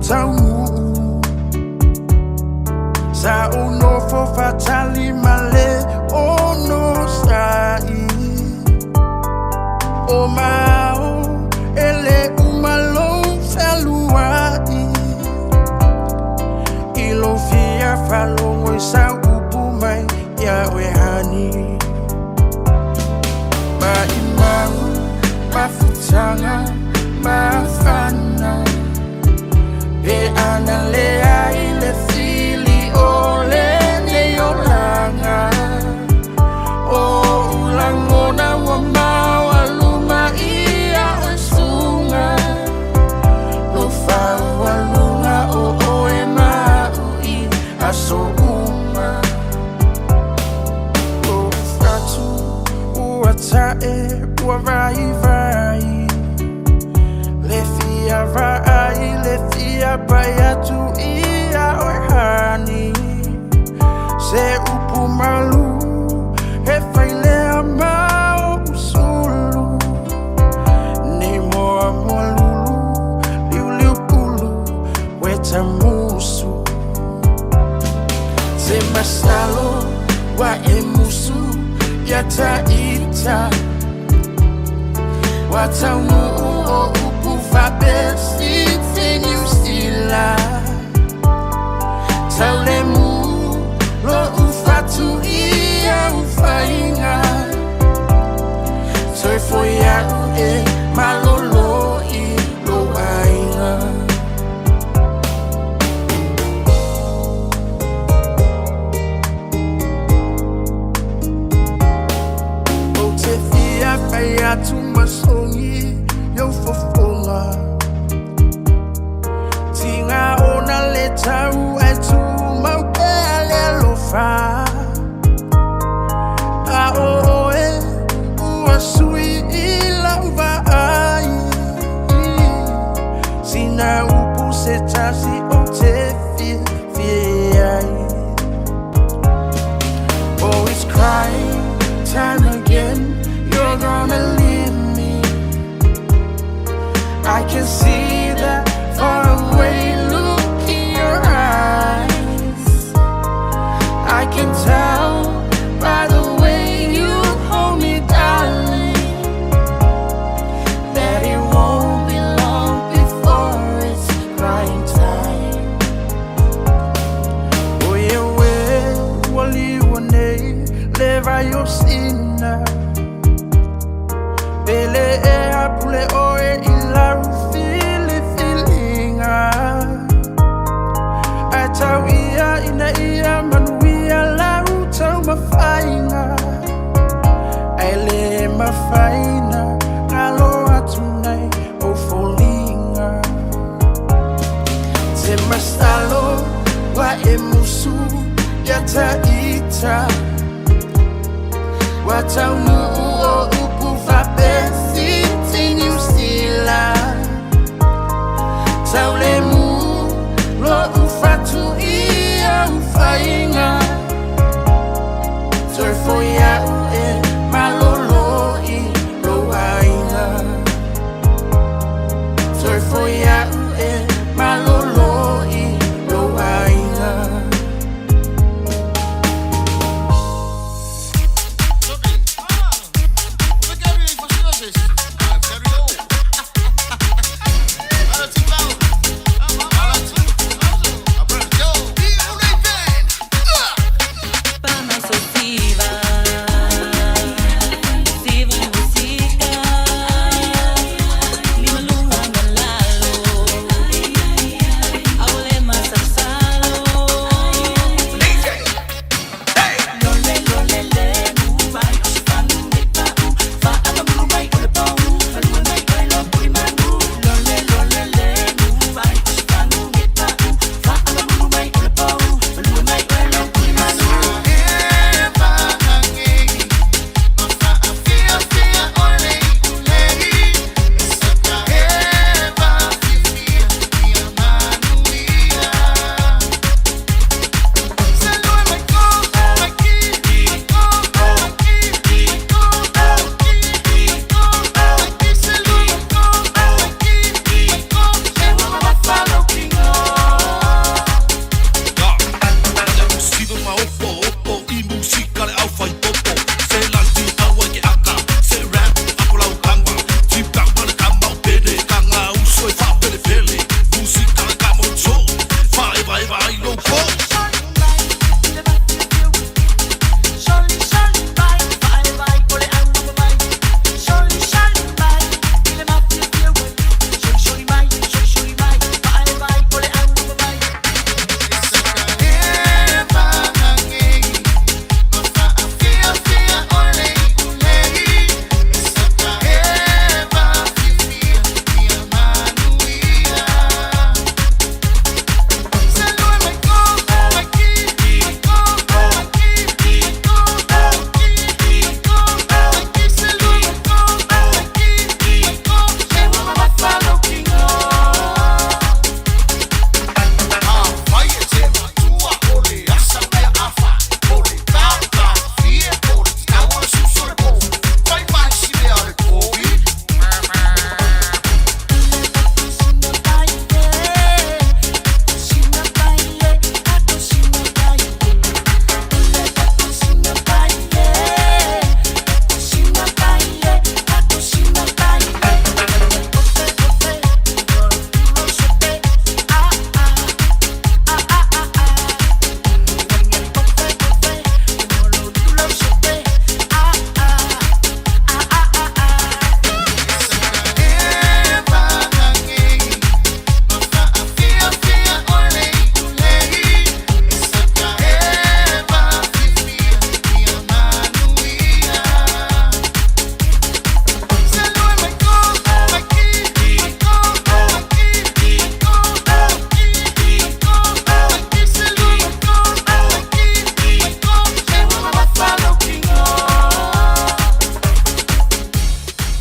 taunuu Sa ou nofo faatali ma le onosaʻi O mao e lē uma lou fealuaʻi I lou fia faalogo i sau upu mai iā oe hani Maʻimau mafutaga mafana Pe ana leai le fili o lenei olaga O oʻu lagona ua maualuma ia oe suga Lou faualuga o oe ma aʻu i aso uma Lou fatu ua ta'e ua vaivai Le fia vaai le fia pai atu ia oe hani Se upu malu e fai lea ma oʻu sulu Nei moamoa lulu liuliu pulu ueta musu Se masalo ua e musu ia ta'ita Ua taunuu o upu faapesiti Niu Sila Taulemu loʻu fatu i au faiga Toe foi aʻu e malolo i lou aiga. Ou te fia fai atu ma sogi i ou fofoga Tiga ona le tau ae tumau pea le alofa A o oe ua sui i lau vaai Sina upu se tasi ou te fiafia ai Oh, it's crying time again. You're gonna leave me. I can see that faraway look in your eyes. I can tell by the way you hold me, darling, that it won't be long before it's crying time. O ia oe ua liua nei le vai o Sina Pele e apule oe i lau filifiliga Ae tau ia ina ia manuia lau taumafaiga Ae lē mafai ona galo atu nai ou foliga Te masalo ua e musu ia ta'ita Ua taunuu o upu faapesiti Niu Sila Taulemu loʻu fatu i au faiga Toe foi aʻu e malolo i lou aiga Toe foi aʻu e malolo i lou aiga.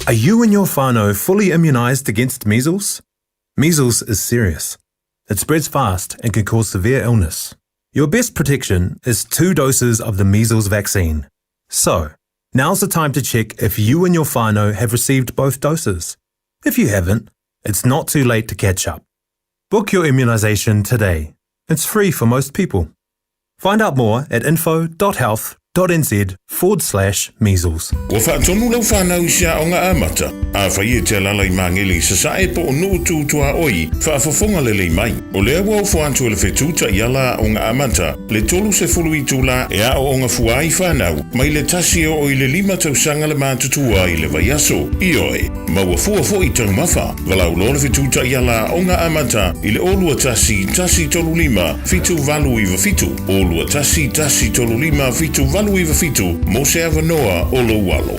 Are you and your whānau fully immunised against measles? Measles is serious. It spreads fast and can cause severe illness. Your best protection is two doses of the measles vaccine. So, now's the time to check if you and your whānau have received both doses. If you haven't, it's not too late to catch up. Book your immunisation today. It's free for most people. Find out more at info.health.nz forward slash measles. Ua faatonu lau fanau i se aoga amata, afai e te alaala i Magele i Sasae po o Nuu Tu Tuaoi, faafofoga lelei mai. O lea ua ofo atu e le Fetu Taiala Aoga Amata le 30 itula e aooga fua ai fanau mai le tasi e oo i le lima tausaga le matutua i le vaiaso. Ioe, maua fua foi taumafa. Valaau loa le Fetu Taiala Aoga Amata i le 0 21 135 7897, 0 21 135 7897 mo se avanoa o lou alo.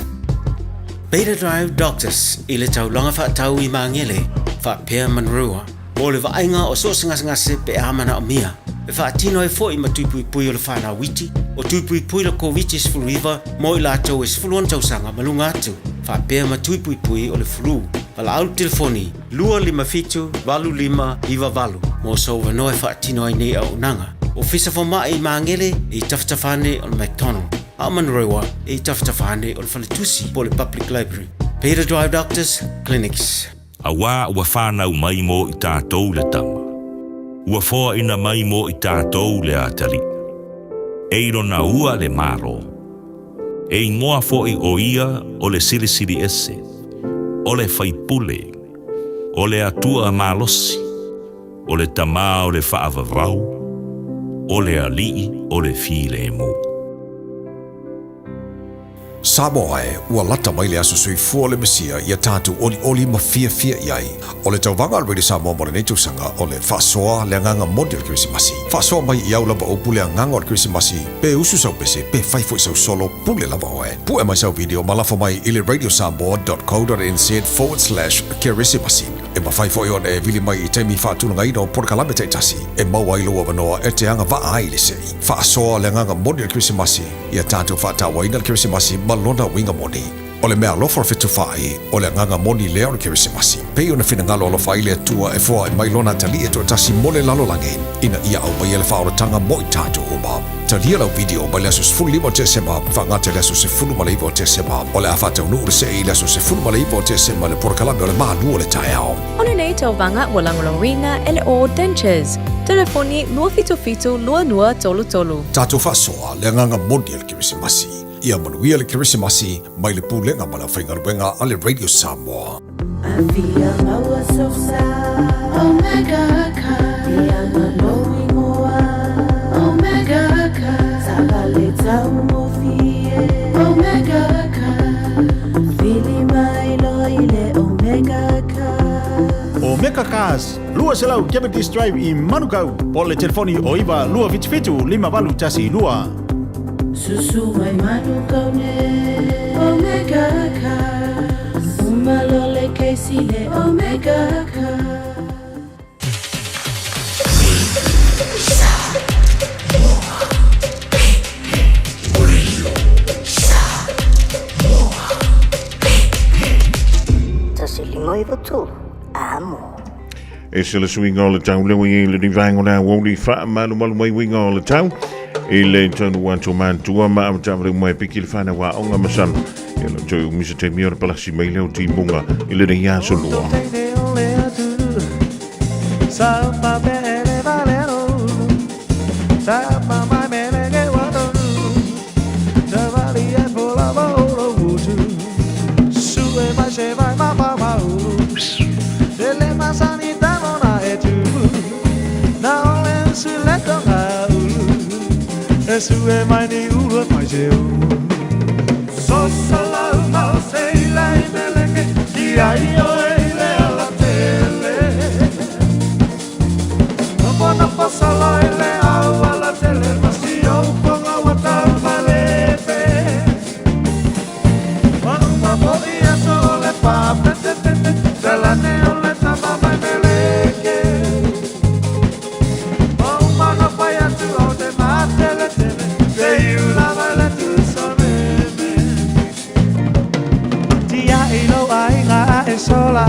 Beta Drive Doctors i le taulaga faatau i Magele, faapea Manurewa, mo le vaaiga o so o se gasegase pe a manaomia. E faatino ai foi ma tui puipui o le fanau iti, o tui puipui le Koviti-19 mo i latou e 16 tausaga ma luga atu, faapea ma tui puipui o le flu. Valaau le telefoni 257 8598 mo sou avanoa e faatino ai nei auaunaga. Ofisa Fomai i Magele e i tafatafa ane o le McDonald, a o Manurewa e i tafatafa ane o le Faletusi po o le Public Library. Beta Drive Doctors Clinics. Auā ua fanau mai mo i tātou le tama. Ua foaina mai mo i tātou le atalii. E i lona ua le Malo. E ingoa foʻi o ia o le Silisili Ese, o le Faipule, o le Atua malosi, o le Tamā o le Faavavau, o le Alii o le Filemu. Samoa e, ua lata mai le aso soifua o le Mesia ia tatou olioli ma fiafia i ai. O le tauvaga a le Radio Samoa mo lenei tausaga o le faasoa le agaga moni o le Kerisimasi. Faasoa mai i au lava upu le agaga o le Kerisimasi, pe usu sau pese, pe fai foi sau solo, pule lava oe. Pue mai sau video ma lafo mai i le radiosamoa.co.nz/kerisimasi. E mafai foi ona e vili mai i taimi faatulagaina o polokalame taitasi e maua ai lou avanoa e te agavaa ai i le sei. Faasoa le agaga moni o le Kerisimasi, ia tatou faatauaina le Kerisimasi ma lona uiga moni. O le meaalofa o le fetufaai, o le agaga moni lea o le Kerisimasi. Pei ona finagalo alofa ai le Atua e foai mai Lona Atalii e toatasi mo le lalolagi, ina ia aumaia le faaolataga mo i tatou uma. Talia lau video mai le aso 15 o Tesema, faagata i le aso 19 o Tesema. O le a faataunuu le see i le aso 19 o Tesema i le polokalame o le Malu o le Taeao. O lenei tauvaga ua lagolagoina e le All Dentures. Telefoni 277 2233. Tatou faasoa le agaga moni o le Kerisimasi. Ia manuia le Kerisimasi mai le Pulega ma le Aufaigaluega a le Radio Samoa. Afia maua sosa Omega ka Ia malo ingoa Omega ka Savale taugofie Omega ka Vili mai loa i le Omega ka Omega Cars, 200 Cavendish Drive i Manukau, po o le telefoni o 9 277 5812. Susu mai Manukau nei Omega Cars Uma loa le kesi le Omega Cars. 153, Amo. E se le suiga o le tau lea ua i ai lenei vaega o le aoauli faamalumalu mai uiga o le tau i le taunuu atu o matua ma avetaavale uma e piki le fanau aoga masalo e le toe umi se taimi ona palasi mai lea o timuga i lenei aso lua. e sola,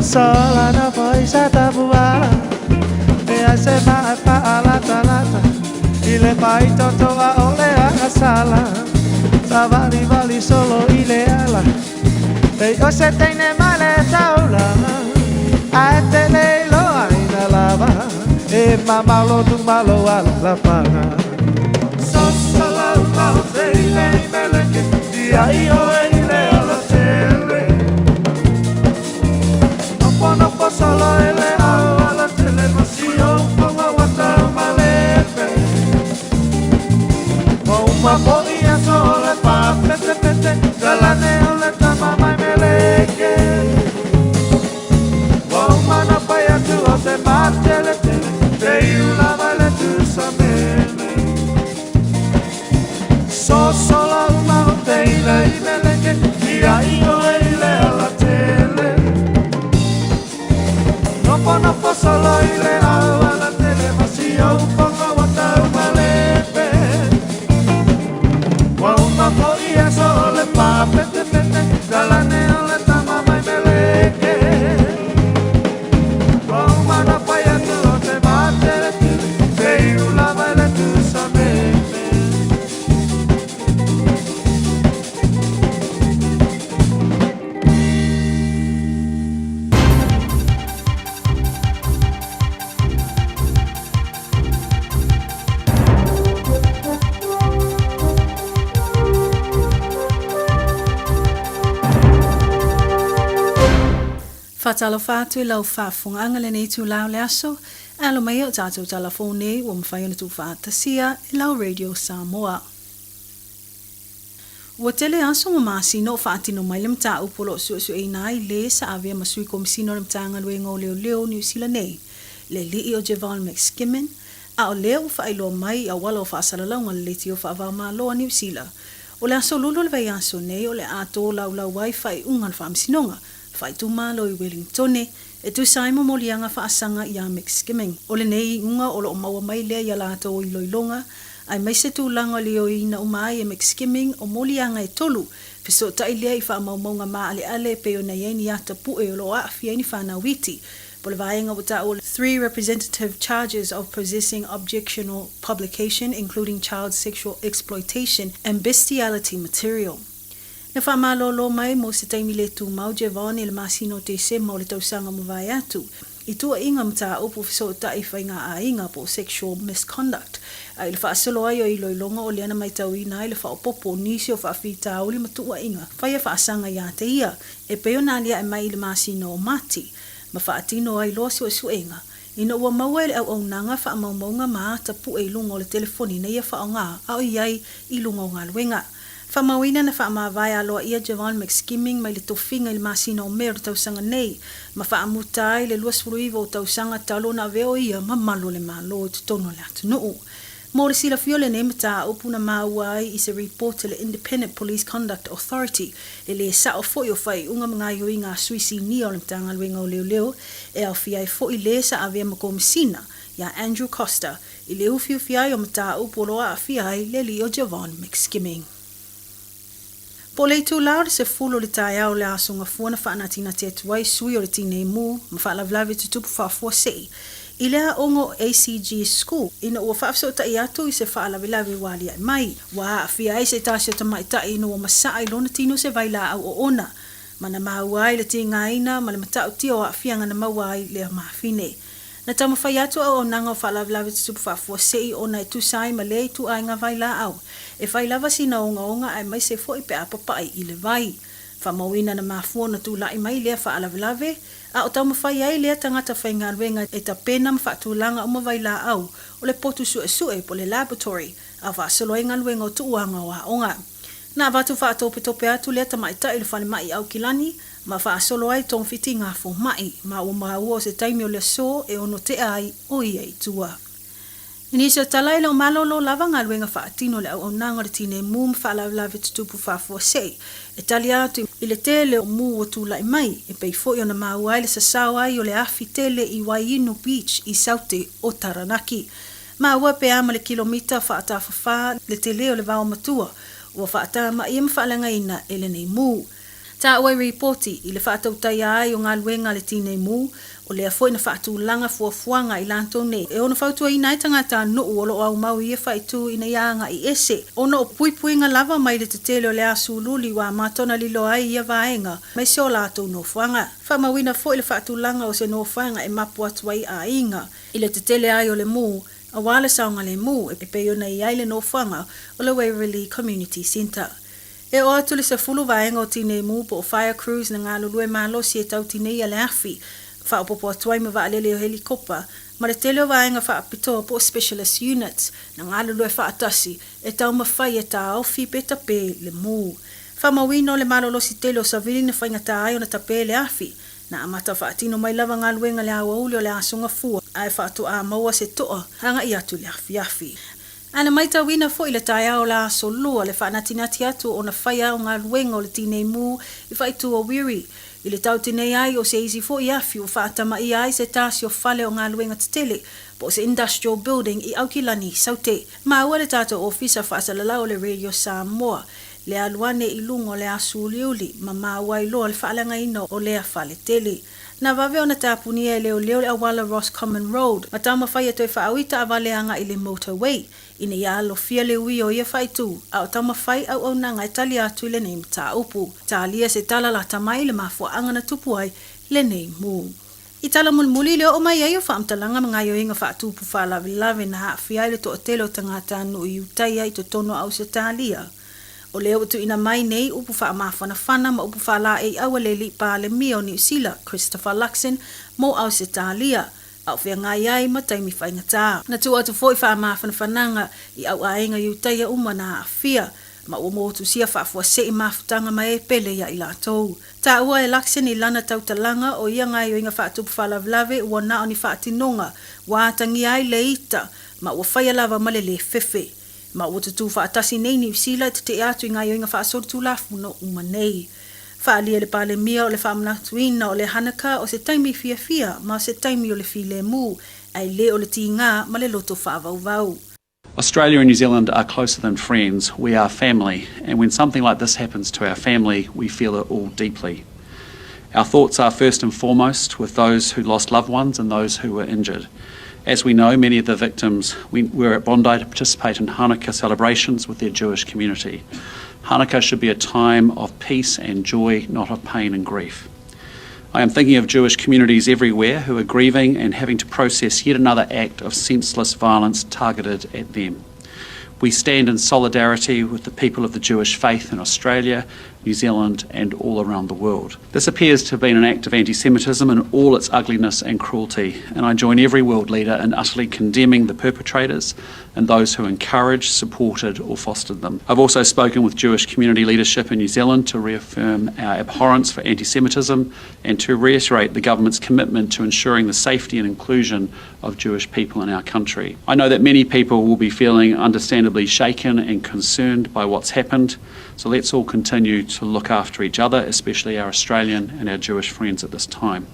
sola nofo i sa tapuala. E ai se maa e faalatalata i le faitotoa o le agasala. Savalivali solo i le ala, e o se teine mai le taulaga, ae te le iloaina lava e mamao lotu ma lou alalafaga. Sosola uma o te ile i meleke, ia i oe i le alatele. Nofonofo solo i le ao alatele ma si ou foga ua tau malepe. Ua uma foi aso o le faapetepete, talane o le tama mai meleke. Ua uma na fai atu o se mateletele, te iu lava i le tusa mele. Sosola uma o te ila i meleke, ia i oe i le alatele. Nofonofo solo i le ao alatele ma si ou foga ua tau malepe. Ua uma foi aso o le faapetepete, talane o le tama mai meleke. Ua uma na fai atu o se mateletele, te iu lava i le tusa mele. Faatalofa atu i lau faafofogaaga lenei itula o le aso, alo mai o tatou talafou nei ua mafai ona tuufaatasia e lau Radio Samoa. Ua tele aso ma masina o faatino mai le mataupu o lo o suesueina ai lē sa avea ma sui komisina o le Matagaluega o Leoleo o Niu Sila nei, le alii o Jevaun McSkimming, a o lea ua faailoa mai i auala o faasalalauga le leitio faava-o-Malo a Niu Sila. O le aso Lulu o le vaiaso nei o le a tolaulau ai faaiuga o le Faamasinoga Faaitumalo i Wellingtone e tusa ai ma moliaga faasaga iā McSkimming. O lenei iuga o lo o maua mai lea i a latou iloiloga, aemaise tulaga o le ioeina uma ai e McSkimming o moliaga e tolu, fesootai lea i faamaumauga maaleale e pei ona i ai ni ata pue o lo o aafia ai ni fanau iti, po o le vaega ua taua o le Three representative charges of possessing objectionable publication including child sexual exploitation and bestiality material. Na faamalōlō mai mo se taimi le tumau Jevon i le masina o Tesema o le tausaga mavae atu, i tuuaiga mataupu fesootai faiga-aiga po o sexual misconduct, a i le faasolo ai o iloiloga o lea na maitauina ai le faaopoopo o nisi o faafitauli ma tuuaiga faia faasaga iā te ia e pei ona aliae mai i le masina o Mati ma faatino ai loa suesuega ina ua maua e le auaunaga faamaumauga ma ata pue i luga o le telefoni na ia faaaoga a o i ai i luga o galuega. Faamauina na faamavae aloaia Jevaun McSkimming mai le tofiga i le masina o Me o le tausaga nei, ma faamuta ai le 29 o tausaga talu ona avea o ia ma malu o le Malo i totonu o le atunuu. Mo le silafia o lenei mataupu na maua ai i se report a le Independent Police Conduct Authority, le lē sao foi o faaiuga ma gaoioiga a sui sinia o le Matagaluega o Leoleo e aofia ai foi lē sa avea ma Komisina iā Andrew Coster i le ufiufi ai o mataupu o lo o aafia ai le alii o Jevaun McSkimming. Po o le itulā o le 10 o le taeao o le Aso Gafua na faanatinati atu ai sui o le Tinei Mu ma faalavelave tutupu faafuasei i le aoga o ACG School ina ua faafesootai atu i se faalavelave ua aliae mai. Ua aafia ai se tasi o tamaitai ina ua masaa i lona tino se vailaau oona ma na maua ai le tigaina ma le matautia o aafiaga na maua ai lea mafine. Na taumafai atu auaunaga o faalavelave tutupu faafuasei ona e tusa ai ma lea ituaiga vailaau e fai lava sina ogaoga aemaise foi pe a papai i le vai. Faamauina na mafua ona tulai mai lea faalavelave, a o taumafai ai lea tagata faigaluega e tapena ma faatulaga uma vailaau o le potu suesue po o le laboratory a faasolo ai galuega o tuuaga o aoga. Na avatu faatopetope atu lea tamaitai i le falemai i Aukilani ma faasolo ai togafiti ngā fomai, ma ua maua o se taimi o le aso e ono tea ai o ia i tua. I nisi o tala e le o malōlō lava galuega faatino le auaunaga o le tinei mu ma faalavelave tutupu faafuasei e tali atu i le tele o mu ua tulai mai, e pei foi ona maua ai le sasao ai o le afi tele i Waiinu Beach i Saute o Taranaki. Maua pe a ma le kilomita faatafafā le tele o le vao matua ua faatamaia ma faaleagaina e lenei mu. Taua i ripoti i le faatautaia ai o galuega a le Tinei Mu, o lea foi na faatulaga fuafuaga i latou nei e ono fautuaina ai tagata nuu o lo o aumau i ia faaitu ina ia agai ese ona o puipuiga lava mai le tetele o le asu luli ua amata ona lilo ai ia vaega mai se o latou nofoaga. Faamauina foi le faatulaga o se nofoaga e mapu atu ai aiga i le tetele ai o le mu aua le saogalemu e pei ona i ai le nofoaga o le Waverley Community Centre. E oo atu le 10 vaega o Tinei Mu po o Fire Crews na galulue malosi e tau tineia le afi, faaopoopo atu ai ma vaalele o helikopa, ma le tele o vaega faapitoa po o specialist units na galulue faatasi e taumafai e taofi pe tape le mu. Faamauina o le malolosi tele o savili na faigata ai ona tape le afi, na amata faatino mai lava galuega i le aoauli o le Aso Gafua ae faatoa maua se toa agai atu i le afiafi. Ae na maitauina foi i le taeao o le Aso Lua le faanatinati atu ona faia o galuega o le tinei mu i faaitu o Wiri, i le tau tinei ai o se isi foi afi ua faatamaia ai se tasi o fale o galuega tetele po o se industrial building i Aukilani, Saute. Maua le tatou Ofisa Faasalalau o le Radio Samoa le alu ane i luga o le asu uliuli ma maua ai loa le faaleagaina o lea fale tele. Na vave ona tapunia e leoleo le auala Roscommon Road ma taumafai e toe faaui taavale agai i le motorway ina ia alofia le ui o ia faaitu a o taumafai auaunaga e tali atu i lenei mataupu. Talia se tala lata mai i le mafuaaga na tupu ai lenei mu. I tala mulimuli le oo mai ai o faamatalaga ma gaioiga faatupu faalavelave na aafia ai le toatele o tagatanuu i Iutaia i totonu o Ausetalia. O lea ua tuuina mai nei upu faamafanafana ma upu faalaeiau a le Alii Palemia o Niu Sila, Christopher Luxon, mo Ausetalia, a o feagai ai ma taimi faigata. Na tuu atu foi faamafanafanaga i au aiga Iutaia uma na aafia, ma ua motusia faafuasei mafutaga ma e pele ia i latou. Taua e Luxon i lana tautalaga o ia gaioiga faatupu faalavelave ua na o ni faatinoga ua atagia ai le ita ma ua faia lava ma le lē fefe. Ma ua tutū faatasi nei Niu Sila e tetee atu i gaioiga faasolitulafono uma nei. Faaalia le Palemia o le faamanatuina o le Hanukkah o se taimi fiafia ma o se taimi o le filemu, ae le o le tigā ma le loto faavauvau. Australia and New Zealand are closer than friends, we are family, and when something like this happens to our family, we feel it all deeply. Our thoughts are first and foremost with those who lost loved ones and those who were injured. As we know, many of the victims were at Bondi to participate in Hanukkah celebrations with their Jewish community. Hanukkah should be a time of peace and joy, not of pain and grief. I am thinking of Jewish communities everywhere who are grieving and having to process yet another act of senseless violence targeted at them. We stand in solidarity with the people of the Jewish faith in Australia, New Zealand, and all around the world. This appears to have been an act of anti Semitism in all its ugliness and cruelty, and I join every world leader in utterly condemning the perpetrators and those who encouraged, supported, or fostered them. I've also spoken with Jewish community leadership in New Zealand to reaffirm our abhorrence for anti Semitism and to reiterate the government's commitment to ensuring the safety and inclusion of Jewish people in our country. I know that many people will be feeling understandably shaken and concerned by what's happened, so let's all continue to look after each other, especially our Australian and our Jewish friends at this time.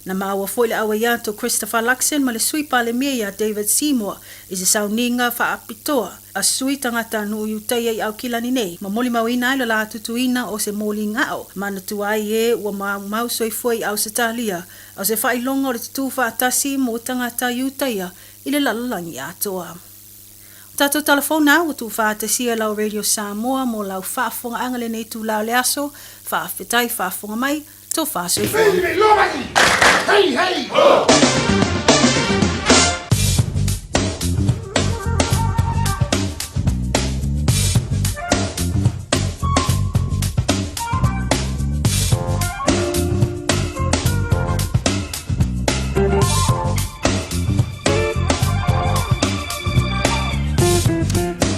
Na maua foi le auai atu o Christopher Luxon ma le Sui Palemia ia David Seymour i se sauniga faapitoa a sui tagata nuu Iutaia i Aukilani nei, ma molimauina ai le la tutuina o se moligao manatua ai e ua maumau soifua i Ausetalia a o se faailoga o le tutū faatasi mo tagata Iutaia i le lalolagi atoa. O tatou talafona ua tuufaatasia e lau Radio Samoa mo lau faafofogaaga lenei itula o le aso. Faafetai faafofoga mai, tofa soifua. Hey, hey, ho!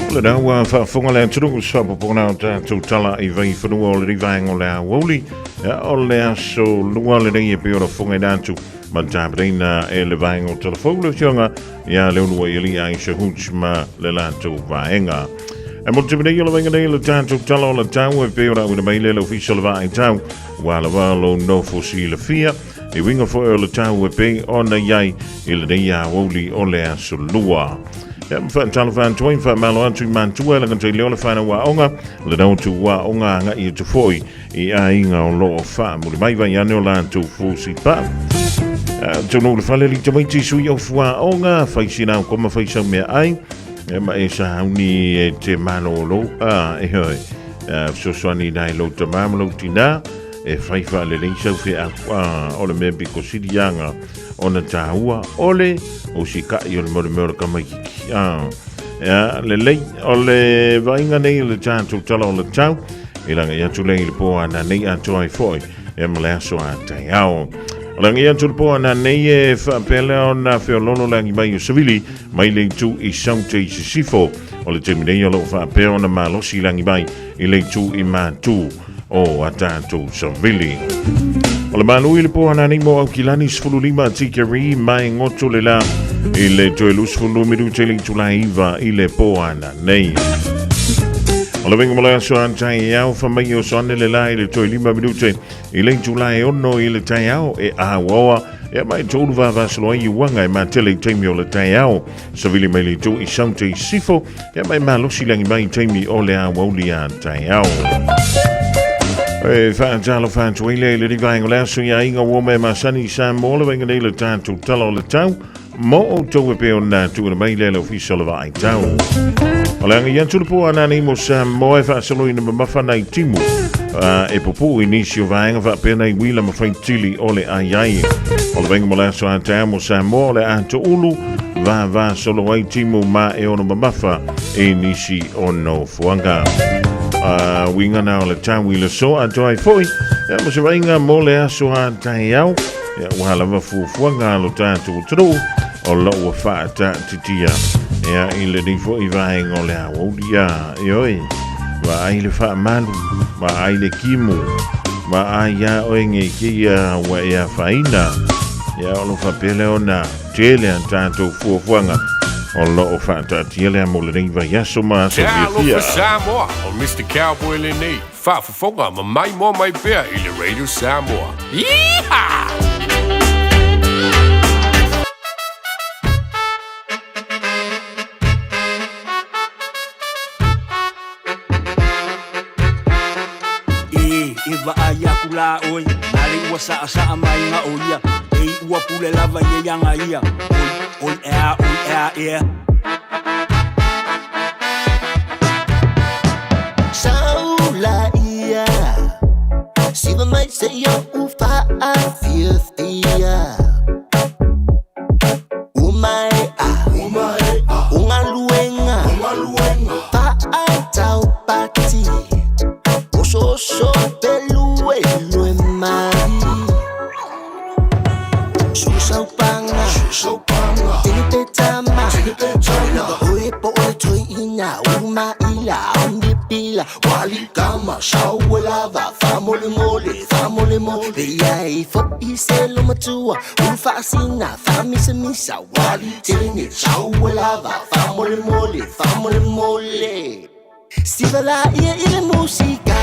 O le ua faafofoga le atunuu faapopoga o tatou tala i vaifanua o le rivaega o le aoauli o le aso lua lenei e pei ona fofogaina atu ma le tapenaina e le vaega o Talafou le afioga ia Leolua i alii Aisha Hooch ma le latou vaega. E mo te nei o le vaega nei le tatou tala o le tau e pei ona auina mai le le ofisa o le vaai tau ua lava lo nofo silafia I uiga foi o le tau e pei ona i ai i lenei aoauli o le aso lua. Ia, ma faatalofa atu ai, faamalo atu i matua e lagata i leo le fanau aoga, le nautu aoga agai atu foi i aiga o loo faamuli mai vai ane o latou fusi pa. Atonu le fale li tamaiti sui o fuaoga, fai sina o koma fai sau mea ai, e ma e sauni e te malolo, a, e hoi, fesoasoani nai lou tamā ma lou tinā, e fai faalelei sau feau, a, o le mea piko sili anga ona tāua, o le usika'i o le mo le mea o le kamaikiki, a, ia, lelei, o le vaaiga nei o le tatou tala o le tau, i laga i atu lea i le pō ana nei atoa ai foi, e ma le aso a taeao. O le agi atu le pō ana nei e faapea lea ona feololo le agi mai o savili mai le itu i Saute i Sisifo. O le taimi nei o loo faapea ona malosi le agi mai i le itu i Matu o a tatou savili. O le malu i le pō ana nei mo Aukilani 15 tikeri mai ngoto le la i le toe 22 minute le itula 9 i le pō ana nei. O le venga mo le aso a taeao fa mai o soane le la i le toe 5 minute i le itula e 6 i le taeao e āuaoa e mai tōru vavasolo ai i uaga e matele i taimi o le taeao. Savili mai le itu i Saute i Sifo e mai malosi langi mai i taimi o le aoauli a taeao. E whaatalofa atu ai le i le rivaenga o le aso i a inga ua me masani i Samoa le vainga nei le tātou tala o le tau mo outou e pei ona tuuina mai lea le ofisa o le vaai tau. O le aga i atu le pō ana nei mo Samoa e faasoloina mamafa nai timu e pupuu i nisi o vaega faapea nai uila ma faitili o le ai ai. O le vainga mo le aso a taeao mo Samoa o le a toulu vava solo ai timu ma e ono mamafa i nisi o nofoaga. Uiga na o le tau i le so atoa ai foi, ia mo se vaaiga mo le aso a taeao, ia ua lava fuafuaga a lo tatou atunuu o lo ua faataatitia ia i lenei foi vaega o le aoauli ia ioe vaai le faamalu vaai le kimu vaai ia oe nge keia ua e afaina ia o lo faapea lea ona tele a tatou fuafuaga o lo o faataatia lea mo lenei vaiaso ma aso Talofa fiafia. Samoa, o Mr. Cowboy lenei, faafofoga ma maimoa mai pea i le Radio Samoa. Yeehaw! E, e vaai aku la ʻoe, na le ua saʻasaʻa mai ga o ia, e i ua pule lava ia iaga ia, oi, oi ea, oi ea, ea. Saula ia Siva mai se ia u faafiafia Umae a Ungaluenga Faataupati Osooso peluelue mai Susaupanga Tinipetama Lava oe po o le toeina Umaila Omnipila Walikama Sauelava Famolemole Famolemole Ia e fo'i se lomatua Ulufaasina Faamisamisa Walitene Sauelava Famolemole Famolemole Siva la ia i le musika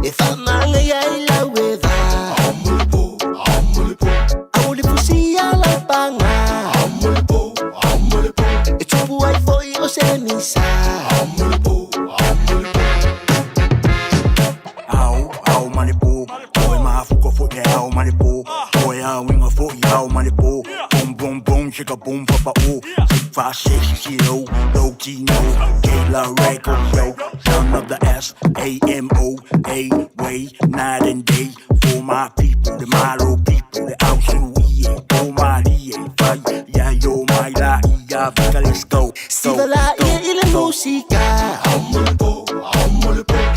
E faamaga ia i lau e va Au le fusia lau paga E tupu ai foi o se misa. Ao, ao ma le pō, oe mafuka foi le ao ma le pō, oe auiga foi ao ma le pō, boom boom boom chicka boom papa o, 6 5 6 0 low T no, K la record yo, son of the S A M O A way night and day for my people, the Malo people, the Ausu E O Malie, Fai ya yo mai la ia vika let's go. Siva la ia i le musika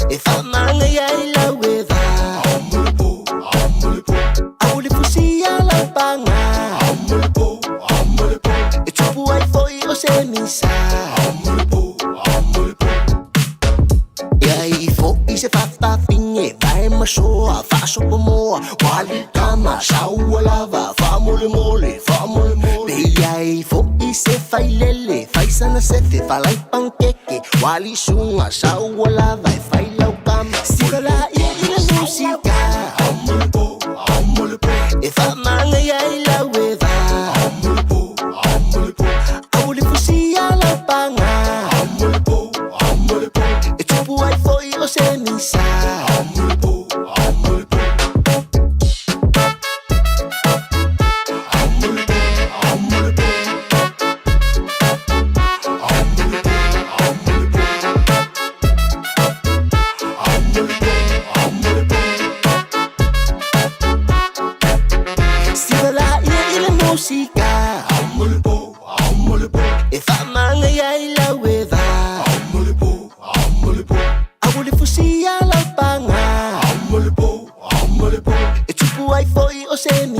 E faamaga ia i lau e va Au le fusia lau paga E tupu ai foi o se misa. Ia i fo'i se fafafine Vae masoa faasopomoa Walikama saua lava Faamolemole faamolemole Pe ia i fo'i se failele Faisana sefe falai pankeke Walisuga saua lava E fai laukama Siva la ia i le musika E faamaga ia i lau e va.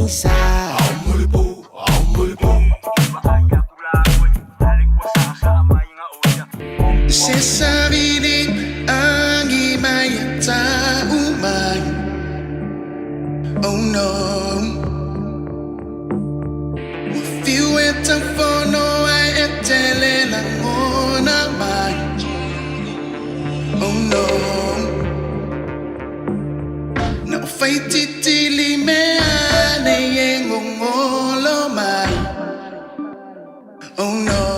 pogisa. Se savili agi mai e tau mai. Oh no. Ua fiu e taufono ai e tele lagona mai. Oh no. Na o faititili mea nei e gogolo mai. Oh no.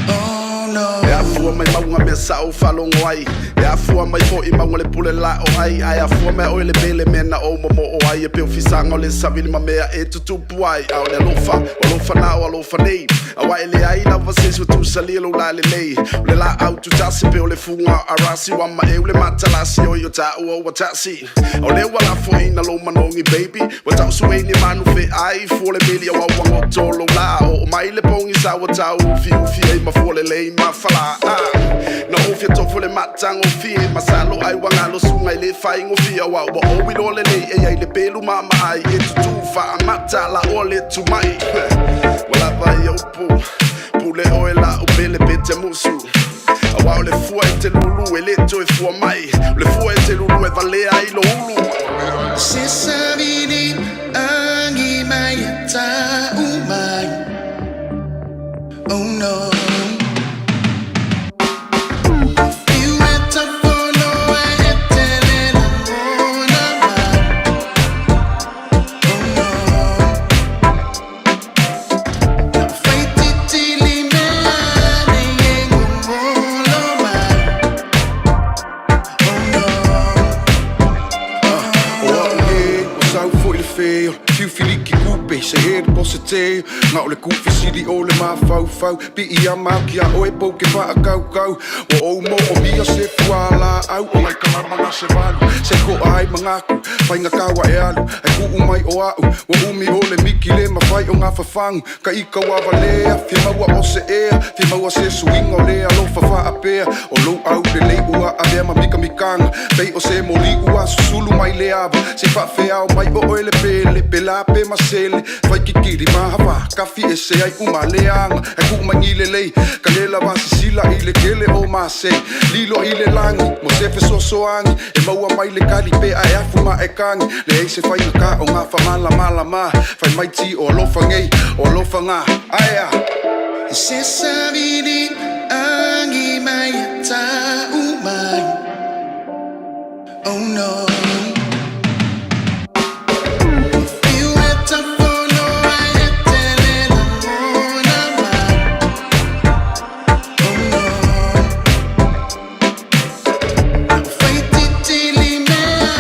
Oh no. E afua mai mauga mea sa ou faalogo ai, E afua mai foi mauga le pule la o ai, Ae afua mai oe le mele mea na ou momoo ai, E pei o fisaga o le savili ma mea e tutupu ai. A o le alofa, o alofa na o alofa nei, Aua e leai lava se isi ua tusalia lou lalelei. O le laau tutasi pei o le fuga o Arasi, Ua maeu le matalasi oi o taua ua tasi. O lea ua lafoina lou manogi baby, Ua tausuei ni manu feai, Fua le meli aua ua goto lou la, Oo mai le pogisa ua tau ufiufi ai ma fua lelei ma falā. Na ou fia tofo le matagofie, Masalo ai ua galo suga i le faigofie, Aua ua ou iloa lelei e i ai le pelu maamaai e tutū faamata la oa le tumai. Ua lava ia upu, pule oe la'u pele pe te musu, Aua o le fua e te lulu e le toe fua mai, O le fua e te lulu e valea ai lo ulu. Se savili agi mai e tau mai. Oh no. Fiu e taufono ai e tele lagona mai. Oh no. Na o faititili mea nei e gogolo mai. Oh no. O au e, ua sau foi le feo, fiu filiki kupe, se he le pose te, na o le kufi sili o le mafaufau, pii a mau ki a oe pou ke whaakaukau, ua ou mo o mia se fualaau, o ngai kalama na se valu, se koa ai mangaku, whainga kawa e alu, ai kuu mai o au, ua umi o le miki le mawhai o ngā whawhangu, ka ika wa valea, fia maua o se ea, fia maua se suiga o le alofa faapea, o lou au lelei ua avea ma mikamikaga, pei o se moli ua susulu mai le ava, se faafeao mai o oe le pele, pela pe masele, fai kikili mahafa, kafi ese ai uma leaga, ai kuu mai lelei, ka le lava sisila i le kele o masei, lilo i le lagi, mo se fesoasoani, e maua mai le kali pe ae afu ma e kagi, leai se faiga ka o ngā whamalamalama, fai mai ti o alofa ngei, o alofa ngā, aea. Se savili agi mai e tau mai. Oh no. Fiu e taufono ai e tele lagona mai. Oh no. Na o faititili mea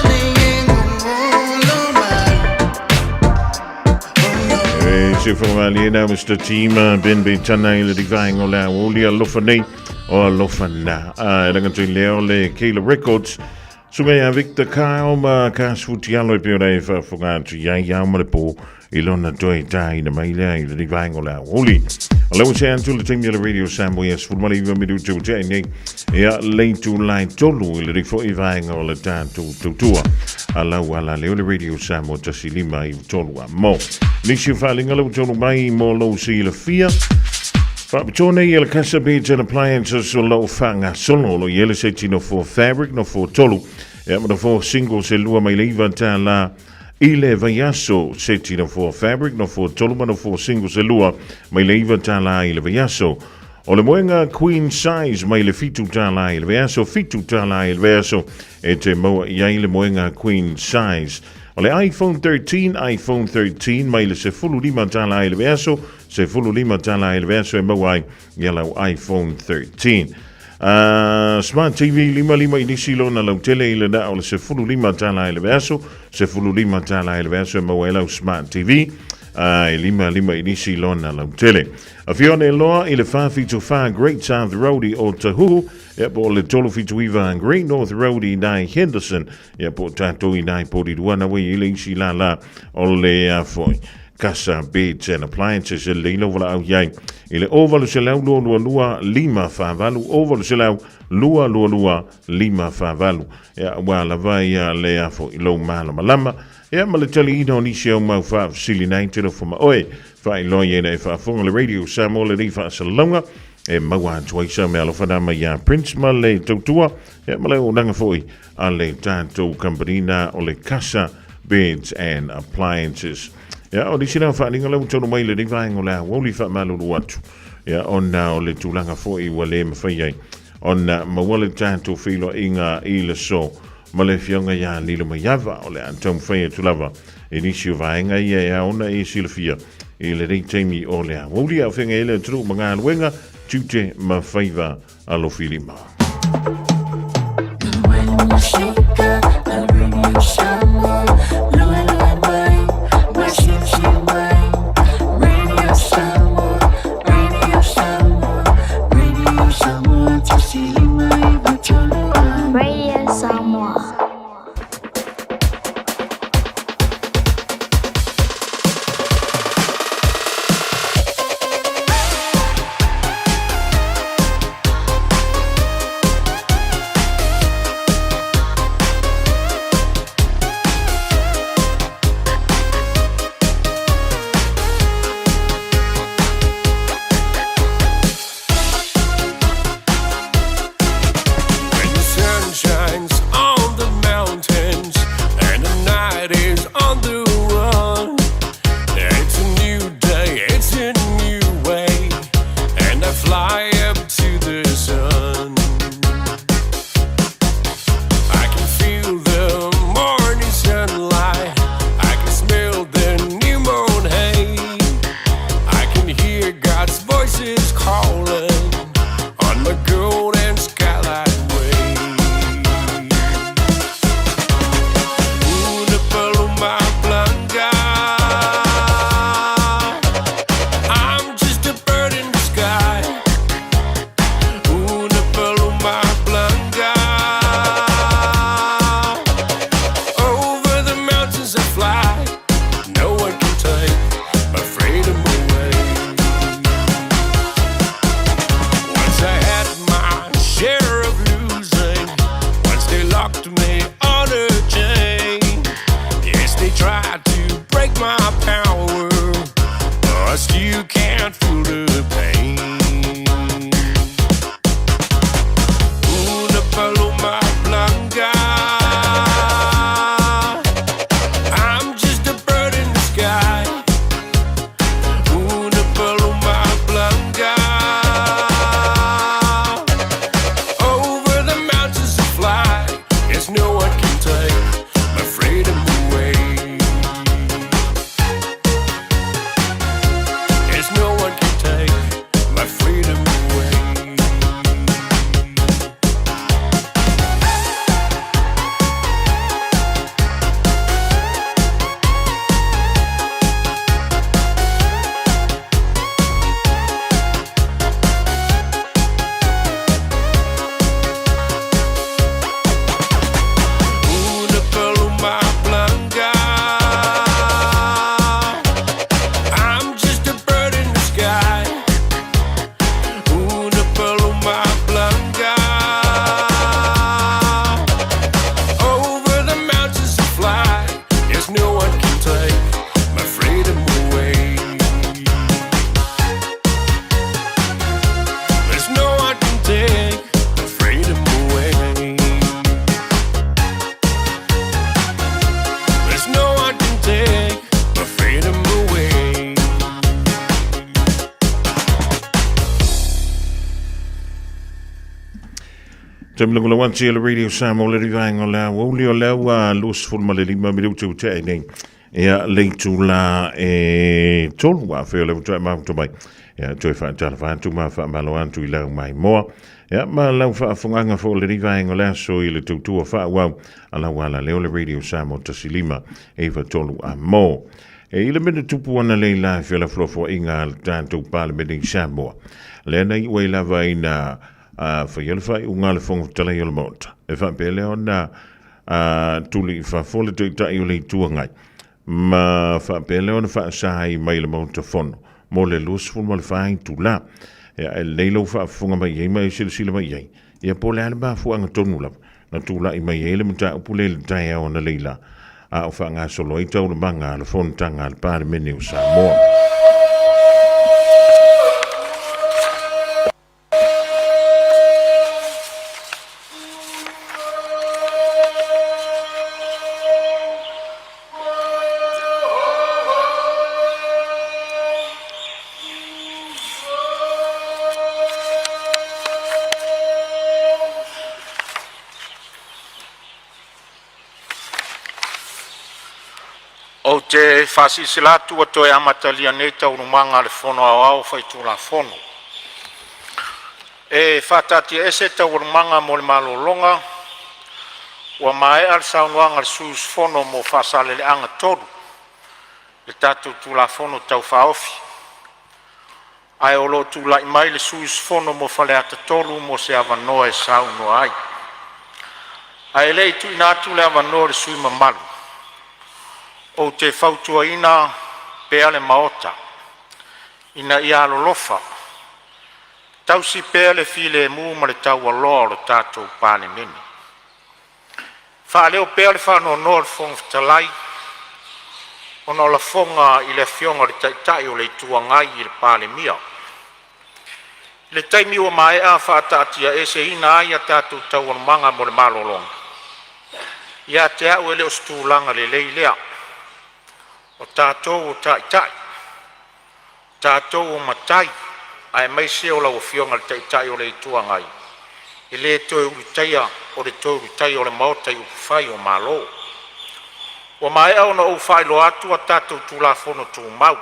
nei e gogolo mai. E se whawaliena Mr. Tima Ben Betana i le rivaenga o le aoli alofa nei o alofa na. A e ranga leo le Kayla Records. Sunga ia Victor Kyle ma ka sfutialo e peo rei whaafonga atu ia i au ma le pō i lona toe tāina mai lea i le rivaenga o le aoli. O leo se atu le taimi o le Radio Samoa ia sefulu ma le iva minuti o tea nei ia leitu lai tolu i le rifo i vaenga o le tātou tautua. A lau ala leo le Radio Samoa tasi lima i tolu a mo. Nisi o whaalinga lau tolu mai mo lou silafia. Faapitoa nei e le Casa Beds and Appliances o lau whangasolo lo i ele se tino for fabric no for tolu. Ia ma no for single se lua mai le iwa tā la i le vaiaso se tino for fabric no for tolu ma no for single se lua mai le iwa tā la i le vaiaso. O le moenga queen size mai le $7 i le vaiaso, $7 i le vaiaso e te maua i ai le moenga queen size. O le iPhone 13, iPhone 13 mai le $15 i le vaiaso, $15 i le vaiaso e maua ai ia lau iPhone 13. Smart TV 55 inisi lona lautele i le na o le $15 i le vaiaso, $15 i le vaiaso e maua ai lau Smart TV. E 55 inisi lona lautele. A fione loa i le 474 Great South Road i Otahuhu, ia po o le 379 Great North Road i nai Henderson, ia po o tātou i nai Porirua na wei i le isi lala o le afoi. Casa Beds and Appliances e lelei lau valaau i ai i le 0800 222 548 0800 222 548. Ia, ua lava ia le afo i lou malamalama. Ia, ma le taliina o nisi au mau faafesili nai te lofo ma oe. Faailoa i ena e faafofoga le Radio Samoa lenei faasalalauga e maua atu ai sau meaalofa na mai ia Prince ma le tautua, ia ma le auaunaga foi a le tatou kamupani na o le Casa Beds and Appliances. Ia, o nisi na faaaliga lea ua taunuu mai i lenei vaega o le aoauli faamalulu atu. Ia, ona o le tulaga foi ua le mafai ai ona maua le tatou feiloaiga i le so ma le afioga ia Lilo Maiava o le a taumafai atu lava i nisi o vaega ia e ao ona e silafia i lenei taimi o le aoauli a o feagai ai le atunuu ma galuega, tiute ma faiva alofilima. Radio Samoa. When the sun shines on the mountains and the night is on the run, it's a new day, it's a new way, and I fly up to the sun. I can feel the morning sunlight, I can smell the new moon hay, I can hear God's voices calling on my golden skylight way. Una paloma blanca. I'm just a bird in the sky. Una paloma blanca. Over the mountains I fly. No one can take my freedom away. Once I had my share of losing. Once they locked me on a chain. Yes, they tried to break my power, but I still can't feel the pain. Una paloma blanca. I'm just a bird in the sky. Una paloma blanca. Over the mountains to fly. Yes, no one can take my freedom away. Yes, no one can take my freedom away. Una paloma blanca. I'm just a bird in the sky. Una paloma blanca. Over the mountains to fly. Yes, no one can take my freedom away. There's no one can take my freedom away. There's no one can take my freedom away. Taimi lagolago atu i le Radio Samoa le rivaenga o le aoauli o le aua 25 minuti ua tea nei. Ia, le itula e tolu a feo le ua toe mafuta mai. Ia, toe faatalofa atu ma faamalo atu i lau maimoa. Ia, ma lau faafogaga fo le rivaenga o le aso i le tautua faaauau a lau alaleo le Radio Samoa 15 93 a mo. E i le mea na tupu ana lei la felafolafoaiga a le tatou Palemene i Samoa. Lea na iu ai lava ina faia le faaiuga a le Fofoga Fetalai o le Maota. E faapea lea ona tuli i fafo le Taitai o le Itu Agai. ma faapea lea ona faasa ai mai le Maota Fono mo le 24 itula. Ia, e lelei lou faafofoga mai i ai ma e silasila mai i ai, ia po o le a le mafuaaga tonu lava na tulai mai ai le mataupu lea i le taeao analeila a o faagasolo ai taualumaga a le Fonotaga a le Palemene o Samoa. Ou te faasilasila atu ua toe amatalia nei Taualumaga a le Fono Aoao Faitulafono. E faataatiaese Taualumaga mo le malologa ua maea le saunoaga a le sui usufono mo Faasaleleaga 3 i le tatou Tulafono Tau Faaofi. Ae o lo o tulai mai le sui usufono mo Faleata 3 mo se avanoa e saunoa ai. Ae le i tuuina atu le avanoa i le sui usufono mamalu, ou te fautuaina pea le Maota, Ina ia alolofa, tausi pea le filemu ma le taualoa o le tatou Palemene. Faaleo pea le faanoanoa o le Fofoga Fetalai ona o lafoga i le Afioga i le Taitai o le Itu Agai i le Palemia i le taimi ua maea faataatiaeseina ai a tatou Taualumaga mo le malologa. Ia te a'u e le o se tulaga lelei lea. O tatou o taitai, o tatou o matai, aemaise o lau Afioga i le Taitai o le Itu Agai, e le toe ulutaia o le toe ulutaia o le Maota i upufai o Malo. Ua maea ona ou faailoa atu a tatou Tulafono Tumau.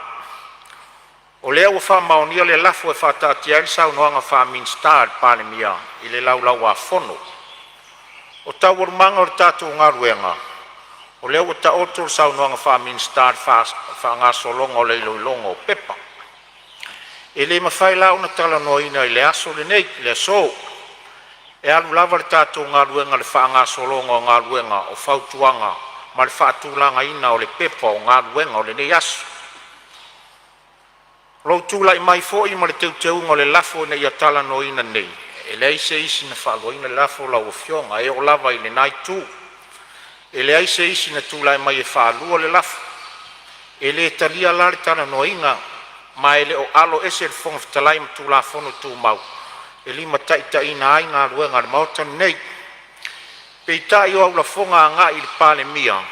O lea ua faamaonia le lafo e faataatia ai le Saunoaga Faa-Minisita a le Palemia i le Laulau-a-Fono. O Taualumaga o le tatou galuega, o lea ua taoto le Saunoaga Faa-Minisita i le faagasologa o le iloiloga o pepa. E le mafai la ona talanoaina i le aso lenei, le aso. E alu lava le tatou galuega i le faagasologa o galuega o Fautuaga ma le faatulagaina o le Pepa o Galuega o lenei aso. O lou tulai mai foi ma le teuteuga o le lafo ina ia talanoaina nei, e leai se isi na faaluaina le lafo lau Afioga e oo lava i lena itu. E leai se isi na tulai mai e faalua le lafo. E le talia la le talanoaina ma e le o aloese le Fofoga Fetalai ma Tulafono Tumau e limataitaiina ai galuega a le Maota lenei. Peitai o au lafoga agai i le Palemia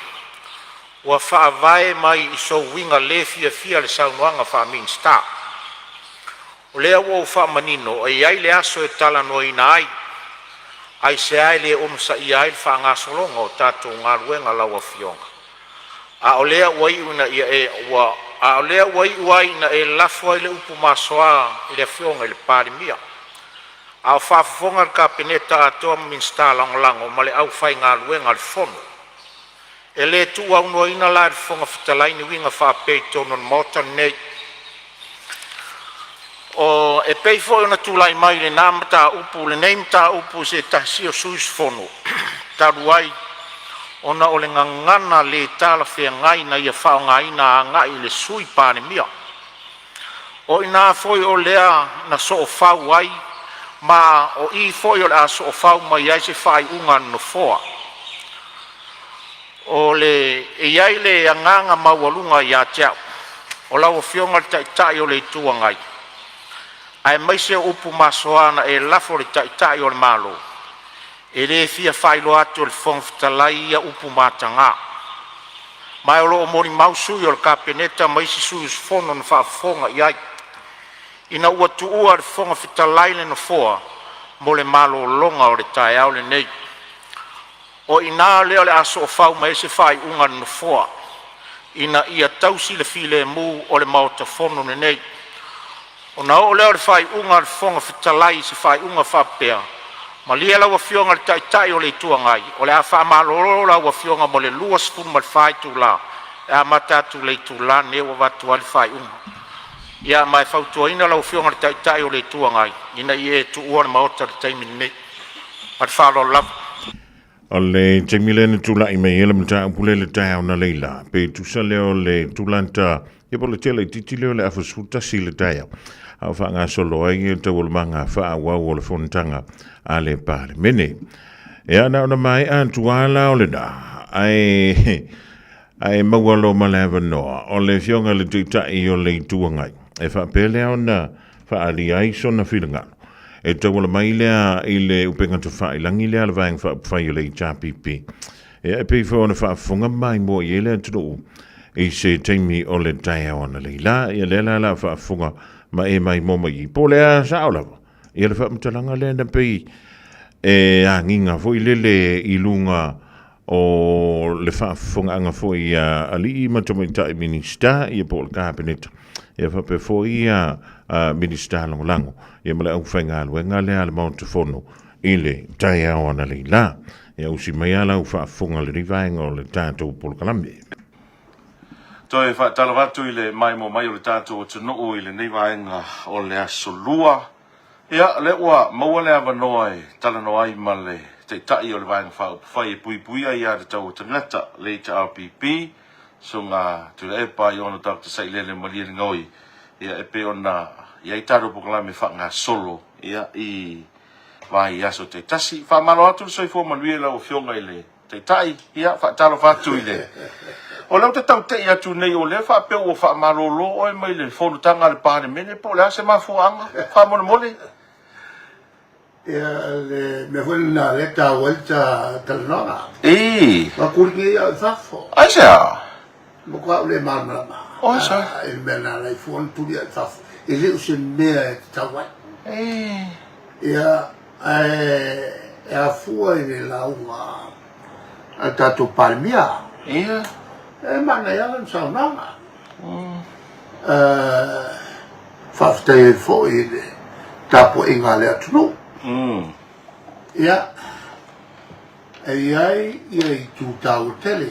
ua faavae mai i sou uiga le fiafia i le Saunoaga Faa-Minisita. O lea ua ou faamanino e i ai le aso e talanoaina ai. Aisea e le onosaia ai le faagasologa o tatou galuega lau Afioga? A o lea ua iu ai ina e lafo ai le upu masoa i le Afioga i le Palemia, a o faafofoga le Kapeneta atoa ma Minisita Lagolago ma le aufaigaluega a le Fono. E le tuuaunoaina la e le Fofoga Fetalai ni uiga faapea i totonu o le Maota lenei. E pei foi ona tulai mai i lena mataupu lenei mataupu i se tasi o sui usufono talu ai ona o le gagana le talafeagai na ia faaaogaina agai i le Sui Palemia. O i ina foi o lea na soofau ai ma o i foi o le a soofau mai ai se faaiuga a le Nofoa. E i ai le agaga maualuga ia te au, o lau Afioga i le Taitai o le Itu Agai, aemaise o upu masoa na e lafo i le Taitai o le Malo, e le fia faailoa atu e le Fofoga Fetalai ia upu mataga. Ma o lo o molimau sui o le Kapeneta ma isi sui usufono na faafofoga i ai, ina ua tuua e le Fofoga Fetalai le Nofoa mo le malologa o le taeao lenei. O i ina lea o le a soofau mai ai se faaiuga a le Nofoa, ina ia tausi le filemu o le Maota Fono lenei. Ona oo lea o le faaiuga a le Fofoga Fetalai i se faaiuga e faapea; Malie lau Afioga i le Taitai o le Itu Agai, o le a faamalolo lau Afioga mo le 24 itula e amata atu i le itula lenei ua avatu ai le faaiuga. Ia ma e fautuaina lau Afioga i le Taitai o le Itu Agai ina ia e tuua le Maota i le taimi lenei. Ma le faaaloalo lava. O le taimi lea na tula'i mai ai le mataupu lea i le taeao analeila, pe tusa lea o le tulata, ia po o le tele itiiti lea o le afa 11 i le taeao, a o faagasolo ai taualumaga faaauau o le fonotaga a le Palemene. Ia, na ona maea atu lava la o lena, ae ae maua loa ma le avanoa o le Afioga i le Taitai o le Itu Agai, e faapea lea ona faaalia ai sona finagalo. E tauala mai lea i le upega tafailagi lea a le Vaega Faaupufai o le HRPP. Ia, e pei foi ona faafofoga mai mua i ai le atunuu i se taimi o le taeao analeila. Ia, lea la o le a faafofoga ma e maimoa mai i. Po o le a sao lava ia le faamatalaga lea na pei e agiga foi lele i luga o le faafofogaaga foi a alii ma tamaitai Minisita ia po o le Kapeneta, ia faapea foi ia Minisita Lagolago ia ma le aufaigaluega lea a le Maota Fono i le taeao analeila. Ia usi mai lava lau faafofoga i lenei vaega o le tatou polokalame. Toe faatalofa atu i le maimoa mai o le tatou atunuu i lenei vaega o le Aso Lua. Ia, o lea ua maua le avanoa e talanoa ai ma le Taitai o le Vaega Faaupufai e Puipuia Aia Tatau a Tagata, le HRPP, Susuga Tuilaepa Aiono Doctor Sailele Malielegaoi, ia, e pei ona i ai tatou polokalame faagasolo, ia, i vaiaso taitasi. Faamalo atu le soifua manuia i lau Afioga i le Taitai, ia, faatalofa atu i le... O lea ou te tau tei atu nei, o lea faapea ua faamalolo oe mai le fonotaga a le Palemene, po o le a se mafuaaga, faamolemole? Ia, le mea foi lena o lea e taua ai le ta talanoaga. Ii. Ua tuli nei au i fafo. Aisea? Matua ou le malamalama. Oi sa. I le mea na ala ai fua ona tuli au i fafo. E le o se mea e tatau ai. Ia, ae e afua i le lauga a le tatou Palemia. Ia. E manaia lana saunoaga. Faafetai ai foi i le tapuaiga a le atunuu. Ia, E i ai ia itu taua tele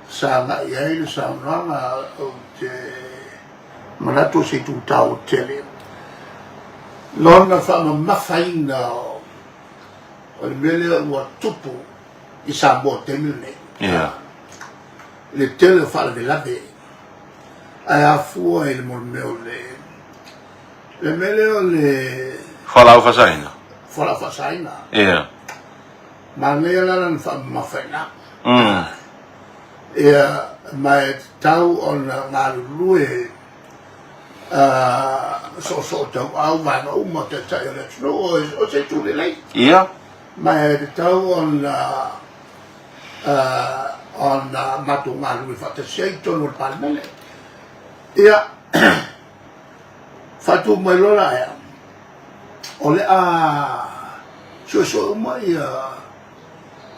sa agai i ai le saunoaga, ou te manatu o se itu taua tele lona faamamafaina o le mea lea ua tupu i Samoa i le taimi lenei. Yeah. Le tele o faalavelave ae afua i le mea o le Le mea lea o le... Fualaau faasaina. Fualaau faasaina. Ia. Manaia la lana faamamafa i ina. Ia, ma e tatau ona galulue soosoo tauau vaega uma o taitai o le atunuu, o se itu lelei. Ia. Ma e tatau ona ona matou galulue faatasi ai i totonu o le Palemene. Ia, Faatu mai loa la ea, o le a suesue uma ia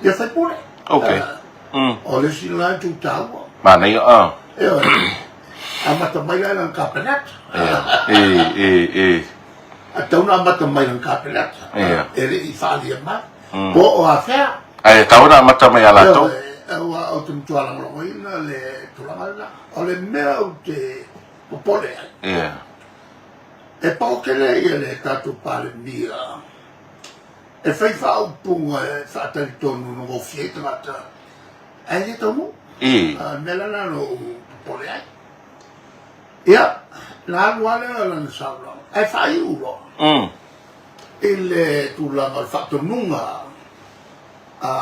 ia faipule. Okay. O le isi lena itu taua. Manaia, ah. Ioe. Amata mai la i lana Kapeneta. Ia, e, e, e. A tatau ona amata mai i lana Kapeneta. Ia. E le i faaalia mai. Po o afea. Ae tatau ona amata mai ia latou. Ioe, aua ou te matua lagolagoina le tulaga lena. O le mea ou te popole ai. Ia. E paotele ia le tatou Palemia e fai faaupuga e faatalitonu na gofie ai tagata ae le taunuu. I. A, le mea la lena na ou popole ai. Ia, na alu lava lea o lana saunoaga ae faaiu loa i le tulaga o le faatonuga a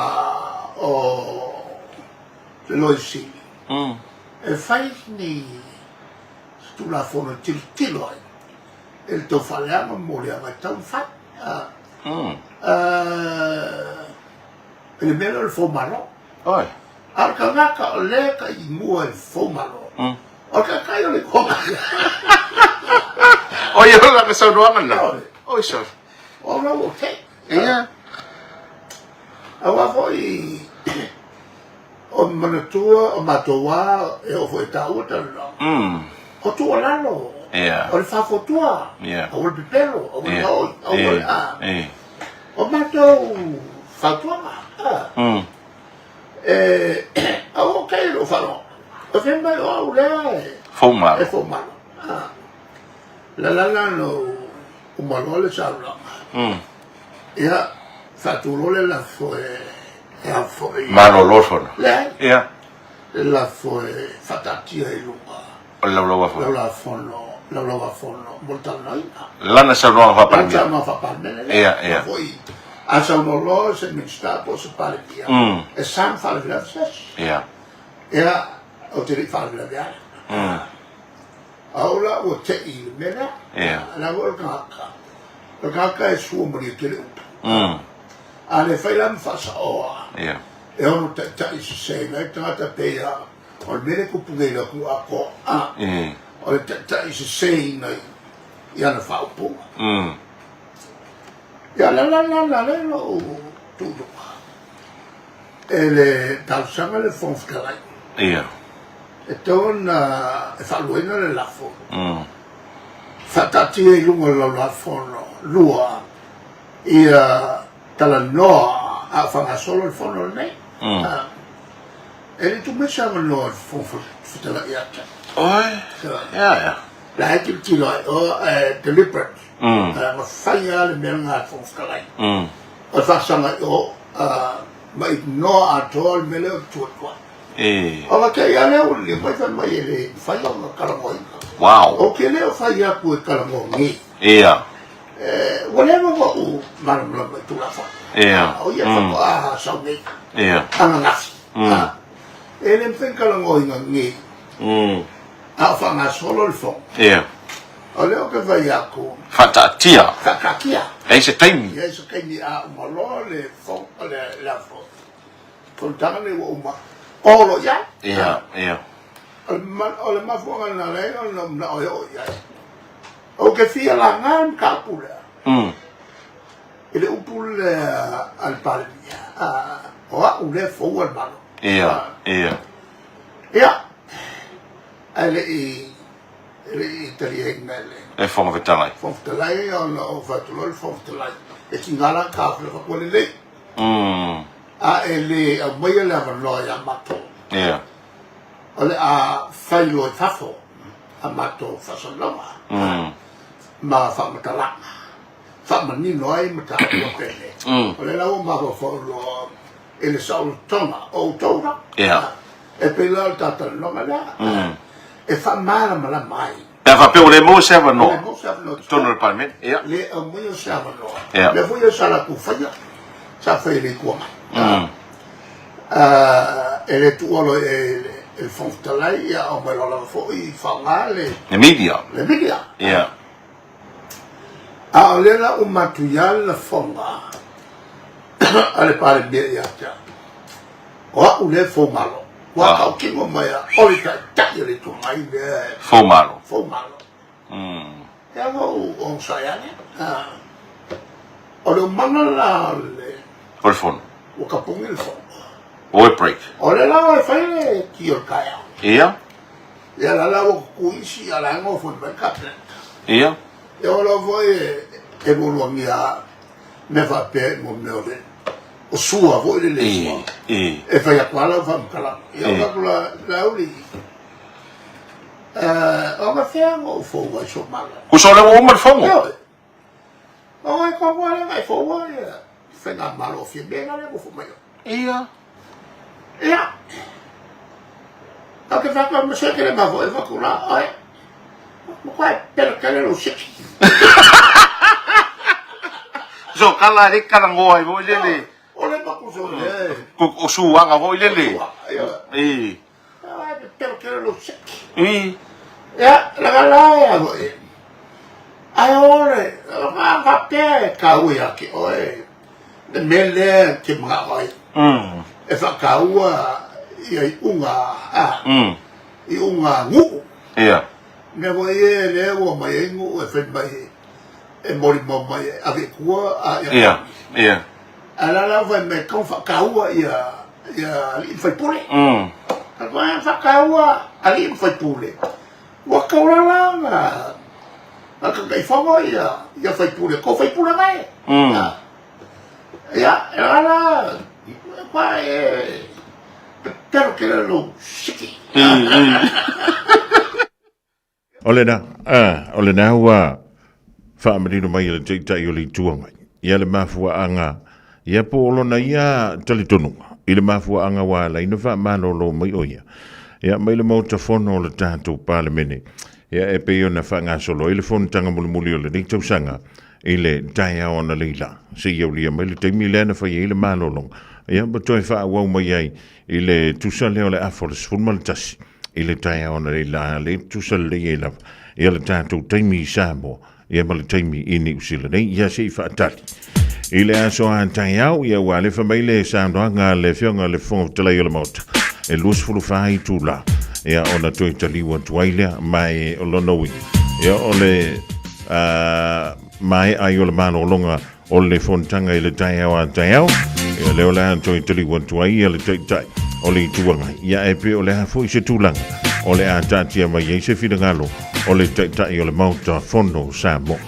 o le Loia Sili. E fai ni Tulafono e tilotilo ai i le tau faaleaga mo le aga e tatau ona fai. I le mea lea o le foumalo. Oi. A o le tagata o lea e tai i mua i le foumalo, o le taitai o le Itu Agai. Oi, o lana saunoaga lena. Oi, sorry. O au la ua okay. Ia. Aua foi O manatua o matou a e oo foi e taua talanoaga. O tuualalo. Yeah. O le faafotua. Yeah. Aua le pepelo, aua le Yeah. gaoi, aua le a. Eh. O matou fautuaga. A. E aua o kei lou faalogo. O fea mai o au lea e Foumalo. E foumalo. A. La la la no uma loa le saunoaga. Ia. Faatu loa le lafo e e a foi. Malolo le fono. Leai. Ia. Le lafo e faataatia i luga. O le laulau a fono. Laulau a fono, laulau a fono mo le talanoaina. Lana saunoaga faa-Palemia. Lana saunoaga faa-Palemene lea. Ia, ia. Foi, a saunoa loa se Minisita po o se Palemia, e sa ona faalavelave se isi. Ia. Ia, ou te le i faalavelave ai. A o la ua te i le mea lea. Ia. La ua o le tagata. O le tagata e sua malie tele upu. A le fai la ma faasaoa. Ia. E ono taitai sese ai tagata pei a o le mea lea e tupu nei i le atunuu atoa. O le taitai seseina i ana faaupuga. Ia la la la la le lou tuuloa e le talosaga le Fofoga Fetalai. Ia. E tatau ona e faaluaina le lafo. Faataatia i luga o le Laulau-a-Fono 2 ia talanoa a o faagasolo le Fono lenei. E le i tuu mai se avanoa i le Fofoga Fetalai ia te au. Oi, ia, ia. La e tilotilo ai, o e deliberate. Na fai lava le mea lena a le Fofoga Fetalai. O le faasaga i o, ma ignore atoa le mea lea ou te tu atu ai. Ona te i a lea ua liliu mai fai mai e le mafai ona talanoaina. Wow. Ou te le o fai atu e talanoa nei. Ia. Ua leva ona ou malamalama i Tulafono. Ia. O ia faatoa sau nei. Ia. Ananafi. E le mafai ona talanoaina nei. A o faagasolo le fono. Ia. O lea ou te fai atu. Faataatia. Faataatia. E i ai se taimi. E i ai se taimi a uma loa le fono, le aso. Fonotaga lenei ua uma, olo i ai. Ia, ia. O le mafuaaga lena na ala ai ona ou manao e oo i ai. Ou te fia laga le mataupu lea. I le upu lea a le Palemia, o au lea e foua le Malo. Ia, ia. Ia, ae le i, e le i taliaina e le. Le Fofoga Fetalai. Fofoga Fetalai, ona ou fai atu loa i le Fofoga Fetalai, e tiga la ta fua lelei. A e le aumaia le avanoa ia matou. Ia. O le a fai loa i fafo a matou faasalalauga ma faamatalaga, faamanino ai mataupu pele. O lea la ua mafaufau loa i le saolotoga o outou la. Ia. E pei la o le talatalanoaga lea e faamalamalama ai. Pe a faapea ua le maua se avanoa. Ua le maua se avanoa. I totonu o le Palemene. Ia. Le aumaia se avanoa. Ia. Lea foi sa latou faia, sa fai e le Itu Agai. E le tuua loa e le Fofoga Fetalai, ia aumai loa lava foi faaaoga le. Le media. Le media. Ia. A o lea la ua matuia le lafoga a le Palemia ia te au. O au lea e foumalo. Ua tautino mai a o le taitai o le Itu Agai lea e. Foumalo. Foumalo. Ia ua ou onosai ane. O le umana la o le. O le fono. Ua tapuni le fono. O e break. O lea la e fai le ti o le taeao. Ia. Ia la la ua tutu isi a la e nofo mai le Kapeneta. Ia. Ia o la foi e lualuagia mea faapea i mo mea o le o sua foi le le sua. E fai atu lava lau faamatalaga. Ia o atu la Laauli, o na fea na ou foua ai sou malo? Kusa o lea ua uma le fono. Ioe. O ngai tonu lava lea na e foua ia faigamalo o Fiame la lea ua foi mai ai. Ia. Ia. Ou te fai atu ma se te le mafua e fatu la oe. Matua e peletele lou siki. So kala e kala ngoa ai foi lele. O le makuso le. O suaga foi lele. E. Peletele lou siki. E. Ia, laga la ia foi. Ai ore, ka faapea e taua ia te oe. Le mea lea e te manao ai. E faataua ia iuga, iuga nuu. Ia. Mea foi e lea ua mai ai nuu e fai mai e molimau mai e ave i tua a ia. Ia, ia. A la la fai mai kau faataua ia ia alii ma faipule. A koe faataua alii ma faipule. Ua taulala na na Taitaifono ia ia faipule, ko faipule mai. Ia, e la la pa e pero ke lo siki. O lena, o lena ua faamanino mai e le Taitai o le Itu Agai ia le mafuaaga Ia po o lona ia talitonuga i le mafuaaga ua ala ai ona faamalolo mai o ia, ia mai le Maota Fono o le tatou Palemene, ia e pei ona faagasolo ai le fonotaga mulimuli o lenei tausaga i le taeao analeila, seia aulia mai le taimi lea na fai ai le malologa, ia ma toe faaauau mai ai i le tusa lea o le afa o le 11 i le taeao analeila, le tusa lelei ai lava ia le tatou taimi i Samoa ia ma le taimi i Niu Sila nei, ia se i faatali. I le aso a taeao, ia ua alefa mai le saunoaga a le Afioga i le Fofoga Fetalai o le Maota, e 24 itula, ia ona toe taliu atu ai lea, ma e o lona uiga, ia o le maea ai o le malologa o le fonotaga i le taeao a taeao, ia lea o le a toe taliu atu ai ia le Taitai o le Itu Agai. Ia e pei o le a foi se tulaga o le a taatia mai ai se finagalo o le Taitai o le Maota Fono o Samoa.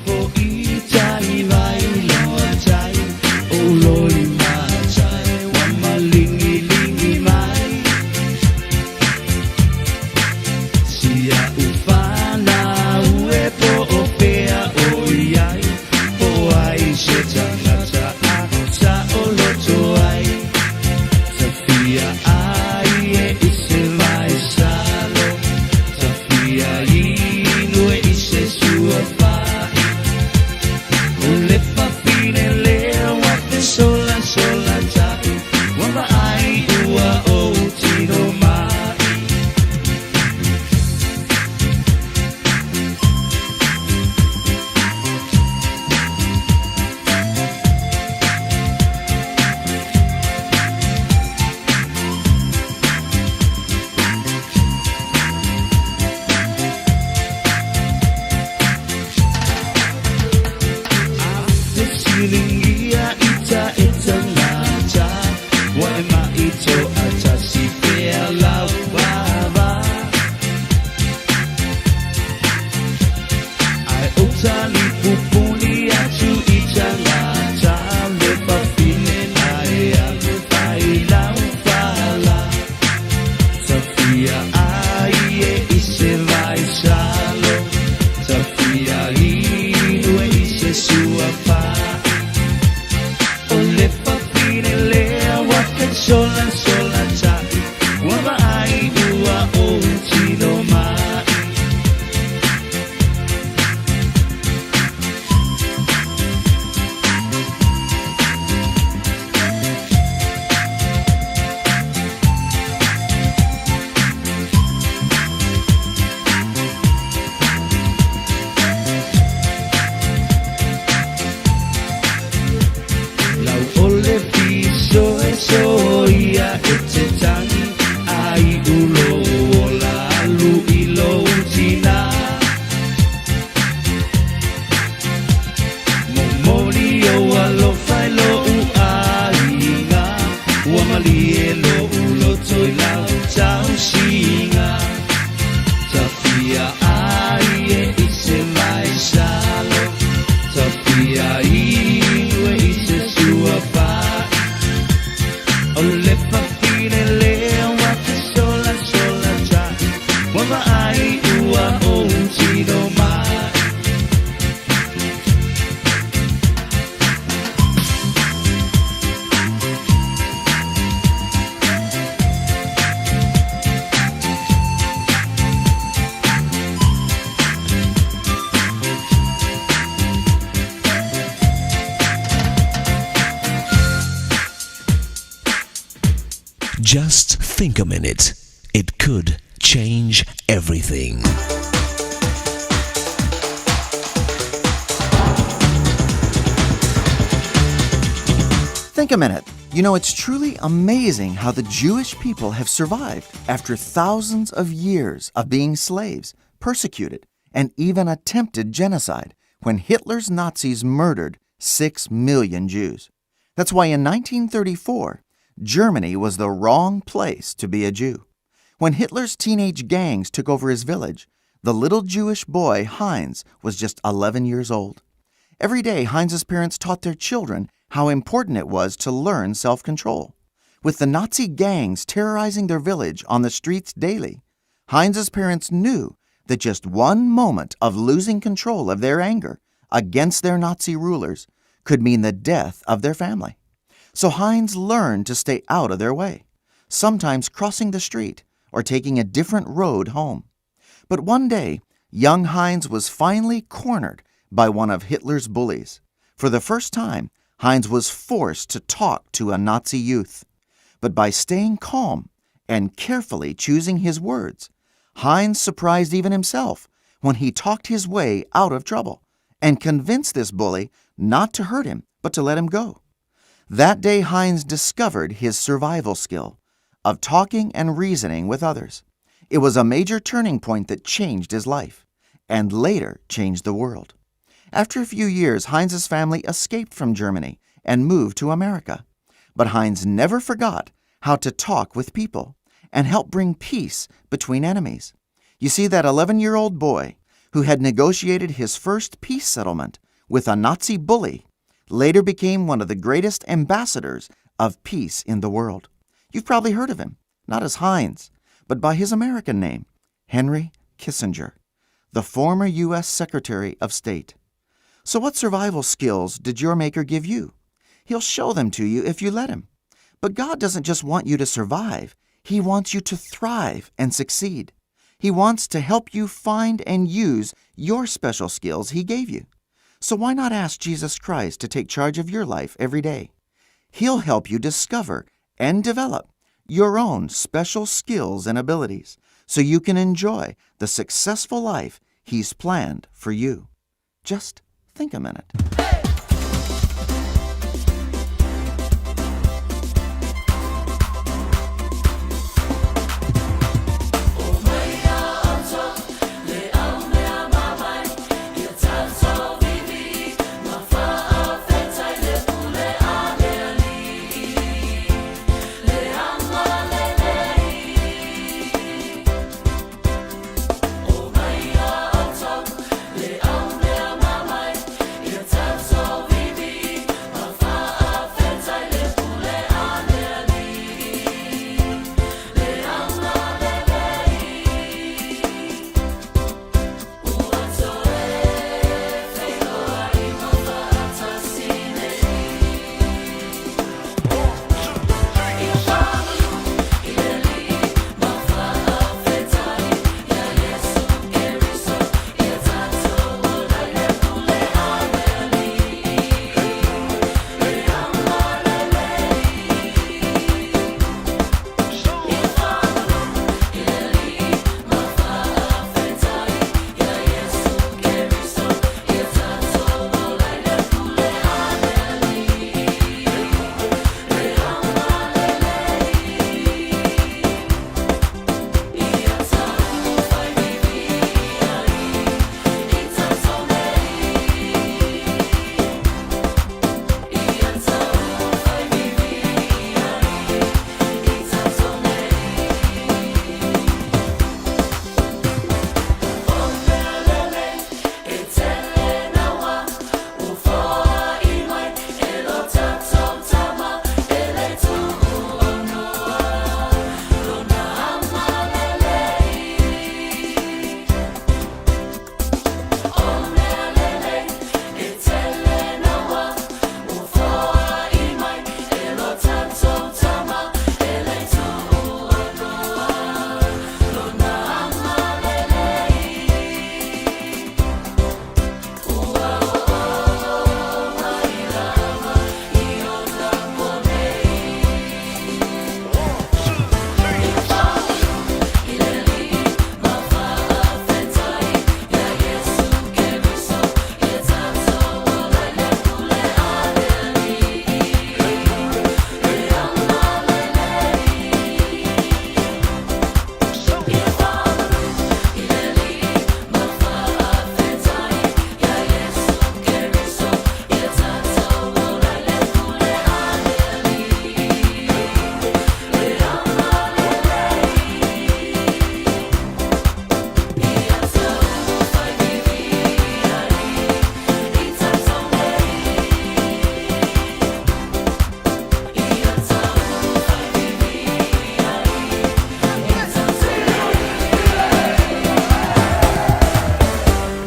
Just think a minute. It could change everything. Think a minute. You know, it's truly amazing how the Jewish people have survived after thousands of years of being slaves, persecuted, and even attempted genocide when Hitler's Nazis murdered 6 million Jews. That's why in 1934, Germany was the wrong place to be a Jew. When Hitler's teenage gangs took over his village, the little Jewish boy Heinz was just 11 years old. Every day, Heinz's parents taught their children how important it was to learn self control. With the Nazi gangs terrorizing their village on the streets daily, Heinz's parents knew that just one moment of losing control of their anger against their Nazi rulers could mean the death of their family. So Heinz learned to stay out of their way, sometimes crossing the street or taking a different road home. But one day, young Heinz was finally cornered by one of Hitler's bullies. For the first time, Heinz was forced to talk to a Nazi youth. But by staying calm and carefully choosing his words, Heinz surprised even himself when he talked his way out of trouble and convinced this bully not to hurt him, but to let him go. That day, Heinz discovered his survival skill of talking and reasoning with others. It was a major turning point that changed his life and later changed the world. After a few years, Heinz's family escaped from Germany and moved to America. But Heinz never forgot how to talk with people and help bring peace between enemies. You see, that 11 year old boy who had negotiated his first peace settlement with a Nazi bully later became one of the greatest ambassadors of peace in the world. You've probably heard of him, not as Heinz, but by his American name, Henry Kissinger, the former U.S. Secretary of State. So, what survival skills did your Maker give you? He'll show them to you if you let him. But God doesn't just want you to survive, He wants you to thrive and succeed. He wants to help you find and use your special skills He gave you. So why not ask Jesus Christ to take charge of your life every day? He'll help you discover and develop your own special skills and abilities so you can enjoy the successful life He's planned for you. Just think a minute.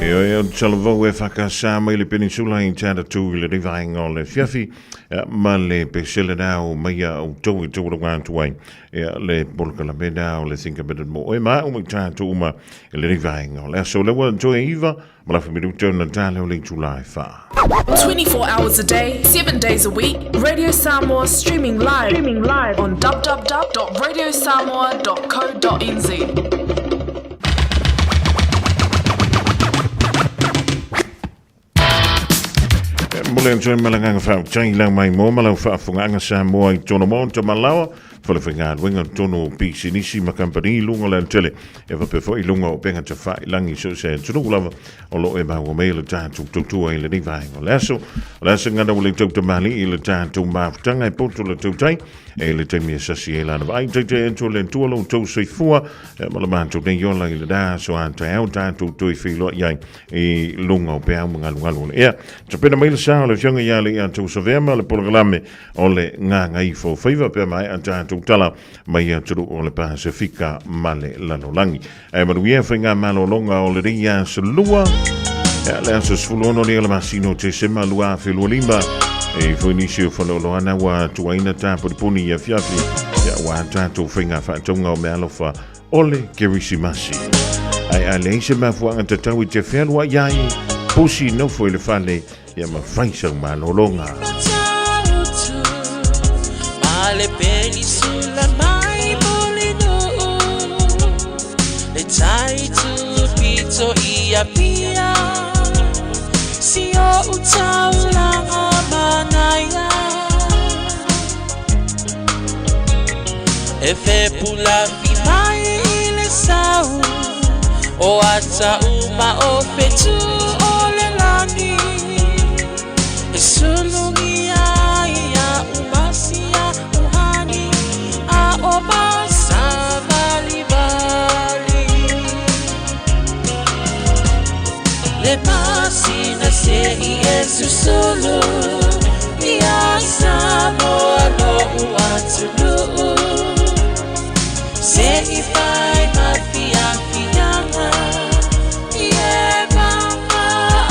Ioe o talavou e whakasā mai le peninsula i tāna tū i le vaenga o le fiafi ma le pesele nā o mai a o tau i tau rawa atu ai le polokalame nā o le Think a Minute Mo e ma o mai tātou uma i le vaenga o le aso lewa toe iva ma la minuta na tāle o le itula e wha. 24 hours a day, 7 days a week, Radio Samoa streaming live, streaming live on www.radiosamoa.co.nz. Mo le atu ai ma le agaga faafetai i lau mai mo ma lau faafofogaaga Samoa i tona maota ma laoa, falefaigaluega totonu o pisinisi ma kamupani i luga o le alatele e faapea foi i luga o upega tafailagi i so o se atunuu lava o lo o e maua mai le tatou tautua i lenei vaega o le aso. O le aso gana ua le tautamalii i le tatou mafutaga e poto le tautai e le taimi e sasi ai lana vaai taitai atu o le Atua lo outou soifua ma le matou nei ola i lena aso a taeao tatou toe feiloai ai i luga o peau ma galugalu o le ea. Tapena mai le sa o le Afioga ia Alii-a-Tausavea ma le polokalame o le Gagaifo Faiva pe a maea tatou tala mai atunuu o le Pasefika ma le lalolagi. Ae manuia faigamalologa o lenei aso lua, le aso 16 nei o le masina o Tesema 2025. E foi nisi o faleoloana ua tuaina taponiponi i afiafi ia ua tatou faiga faatauga o meaalofa o le Kerisimasi. Ae a leai se mafuaaga tatau i te fealuai ai, pusi nofo i le fale ia ma fai sau malologa. E fepulafi mai i le sau o ata uma o fetu o le lagi e sulugia ai ia umasia uhani a o masavalivali le masina se i e susulu ia Samoa lo'u atunuu se i fai ma fiafiaga i e maga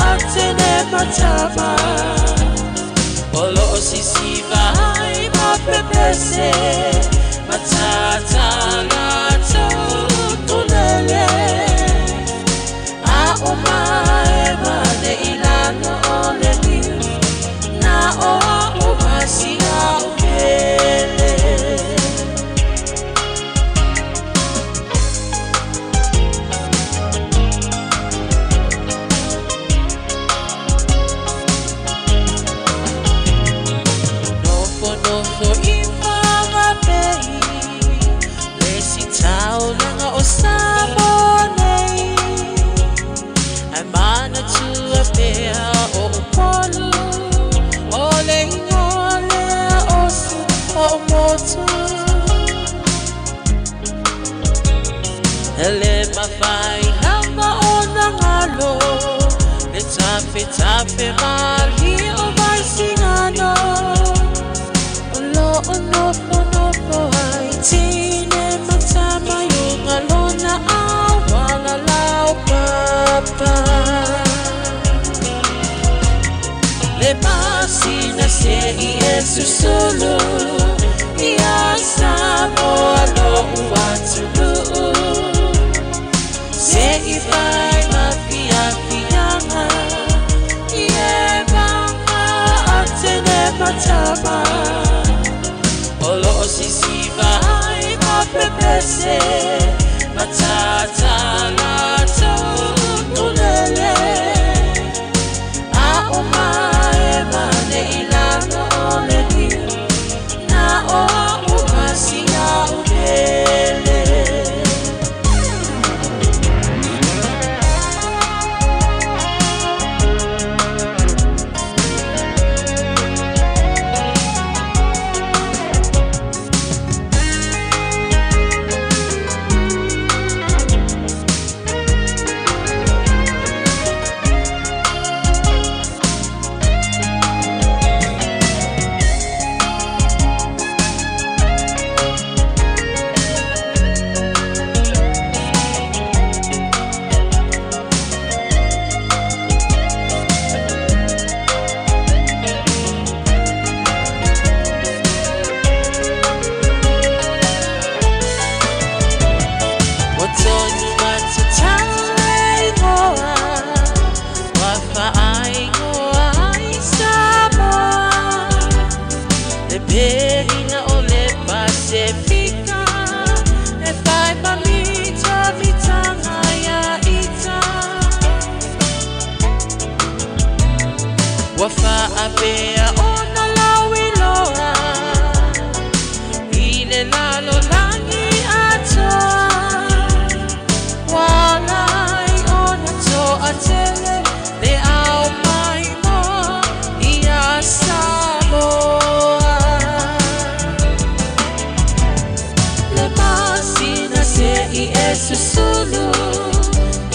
atene matama o loo sisiva ai ma pepese matatala tulele a o mae mane i lalo o le liu na o au masia o pele. Nofo nofo i whangapei le si taulaga o Samoa nei Ai manatua pea o Upolu o le ingoa lea o si o motu E le mafai lava ona galo le tafetafe malie o Vaisigano O loo nofonofo ai tine ma tama i uga lona auala laupapa Le masina se i e susulu ia Samoa lo'u atunuu Se i fai ma fiafiaga i e maga atene matama O loo sisiva ai ma pepese matatala tulele A o mae mane i lalo o le niu na o au masia o pele. i e susulu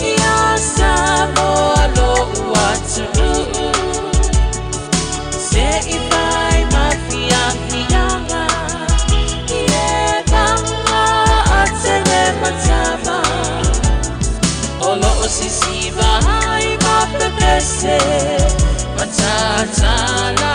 Ia Samoa lo'u atunuu Se'i fai ma fiafiaga I e maga ate le matava O lo'o sisiva ai ma pepese Matatala.